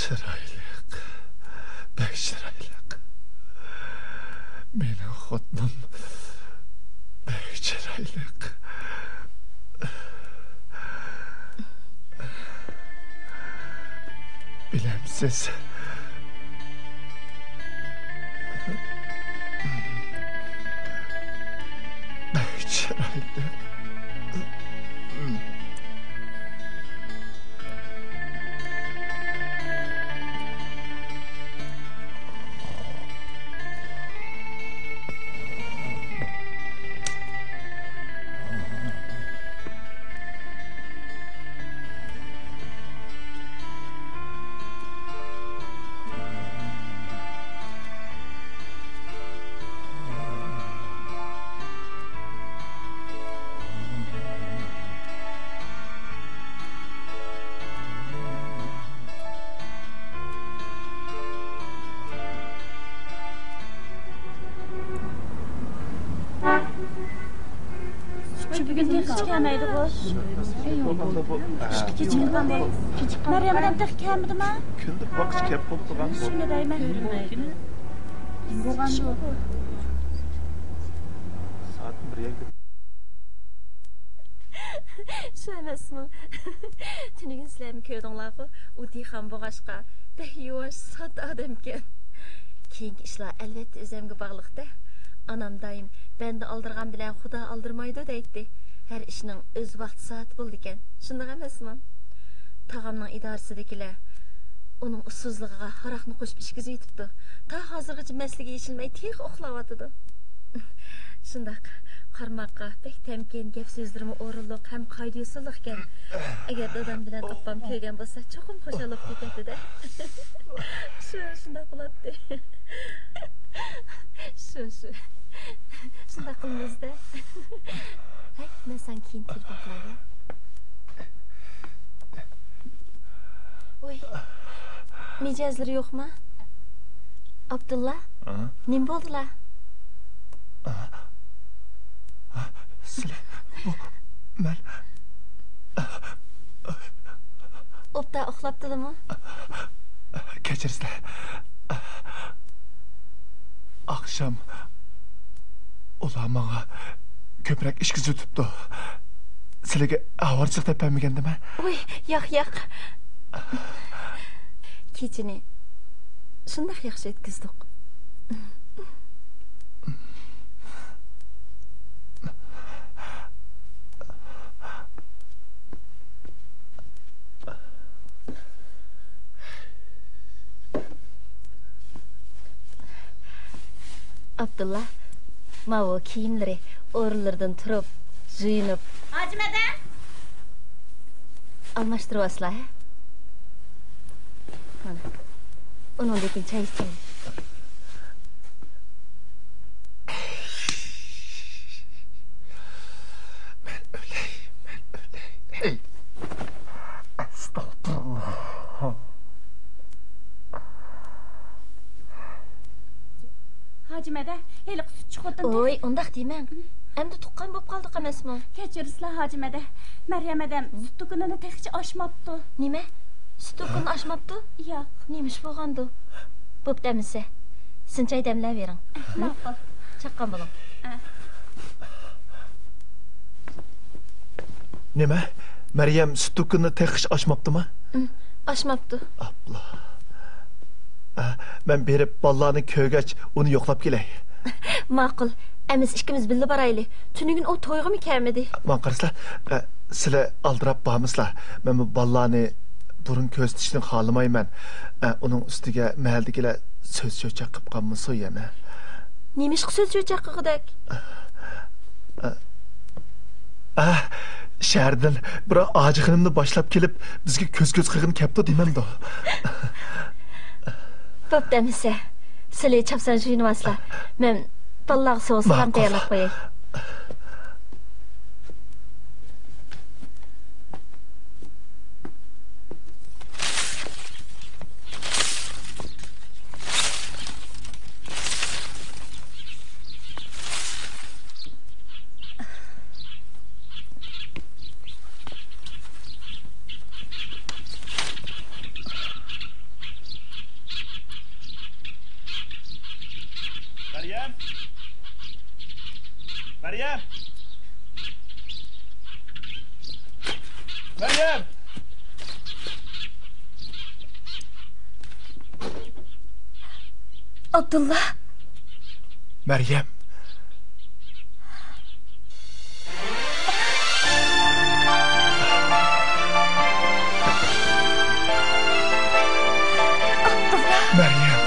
چىرايلىق، بەك چىرايلىق. مېنىڭ خوتۇنۇم بەك چىرايلىق. بىلەمسىز؟ بەك چىرايلىق. شۇ بۈگۈن تېخىچە كەلمەيدىغۇ. كېچىككەن بولۇپ. مەريەم بىلەن تېخى كەلمىدىما؟ كۈندە باققىچە كەپ بولۇپ تۇرغان. شۇنى دەيمەن. بولغاندۇ. سائەت بىر يەرگە. شۇ ئەمەسمۇ؟ تۈنۈگۈن سىلەرمۇ كۆردۈڭلارغۇ، ئۇ دېھقان بولغاچقا، بەك يۇۋاش، ساددا ئادەمكەن. كېيىنكى ئىشلار ئەلۋەتتە ئۆزەمگە باغلىق-دە. ئانام دائىم، «بەندە ئالدىرىغان بىلەن خۇدا ئالدىرىمايدۇ» دەيتتى. ھەر ئىشنىڭ ئۆز ۋاقتى سائىتى بولىدىكەن. شۇنداق ئەمەسمۇ؟ تاغامنىڭ ئىدارىسىدىكىلەر ئۇنىڭ ئۇسسۇزلۇقىغا ھاراقنى قوشۇپ ئىچكۈزۈۋېتىپتۇ. تا ھازىرغىچە مەستلىكى يېشىلمەي تېخى ئۇخلاۋاتىدۇ. شۇنداق، قارىماققا بەك تەمكىن، گەپ سۆزلىرىمۇ ئورۇنلۇق ھەم قائىدە-يوسۇنلۇق ئىكەن. ئەگەر دادام بىلەن ئاپام كۆرگەن بولسا، چوقۇم خۇشال بولۇپ كېتەتتى-دە. شۇ، شۇنداق بولاتتى. شۇ، شۇ. شۇنداق قىلىمىز-دە. ھەي، مەن ساڭا كېيىن تېلېفون قىلاي، يا. ۋوي، مىجەزلىرى يوقما؟ ئابدۇللا، ھە؟ نېمە بولدىلا؟ ھە؟ ھە؟ سىلى، بۇ، مەن. ئوبدان ئۇخلاپتىلىمۇ؟ كەچۈرسىلەر. ئاخشام ئۇلار ماڭا كۆپرەك ئىچكۈزۈۋېتىپتۇ. سىلىگە ئاۋارىچىلىق دەپ بەرمىگەندىمەن؟ ۋوي، ياق، ياق. كېچىنى شۇنداق ياخشى ئۆتكۈزدۇق. ئابدۇللا، ماۋۇ كىيىملىرى ئورۇنلىرىدىن تۇرۇپ، يۇيۇنۇپ. ھاجىمەدەم! ئالماشتۇرۇۋالسىلا، ھە؟ مانا، ئۇنىڭدىن كېيىن چاي ئىچەيلى. مەن ئۆلەي، مەن ئۆلەي. ھەي. ئەستەغپۇرۇللا. ھاجىمەدە، ھېلىقى سۈتچى خوتۇن تېخى. ۋوي، ئۇنداق دېمەڭ. ئەمدى تۇغقان بولۇپ قالدۇق ئەمەسمۇ؟ كەچۈرىسىلە، ھاجىمەدە. مەريەم ھەدەم سۈت دۇكىنىنى تېخىچە ئاچماپتۇ. نېمە؟ سۈت دۇكىنىنى ئاچماپتۇ؟ ياق. نېمە ئىش بولغاندۇ؟ بوپتۇ ئەمىسە. سىنچاي دەملەۋېرىڭ. ماقۇل. چاققان بولۇڭ. ئە. نېمە؟ مەريەم سۈت دۇكىنىنى تېخىچە ئاچماپتىما؟ ئىم، ئاچماپتۇ. ئاپلا. ئە، مەن بېرىپ بالىلارنى كۆرگەچ ئۇنى يوقلاپ كېلەي. ماقۇل. ئەمىسە ئىككىمىز بىللە بارايلى. تۈنۈگۈن ئۇ تويغىمۇ كەلمىدى. ماڭا قارىسىلا، ئە، سىلە ئالدىراپ بارمىسىلا. مەن بۇ بالىلارنى بۇرۇن كۆرسىتىشنى خالىمايمەن. ئە، ئۇنىڭ ئۈستىگە مەھەللىدىكىلەر سۆز چۆچەك قىپ قالمىسۇ يەنە. نېمىشقا سۆز چۆچەك قىلغۇدەك؟ ئە، ئە، شەھەردىن بىر ھاجى خېنىمنى باشلاپ كېلىپ، بىزگە كۆز-كۆز قىلغىلى كەپتۇ دېمەمدۇ؟ بوپتۇ ئەمىسە. سىلى چاپسان يۇيۇنۇۋالسىلا. مەن بالىلارغا سوغۇق سالام تەييارلاپ قوياي. مەريەم! مەريەم! مەريەم! ئابدۇللا! مەريەم! ئابدۇللا! مەريەم!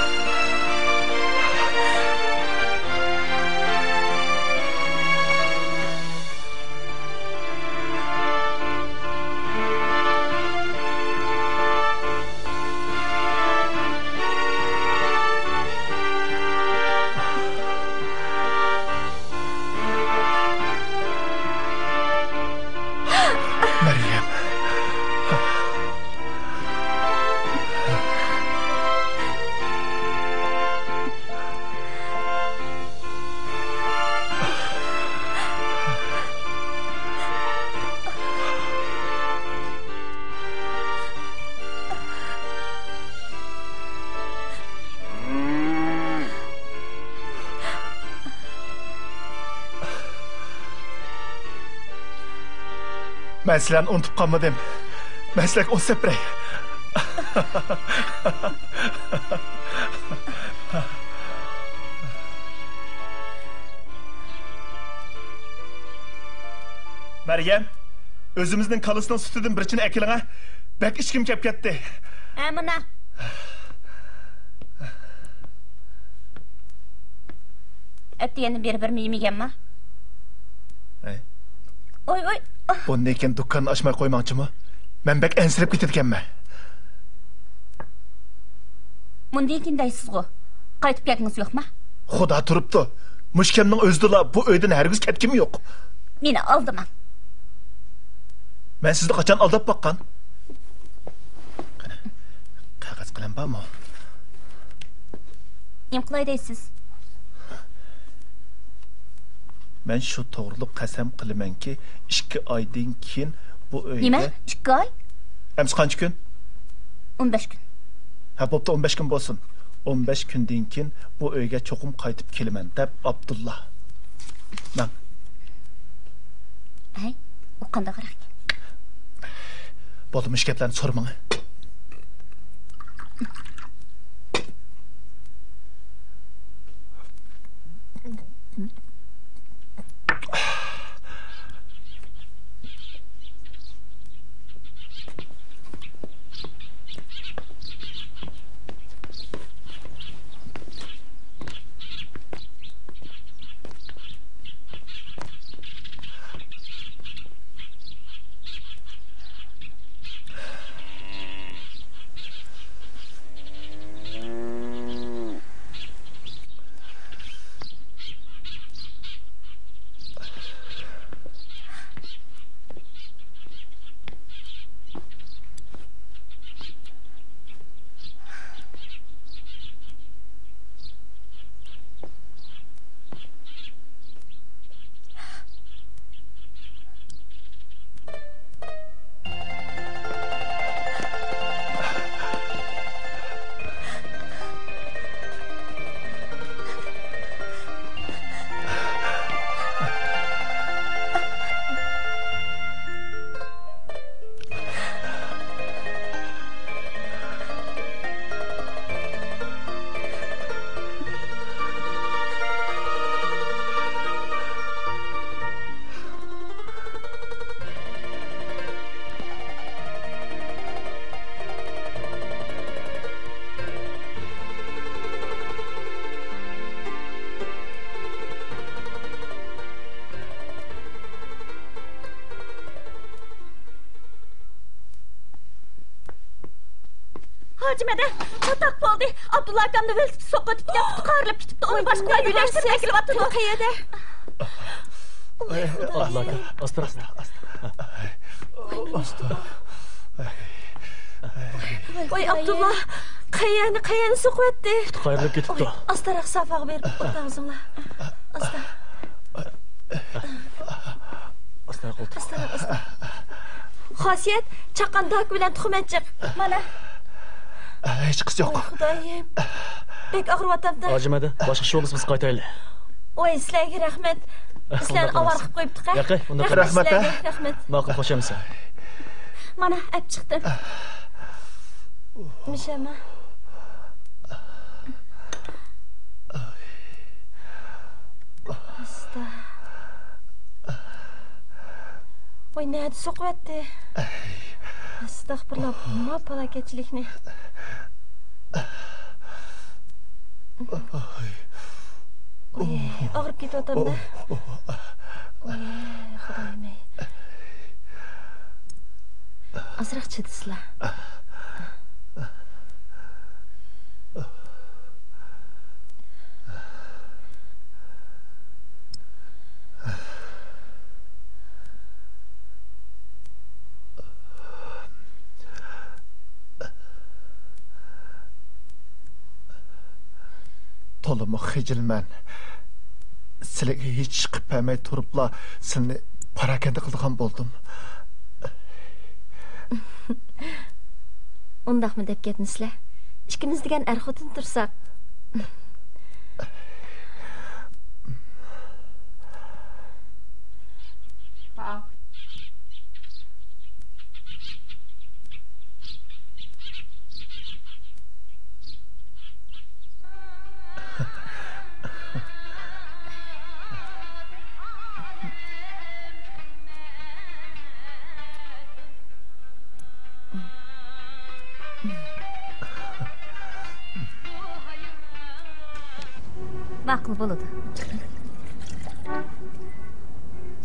مەن سىلەرنى ئۇنتۇپ قالمىدىم. مەن سىلەرگە ئوت سەپرەي. مەريەم، ئۆزىمىزنىڭ كالىسىنىڭ سۈتىدىن بىر چىنە ئەكېلىڭە. بەك ئىچكۈم كەپ كەتتى. ھە، مانا. ئەتىگەندىن بېرى بىرمۇ يېمىگەنما؟ ھەي. ئوي، ئوي. بۇندىن كېيىن دۇكاننى ئاچماي قويماڭچىمۇ؟ مەن بەك ئەنسىرەپ كېتىدىكەنمەن. مۇندىن كېيىن دەيسىزغۇ. قايتىپ كەلگىڭىز يوقما؟ خۇدا تۇرۇپتۇ. مۇشۇ كەمنىڭ ئۆزىدىلا بۇ ئۆيدىن ھەرگىز كەتكۈم يوق. مېنى ئالدىماڭ. مەن سىزنى قاچان ئالداپ باققان؟ قېنى، قەغەز قەلەم بارمۇ؟ نېمە قىلاي دەيسىز؟ مەن شۇ توغرۇلۇق قەسەم قىلىمەنكى، ئىككى ئايدىن كېيىن بۇ ئۆيگە. نېمە؟ ئىككى ئاي؟ ئەمسە قانچە كۈن؟ ئون بەش كۈن. ھە، بوپتۇ، ئون بەش كۈن بولسۇن. ئون بەش كۈندىن كېيىن بۇ ئۆيگە چوقۇم قايتىپ كېلىمەن، دەپ ئابدۇللا. ماڭ. ھەي، ئۇ قانداقراق ئىكەن؟ بولدى، مۇشۇ گەپلەرنى سورىماڭ. ھاجىمەدە، چاتاق بولدى. ئابدۇللا ئاكامنى ۋېلىسىپىت سوقۇۋېتىپتىكەن، پۇتى قايرىلىپ كېتىپتۇ. ئۇنى باشقىلار يۆلەشتۈرۈپ ئەكېلىۋاتىدۇ. قەيەردە؟ ئابدۇللا ئاكا، ئاستا، ئاستا، ئاستا. ۋاي ئابدۇللا، قەيەرنى، قەيەرنى سوقۇۋەتتى؟ پۇتى قايرىلىپ كېتىپتۇ. ئاستاراق سافاغا بېرىپ ئولتۇرغۇزۇڭلار. ئاستا. ئاستاراق ئولتۇر. ئاستا، ئاستا. خاسىيەت، چاققان داكا بىلەن تۇخۇم ئەچچىق. مانا. ھېچقىسى يوق. ۋاي خۇدايىم. بەك ئاغرىۋاتامدۇ؟ ھاجىمەدە، باشقا ئىش بولمىسا بىز قايتايلى. ۋاي سىلەرگە رەھمەت. بىز سىلەرنى ئاۋارە قىلىپ قويۇپتۇق ھە. ياقەي، ئۇنداق رەھمەت سىلەرگە، رەھمەت. ماقۇل، خوش ئەمىسە. مانا، ئەپ چىقتىم. مىشەما. ئاستا. ۋاي، نەدە سوقۇۋەتتى؟ ئەستەغپۇرۇللا، ما پالاكەتچىلىكنى. ۋاي، ئاغرىپ كېتىۋاتامدۇ؟ ۋاي، خۇدايىم ئەي. ئازراق چىدىسىلا. تولىمۇ خىجىلمەن. سىلىگە ھېچ ئىش قىلىپ بەرمەي تۇرۇپلا سىلىنى پاراكەندە قىلىدىغان بولدۇم. ئۇنداقمۇ دەپ كەتمىسىلە. ئىككىمىز دېگەن ئەر-خوتۇن تۇرساق. ماقۇل، بولىدۇ.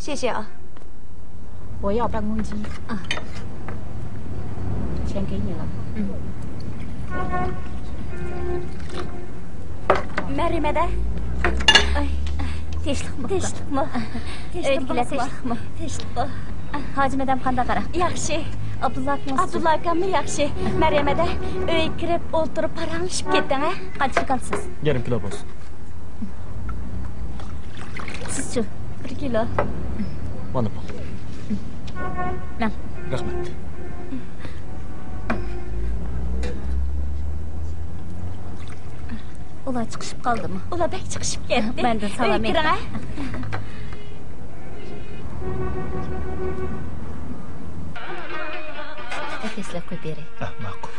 谢谢啊。我要办公机。啊。钱给你了。嗯。 مەريەم ھەدە. ئاي، تىنچلىقمۇ؟ تىنچلىقمۇ؟ ئۆيدىكىلەر تىنچلىقمۇ؟ تىنچلىقمۇ؟ ھاجىم ھەدەم قانداق ئارا؟ ياخشى. ئابدۇللا ئاكىڭىز؟ ئابدۇللا ئاكاممۇ ياخشى. مەريەم ھەدە، ئۆيگە كىرىپ ئولتۇرۇپ پاراڭلىشىپ كېتىڭ ھە. قانچىلىك ئالىسىز؟ يېرىم كىلو بولسۇن. سىزچۇ؟ بىر كىلو. مانا بۇ. مەن. رەھمەت. ئۇلار چىقىشىپ قالدىمۇ؟ ئۇلار بەك چىقىشىپ كەتتى. مەندىن سالام ئېيتىڭ. ئەكەسلەپ قويۇپ بېرەي. ئە، ماقۇل.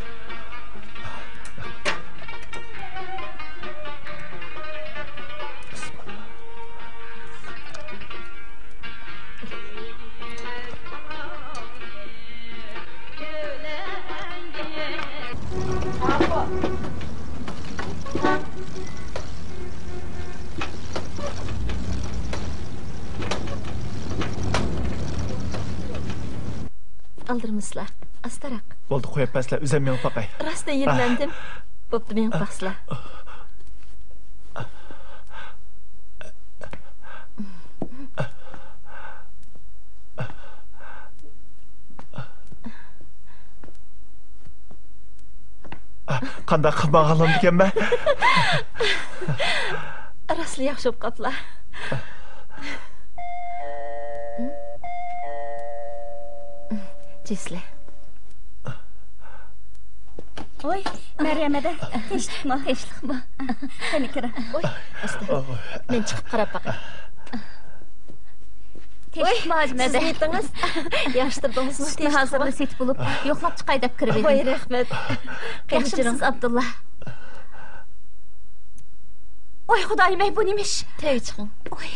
ئالدىرىمىسىلا، ئاستىراق. بولدى، قويۇپ بەرسىلە، ئۆزۈم مېڭىپ باقاي. راستلا يېنىمەمدىم. بوپتۇ، مېڭىپ باقسىلا. قانداق قىلماقلىمىكەنمەن؟ راستلا ياخشى بولۇپ قاپلا. جېسلى. ۋوي، مەريەم ھەدە، تىنچلىقمۇ؟ تىنچلىقمۇ؟ قېنى كىرىڭ. ۋوي، ئاستا. مەن چىقىپ قاراپ باقاي. تىنچلىقمۇ ھاجىم ھەدە؟ سىز نېمىتىڭىز؟ ياخشى تۇردىڭىزمۇ؟ سۈتنى ھازىرلا سېتىپ بولۇپ، يوقلاپ چىقاي دەپ كىرىۋىدىم. ۋاي، رەھمەت. ياخشىمۇسىز، ئابدۇللا؟ ۋاي خۇدايىم، ئەي، بۇ نېمە ئىش؟ تەگە چىقىڭ. ۋاي.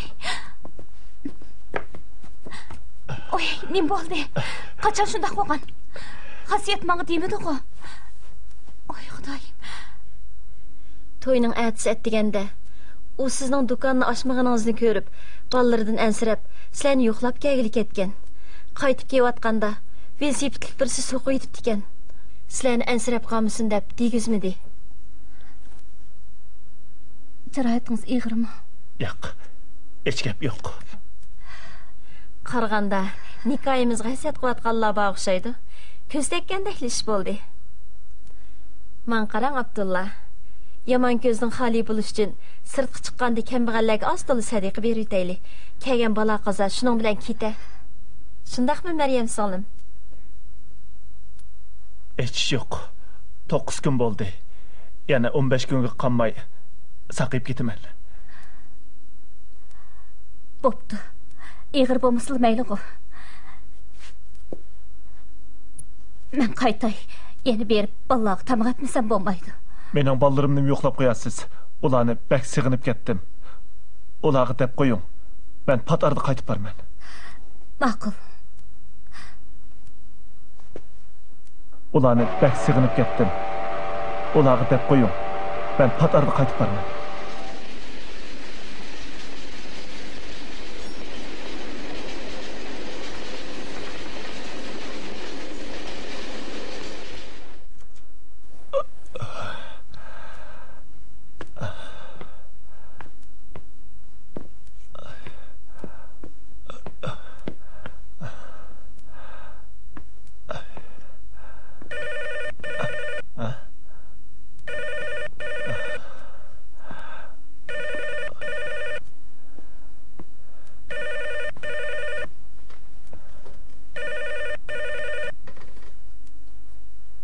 ۋاي، نېمە بولدى؟ قاچان شۇنداق بولغان؟ خاسىيەت ماڭا دېمىدىغۇ؟ ۋاي خۇدايىم. توينىڭ ئەتىسى ئەتىگەندە ئۇ سىزنىڭ دۇكاننى ئاچمىغىنىڭىزنى كۆرۈپ، بالىلىرىدىن ئەنسىرەپ، سىلەرنى يوقلاپ كەلگىلى كەتكەن. قايتىپ كېلىۋاتقاندا، ۋېلىسىپىتلىك بىرسى سوقۇۋېتىپتىكەن. سىلەرنى ئەنسىرەپ قالمىسۇن دەپ دېگۈزمىدى. جاراھىتىڭىز ئېغىرمۇ؟ ياق، ھېچ گەپ يوق. قارىغاندا، نىكاھىمىزغا ھەسەت قىلىۋاتقانلار بار ئوخشايدۇ. كۆز تەگكەندەكلا ئىش بولدى. ماڭا قاراڭ، ئابدۇللا. يامان كۆزدىن خالىي بولۇش ئۈچۈن سىرتقا چىققاندا كەمبەغەللەرگە ئاز-تولا سەدىقە بېرىۋېتەيلى. كەلگەن بالا-قازا شۇنىڭ بىلەن كېتە. شۇنداقمۇ، مەريەم سىڭلىم؟ ھېچ ئىش يوق. توققۇز كۈن بولدى. يەنە ئون بەش كۈنگە قالماي ساقىيىپ كېتىمەن. بوپتۇ. ئېغىر بولمىسىلا مەيلىغۇ. مەن قايتاي. يەنە بېرىپ بالىلارغا تاماق ئەتمىسەم بولمايدۇ. مېنىڭ بالىلىرىمنىمۇ يوقلاپ قويارسىز. ئۇلارنى بەك سېغىنىپ كەتتىم. ئۇلارغا دەپ قويۇڭ. مەن پات ئارىدا قايتىپ بارىمەن. ماقۇل. ئۇلارنى بەك سېغىنىپ كەتتىم. ئۇلارغا دەپ قويۇڭ. مەن پات ئارىدا قايتىپ بارىمەن.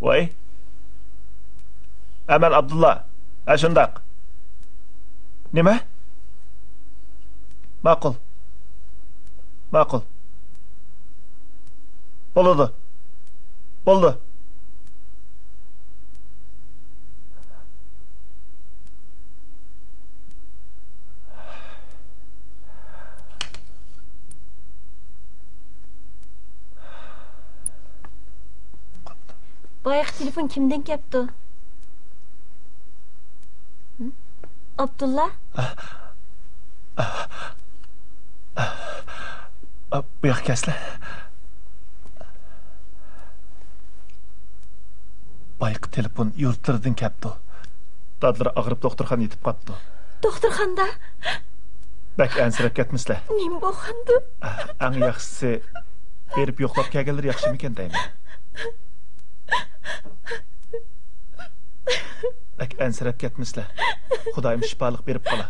ۋاي. ھە، مەن ئابدۇللا. ھە، شۇنداق. نېمە؟ ماقۇل. ماقۇل. بولىدۇ. بولدى. بايىقى تېلېفون كىمدىن كەپتۇ؟ ئابدۇللا؟ بۇ ياققا كەلسىلە. بايىقى تېلېفون يۇرتلىرىدىن كەپتۇ. دادىلىرى ئاغرىپ دوختۇرخانىدا يېتىپ قاپتۇ. دوختۇرخانىدا؟ بەك ئەنسىرەپ كەتمىسىلە. نېمە بولغاندۇ؟ ئەڭ ياخشىسى بېرىپ يوقلاپ كەلگەنلىرى ياخشىمىكەن دەيمەن. بەك ئەنسىرەپ كەتمىسىلە. خۇدايىم شىپالىق بېرىپ قالا.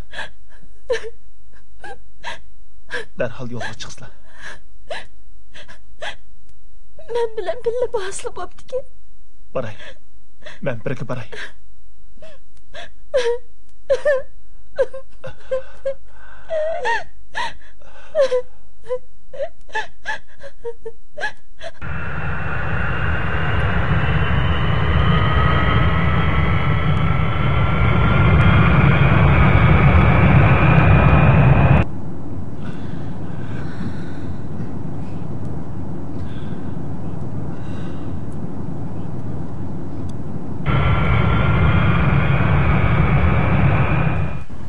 دەرھال يولغا چىقسىلا. مەن بىلەن بىللە بارسىلا بوپتىكەن. باراي. مەن بىرگە باراي.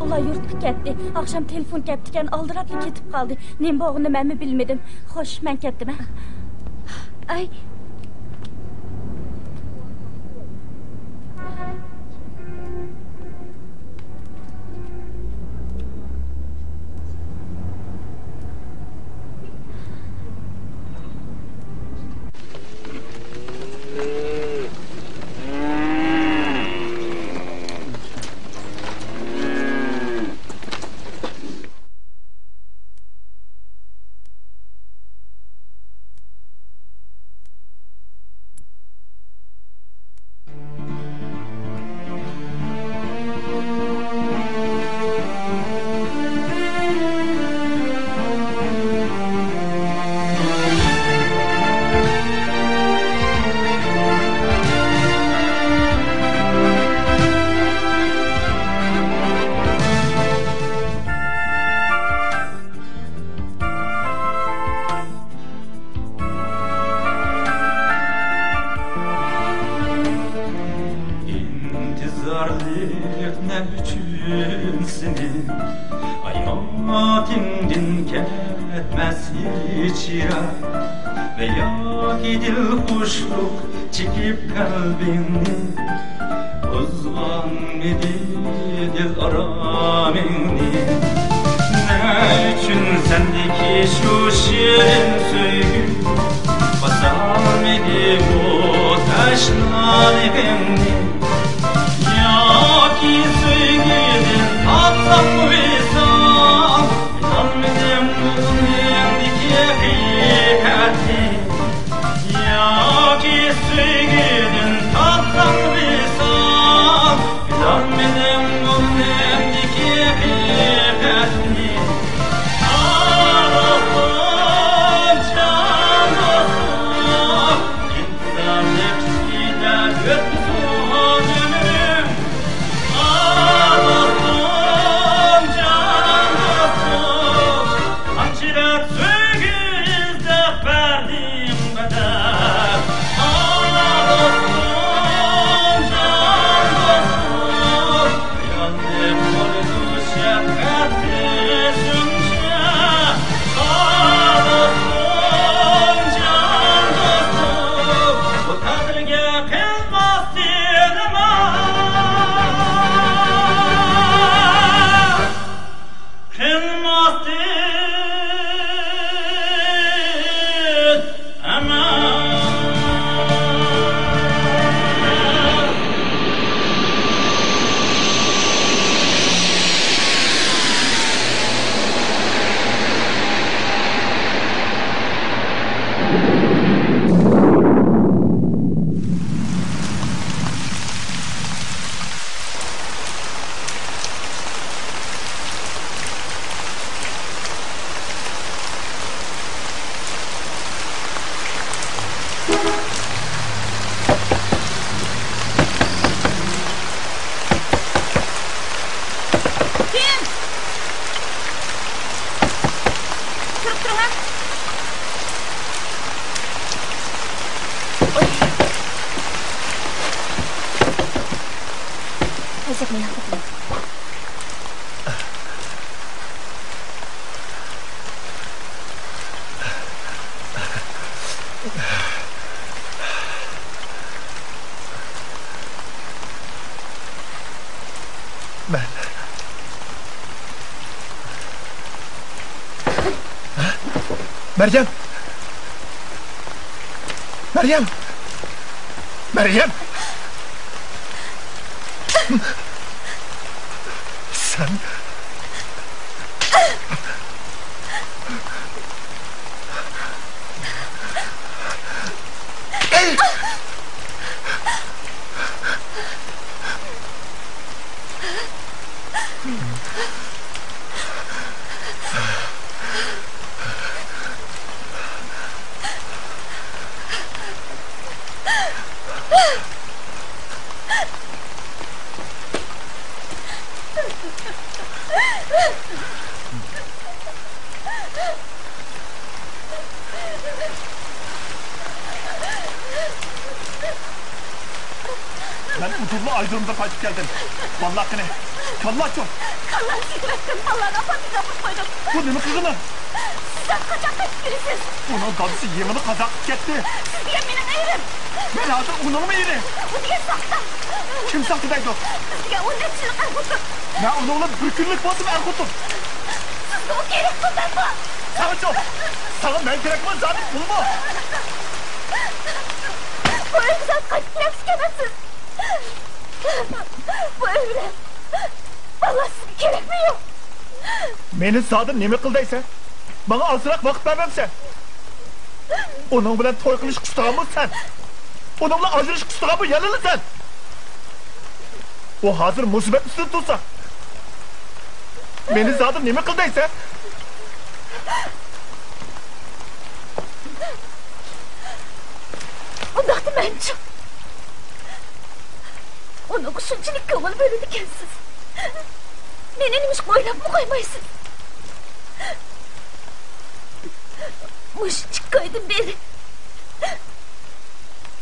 ئۇلار يۇرتقا كەتتى. ئاخشام تېلېفون كەپتىكەن، ئالدىراپلا كېتىپ قالدى. نېمە بولغىنىنى مەنمۇ بىلمىدىم. خوش، مەن كەتتىم، ھە. ئاي. ئىنتىزارلىق نەم ئۈچۈن سېنى، ھاياتىمدىن كەتمەس ھېچ يىراق. ۋە ياكى دىلخۇشلۇق چېكىپ قەلبىڭنى، بۇزغانمىدى دىل ئارامىڭنى؟ نە ئۈچۈن سەندىكى شۇ شېرىن سۆيگۈ باسالمىدى بۇ تەشنالىقىمنى؟ ياكى سۆيگۈدىن تاپسام ۋىسال، بىلالمىدىم كۆڭلۈمدىكى ھەقىقەتنى. ياكى سۆيگۈدىن تاپسام ۋىسال، بىلالمىدىم كۆڭلۈمدىكى ھەقىقەتنى. ئاھ، دوستۇم، جان دوستۇم، ئىنتىزارنى پىسكىدە ئۆتمىسۇن ئۆمرۈم. ئاھ، دوستۇم، جان دوستۇم، قانچىلىك سۆيگۈ ئىزدەپ بەردىم بەدەل. ئاھ، دوستۇم. مەن. مەريەم! مەريەم! مەريەم! سەن. مەن ئۇدۇللا ئايرودرومدا قايتىپ كەلدىم. بالىلار قېنى؟ كاللاچۇ؟ كاللام سېتىۋەتتىم، بالىلارنى ئاپارتىمدا قويۇپ قويدۇم. بۇ نېمە قىلغىنى؟ سىزدىن قاچان قايتىپ كېلىسىز؟ ئۇنىڭ دادىسى يېڭىلا قازا قىلىپ كەتتى. سىز دېگەن مېنىڭ ئېرىم. مەن ھازىر ئۇنىڭمۇ ئېرى. ئۇ دېگەن ساختام. كىم ساختا دەيدۇ؟ سىز دېگەن ئون نەچچە يىللىق ئەر خوتۇن. مەن ئۇنىڭ بىلەن بىر كۈنلۈك بولسىمۇ ئەر خوتۇن. سىزگە ئۇ كېرەكمۇ مەنمۇ؟ ساڭىچۇ؟ ساڭا مەن كېرەكمۇ زادى پۇلمۇ؟ بۇ ئۆيگە زادى قايتىپ كېلەمسىز كەلمەمسىز؟ بۇ ئۆي بىلەن بالىلار سىزگە كېرەكمۇ يوق؟ مېنى زادى نېمە قىل دەيسەن؟ ماڭا ئازراق ۋاقىت بەرمەمسەن؟ ئۇنىڭ بىلەن توي قىلىشقا ئۇستىغانمۇ سەن؟ ئۇنىڭ بىلەن ئاجرىشىشقا ئۇستىغانمۇ يەنىلا سەن؟ ئۇ ھازىر مۇسىبەت ئۈستىدە تۇرسا، مېنى زادى نېمە قىل دەيسەن؟ ئۇنداقتا مەنچۇ؟ ئۇنىڭغا شۇنچىلىك كۆڭۈل بۆلىدىكەنسىز. مېنى نېمىشقا ئويلاپمۇ قويمايسىز؟ مۇشۇ ئىككى ئايدىن بېرى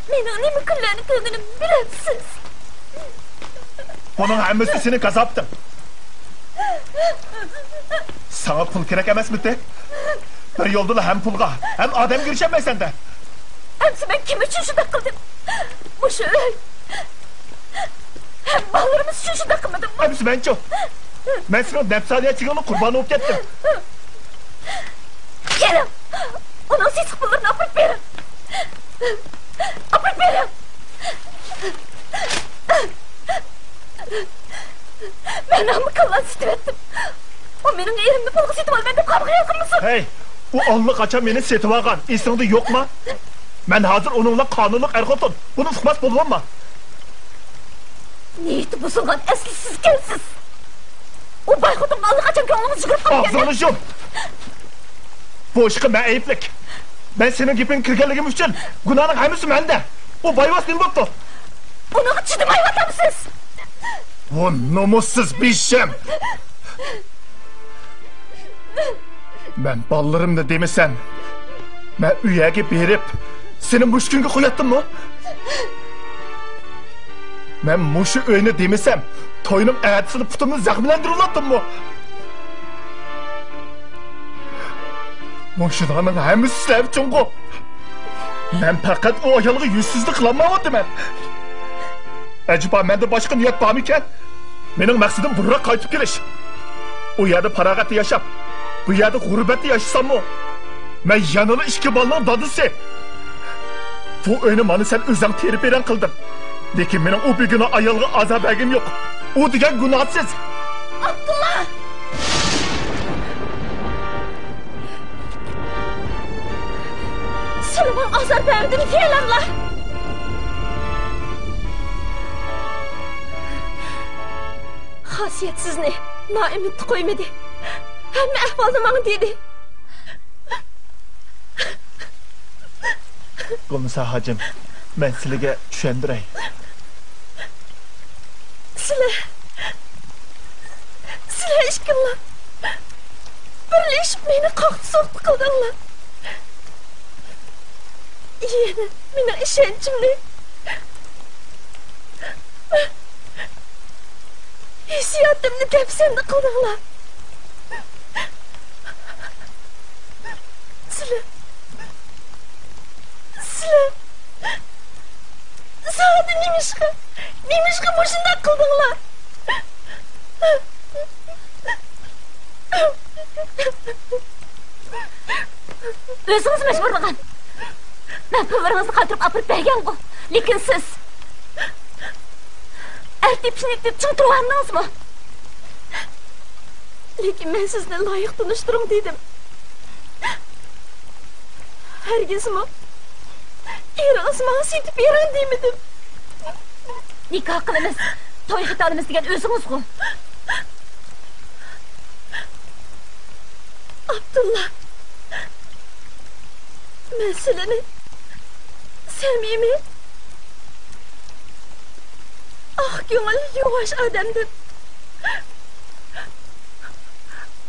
مېنىڭ نېمە كۈنلەرنى كۆرگىنىمنى بىلەمسىز؟ بۇنىڭ ھەممىسى سېنىڭ كازاپىتىڭ. ساڭا پۇل كېرەك ئەمەسمىدى؟ بىر يولدىلا ھەم پۇلغا، ھەم ئادەمگە ئېرىشەلمەيسەن-دە. ئەمسە مەن كىم ئۈچۈن شۇنداق قىلدىم؟ مۇشۇ ئۆي ھەم بالىلىرىمىز ئۈچۈن شۇنداق قىلمىدىممۇ؟ ئەمسە مەنچۇ؟ مەن سېنىڭ نەپسانىيەتچىلىكىڭنىڭ قۇربانى بولۇپ كەتتىم. كېلىڭ، ئۇنىڭ سېسىق پۇللىرىنى ئاپىرىپ بېرىڭ. ئاپىرىپ بېرىڭ. مەن ھەممە كاللانى سېتىۋەتتىم. ئۇ مېنىڭ ئېرىمنى پۇلغا سېتىۋالىمەن دەپ قارىغا يالقۇنمىسۇن. ھەي، ئۇ ئاللىقاچان مېنى سېتىۋالغان، ئېسىڭدە يوقما؟ مەن ھازىر ئۇنىڭ بىلەن قانۇنلۇق ئەر-خوتۇن. بۇنى ئۇقماس بولۇۋالما. نىيىتى بۇزۇلغان ئەسلى سىزكەنسىز. ئۇ باي خوتۇنغا ئاللىقاچان كۆڭلىڭىز يۈگۈرۈپ قالغان. ئاغزىڭنى يۇم! بۇ ئىشقا مەن ئەيىبلىك. مەن سېنىڭ گېپىڭگە كىرگەنلىكىم ئۈچۈن گۇناھنىڭ ھەممىسى مەندە. ئۇ بايۋاس نېمە بوپتۇ؟ ئۇنىڭغا چىدىمايۋاتامسىز؟ بۇ نومۇسسىز بىشەم! مەن بالىلىرىمنى دېمىسەم، مەن ئۇ يەرگە بېرىپ، سېنى مۇشۇ كۈنگە قوياتتىممۇ؟ مەن مۇشۇ ئۆينى دېمىسەم، توينىڭ ئەتىسىدە پۇتۇمنى زەخىملەندۈرۈۋالاتتىممۇ؟ مۇشۇلارنىڭ ھەممىسى سىلەر ئۈچۈنغۇ؟ مەن پەقەت ئۇ ئايالغا يۈزسىزلىك قىلالمايۋاتىمەن. ئەجەبا، مەندە باشقا نىيەت بارمىكەن؟ مېنىڭ مەقسىتىم بۇرۇنراق قايتىپ كېلىش. ئۇ يەردە پاراغەتتە ياشاپ، بۇ يەردە غۇربەتتە ياشىساممۇ، مەن يەنىلا ئىككى بالىنىڭ دادىسى. بۇ ئۆينى مانا سەن ئۆزۈڭ تېرە-پېرەڭ قىلدىڭ. لېكىن مېنىڭ ئۇ بىگۇناھ ئايالغا ئازار بەرگۈم يوق. ئۇ دېگەن گۇناھسىز. ئابدۇللا! سىلىمۇ ئازار بەردىم دېيەلەملا. خاسىيەت سىزنى نائۈمىدتە قويمىدى. ھەممە ئەھۋالنى ماڭا دېدى. بولمىسا ھاجىم، مەن سىلىگە چۈشەندۈرەي. سىلەر، سىلەر ئىككىڭلار بىرلىشىپ مېنى قاقتى-سوقتى قىلدىڭلار. يەنە مېنىڭ ئىشەنچىمنى، ھېسسىياتىمنى دەپسەندە قىلدىڭلار. سىلەر، نېمىشقا مۇشۇنداق قىلدىڭلار؟ ئۆزىڭىز مەجبۇرلىغان. مەن پۇللىرىڭىزنى قايتۇرۇپ ئاپىرىپ بەرگەنغۇ. لېكىن سىز ئەر تېپىشنى چىڭ تۇرۇۋالدىڭىزمۇ؟ لېكىن مەن سىزنى لايىق تونۇشتۇرۇڭ دېدىم. ھەرگىزمۇ ئېرىڭىز ماڭا سېتىپ بېرىڭ دېمىدىم. نىكاھ قىلىمىز، توي قىلالىمىز دېگەن ئۆزىڭىزغۇ. ئابدۇللا، مەن سىلىنى سەمىمىي، ئاق كۆڭۈل، يۇۋاش ئادەم دەپ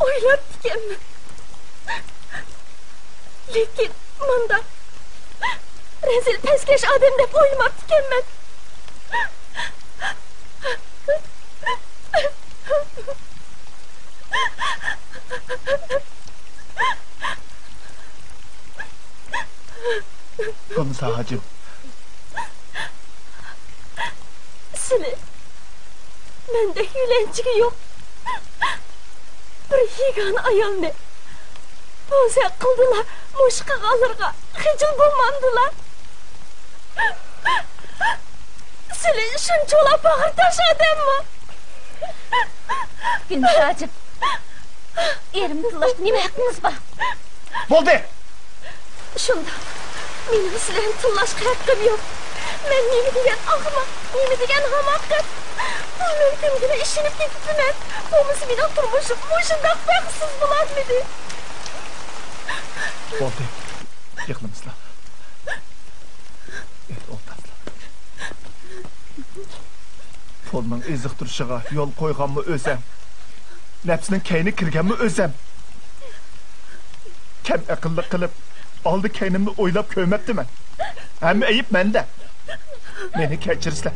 ئويلاپتىكەنمەن. لېكىن مۇنداق رەزىل پەسكەش ئادەم دەپ ئويلىماپتىكەنمەن. بولمىسا ھاجىم. سىلى مەندەك يۆلەنچۈكى يوق بىر يېگانە ئايالنى بوزەك قىلدىلا، مۇشۇ قىلغانلىرىغا خىجىل بولمامدىلا؟ سىلى شۇنچىۋالا باغرى تاش ئادەممۇ؟ گۈلنىسا ھاجىم، ئېرىمنى تىللاشقا نېمە ھەققىڭىز بار؟ بولدى! شۇنداق. مېنىڭ سىلەرنى تىللاشقا ھەققىم يوق. مەن نېمە دېگەن ئەخمەق، نېمە دېگەن ھاماقەت. بۇ مۆلكەمگىلا ئىشىنىپ كېتىپتىمەن. بولمىسا مېنىڭ تۇرمۇشۇم مۇشۇنداق بەختسىز بولالمىدى. بولدى. يىغلىمىسىلا. ئۆيدە ئولتۇرسىلا. پۇلنىڭ ئېزىقتۇرۇشىغا يول قويغانمۇ ئۆزەم. نەپسىنىڭ كەينىگە كىرگەنمۇ ئۆزەم. كەم ئەقىللىق قىلىپ، ئالدى كەينىمنى ئويلاپ كۆرمەپتىمەن. ھەممە ئەيىب مەندە. مېنى كەچۈرىسىلەر.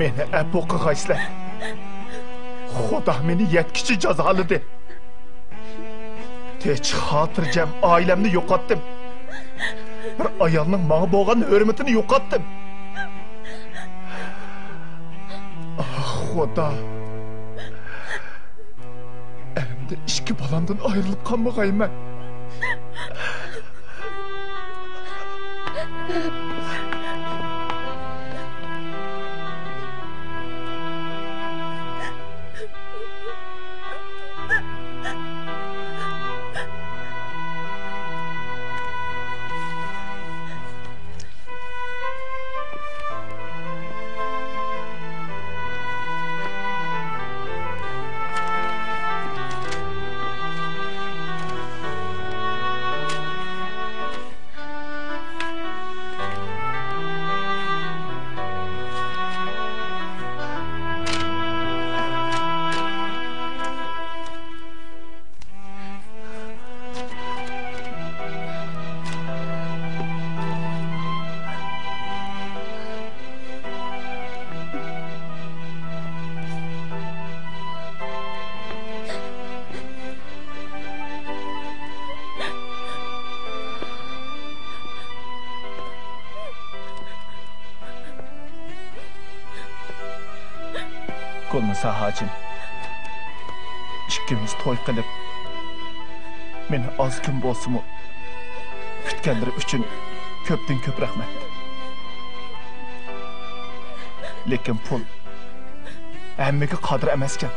مېنى ئەپۇ قىلغايسىلەر. خۇدا مېنى يەتكۈچە جازالىدى. تىنچ خاتىرجەم ئائىلەمنى يوقاتتىم. بىر ئايالنىڭ ماڭا بولغان ھۆرمىتىنى يوقاتتىم. ئاھ، خۇدا. ئەمدى ئىككى بالامدىن ئايرىلىپ قالمىغايمەن. گۈلنىسا ھاجىم، ئىككىمىز توي قىلىپ، مېنى ئاز كۈن بولسىمۇ كۈتكەنلىرى ئۈچۈن كۆپتىن كۆپ رەھمەت. لېكىن پۇل ھەممىگە قادىر ئەمەسكەن.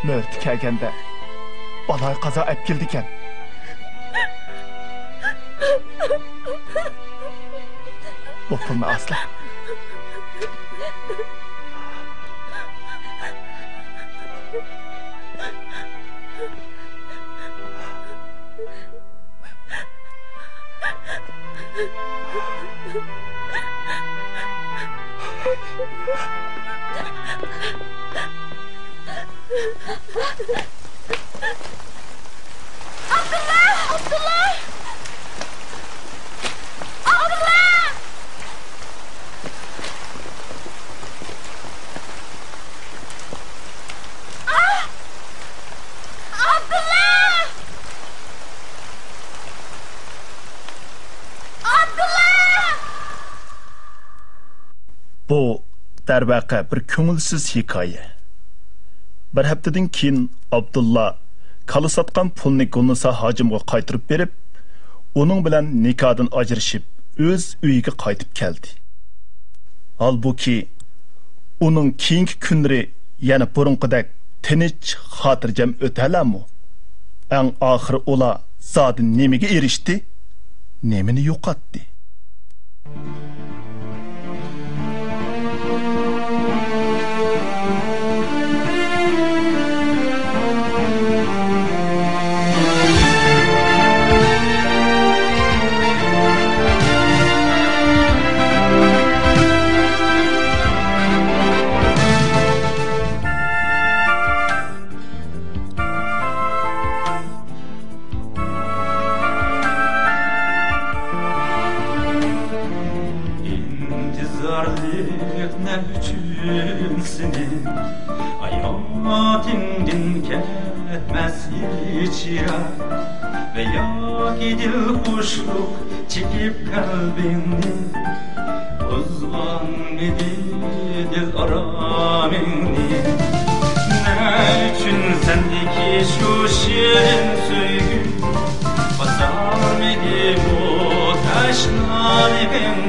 مۆھلىتى كەلگەندە بالايىقازا ئەپ كېلىدىكەن. بۇ پۇلنى ئاسلا. ئابدۇللا! ئابدۇللا! ئابدۇللا! بۇ، دەرۋەقە، بىر كۆڭۈلسىز ھېكايە. بىر ھەپتىدىن كېيىن ئابدۇللا كالا ساتقان پۇلنى گۈلنىسا ھاجىمغا قايتۇرۇپ بېرىپ، ئۇنىڭ بىلەن نىكاھدىن ئاجرىشىپ، ئۆز ئۆيىگە قايتىپ كەلدى. ھالبۇكى، ئۇنىڭ كېيىنكى كۈنلىرى يەنە بۇرۇنقىدەك تىنچ، خاتىرجەم ئۆتەلەرمۇ؟ ئەڭ ئاخىرى ئۇلار زادى نېمىگە ئېرىشتى؟ نېمىنى يوقاتتى؟ ئىنتىزارلىق نەم ئۈچۈن سېنى، ھاياتىمدىن كەتمەس ھېچ يىراق. ۋە ياكى دىلخۇشلۇق چېكىپ قەلبىڭنى، بۇزغانمىدى دىل ئارامىڭنى؟ نە ئۈچۈن سەندىكى شۇ شېرىن سۆيگۈ، باسالمىدى بۇ تەشنالىقىڭ؟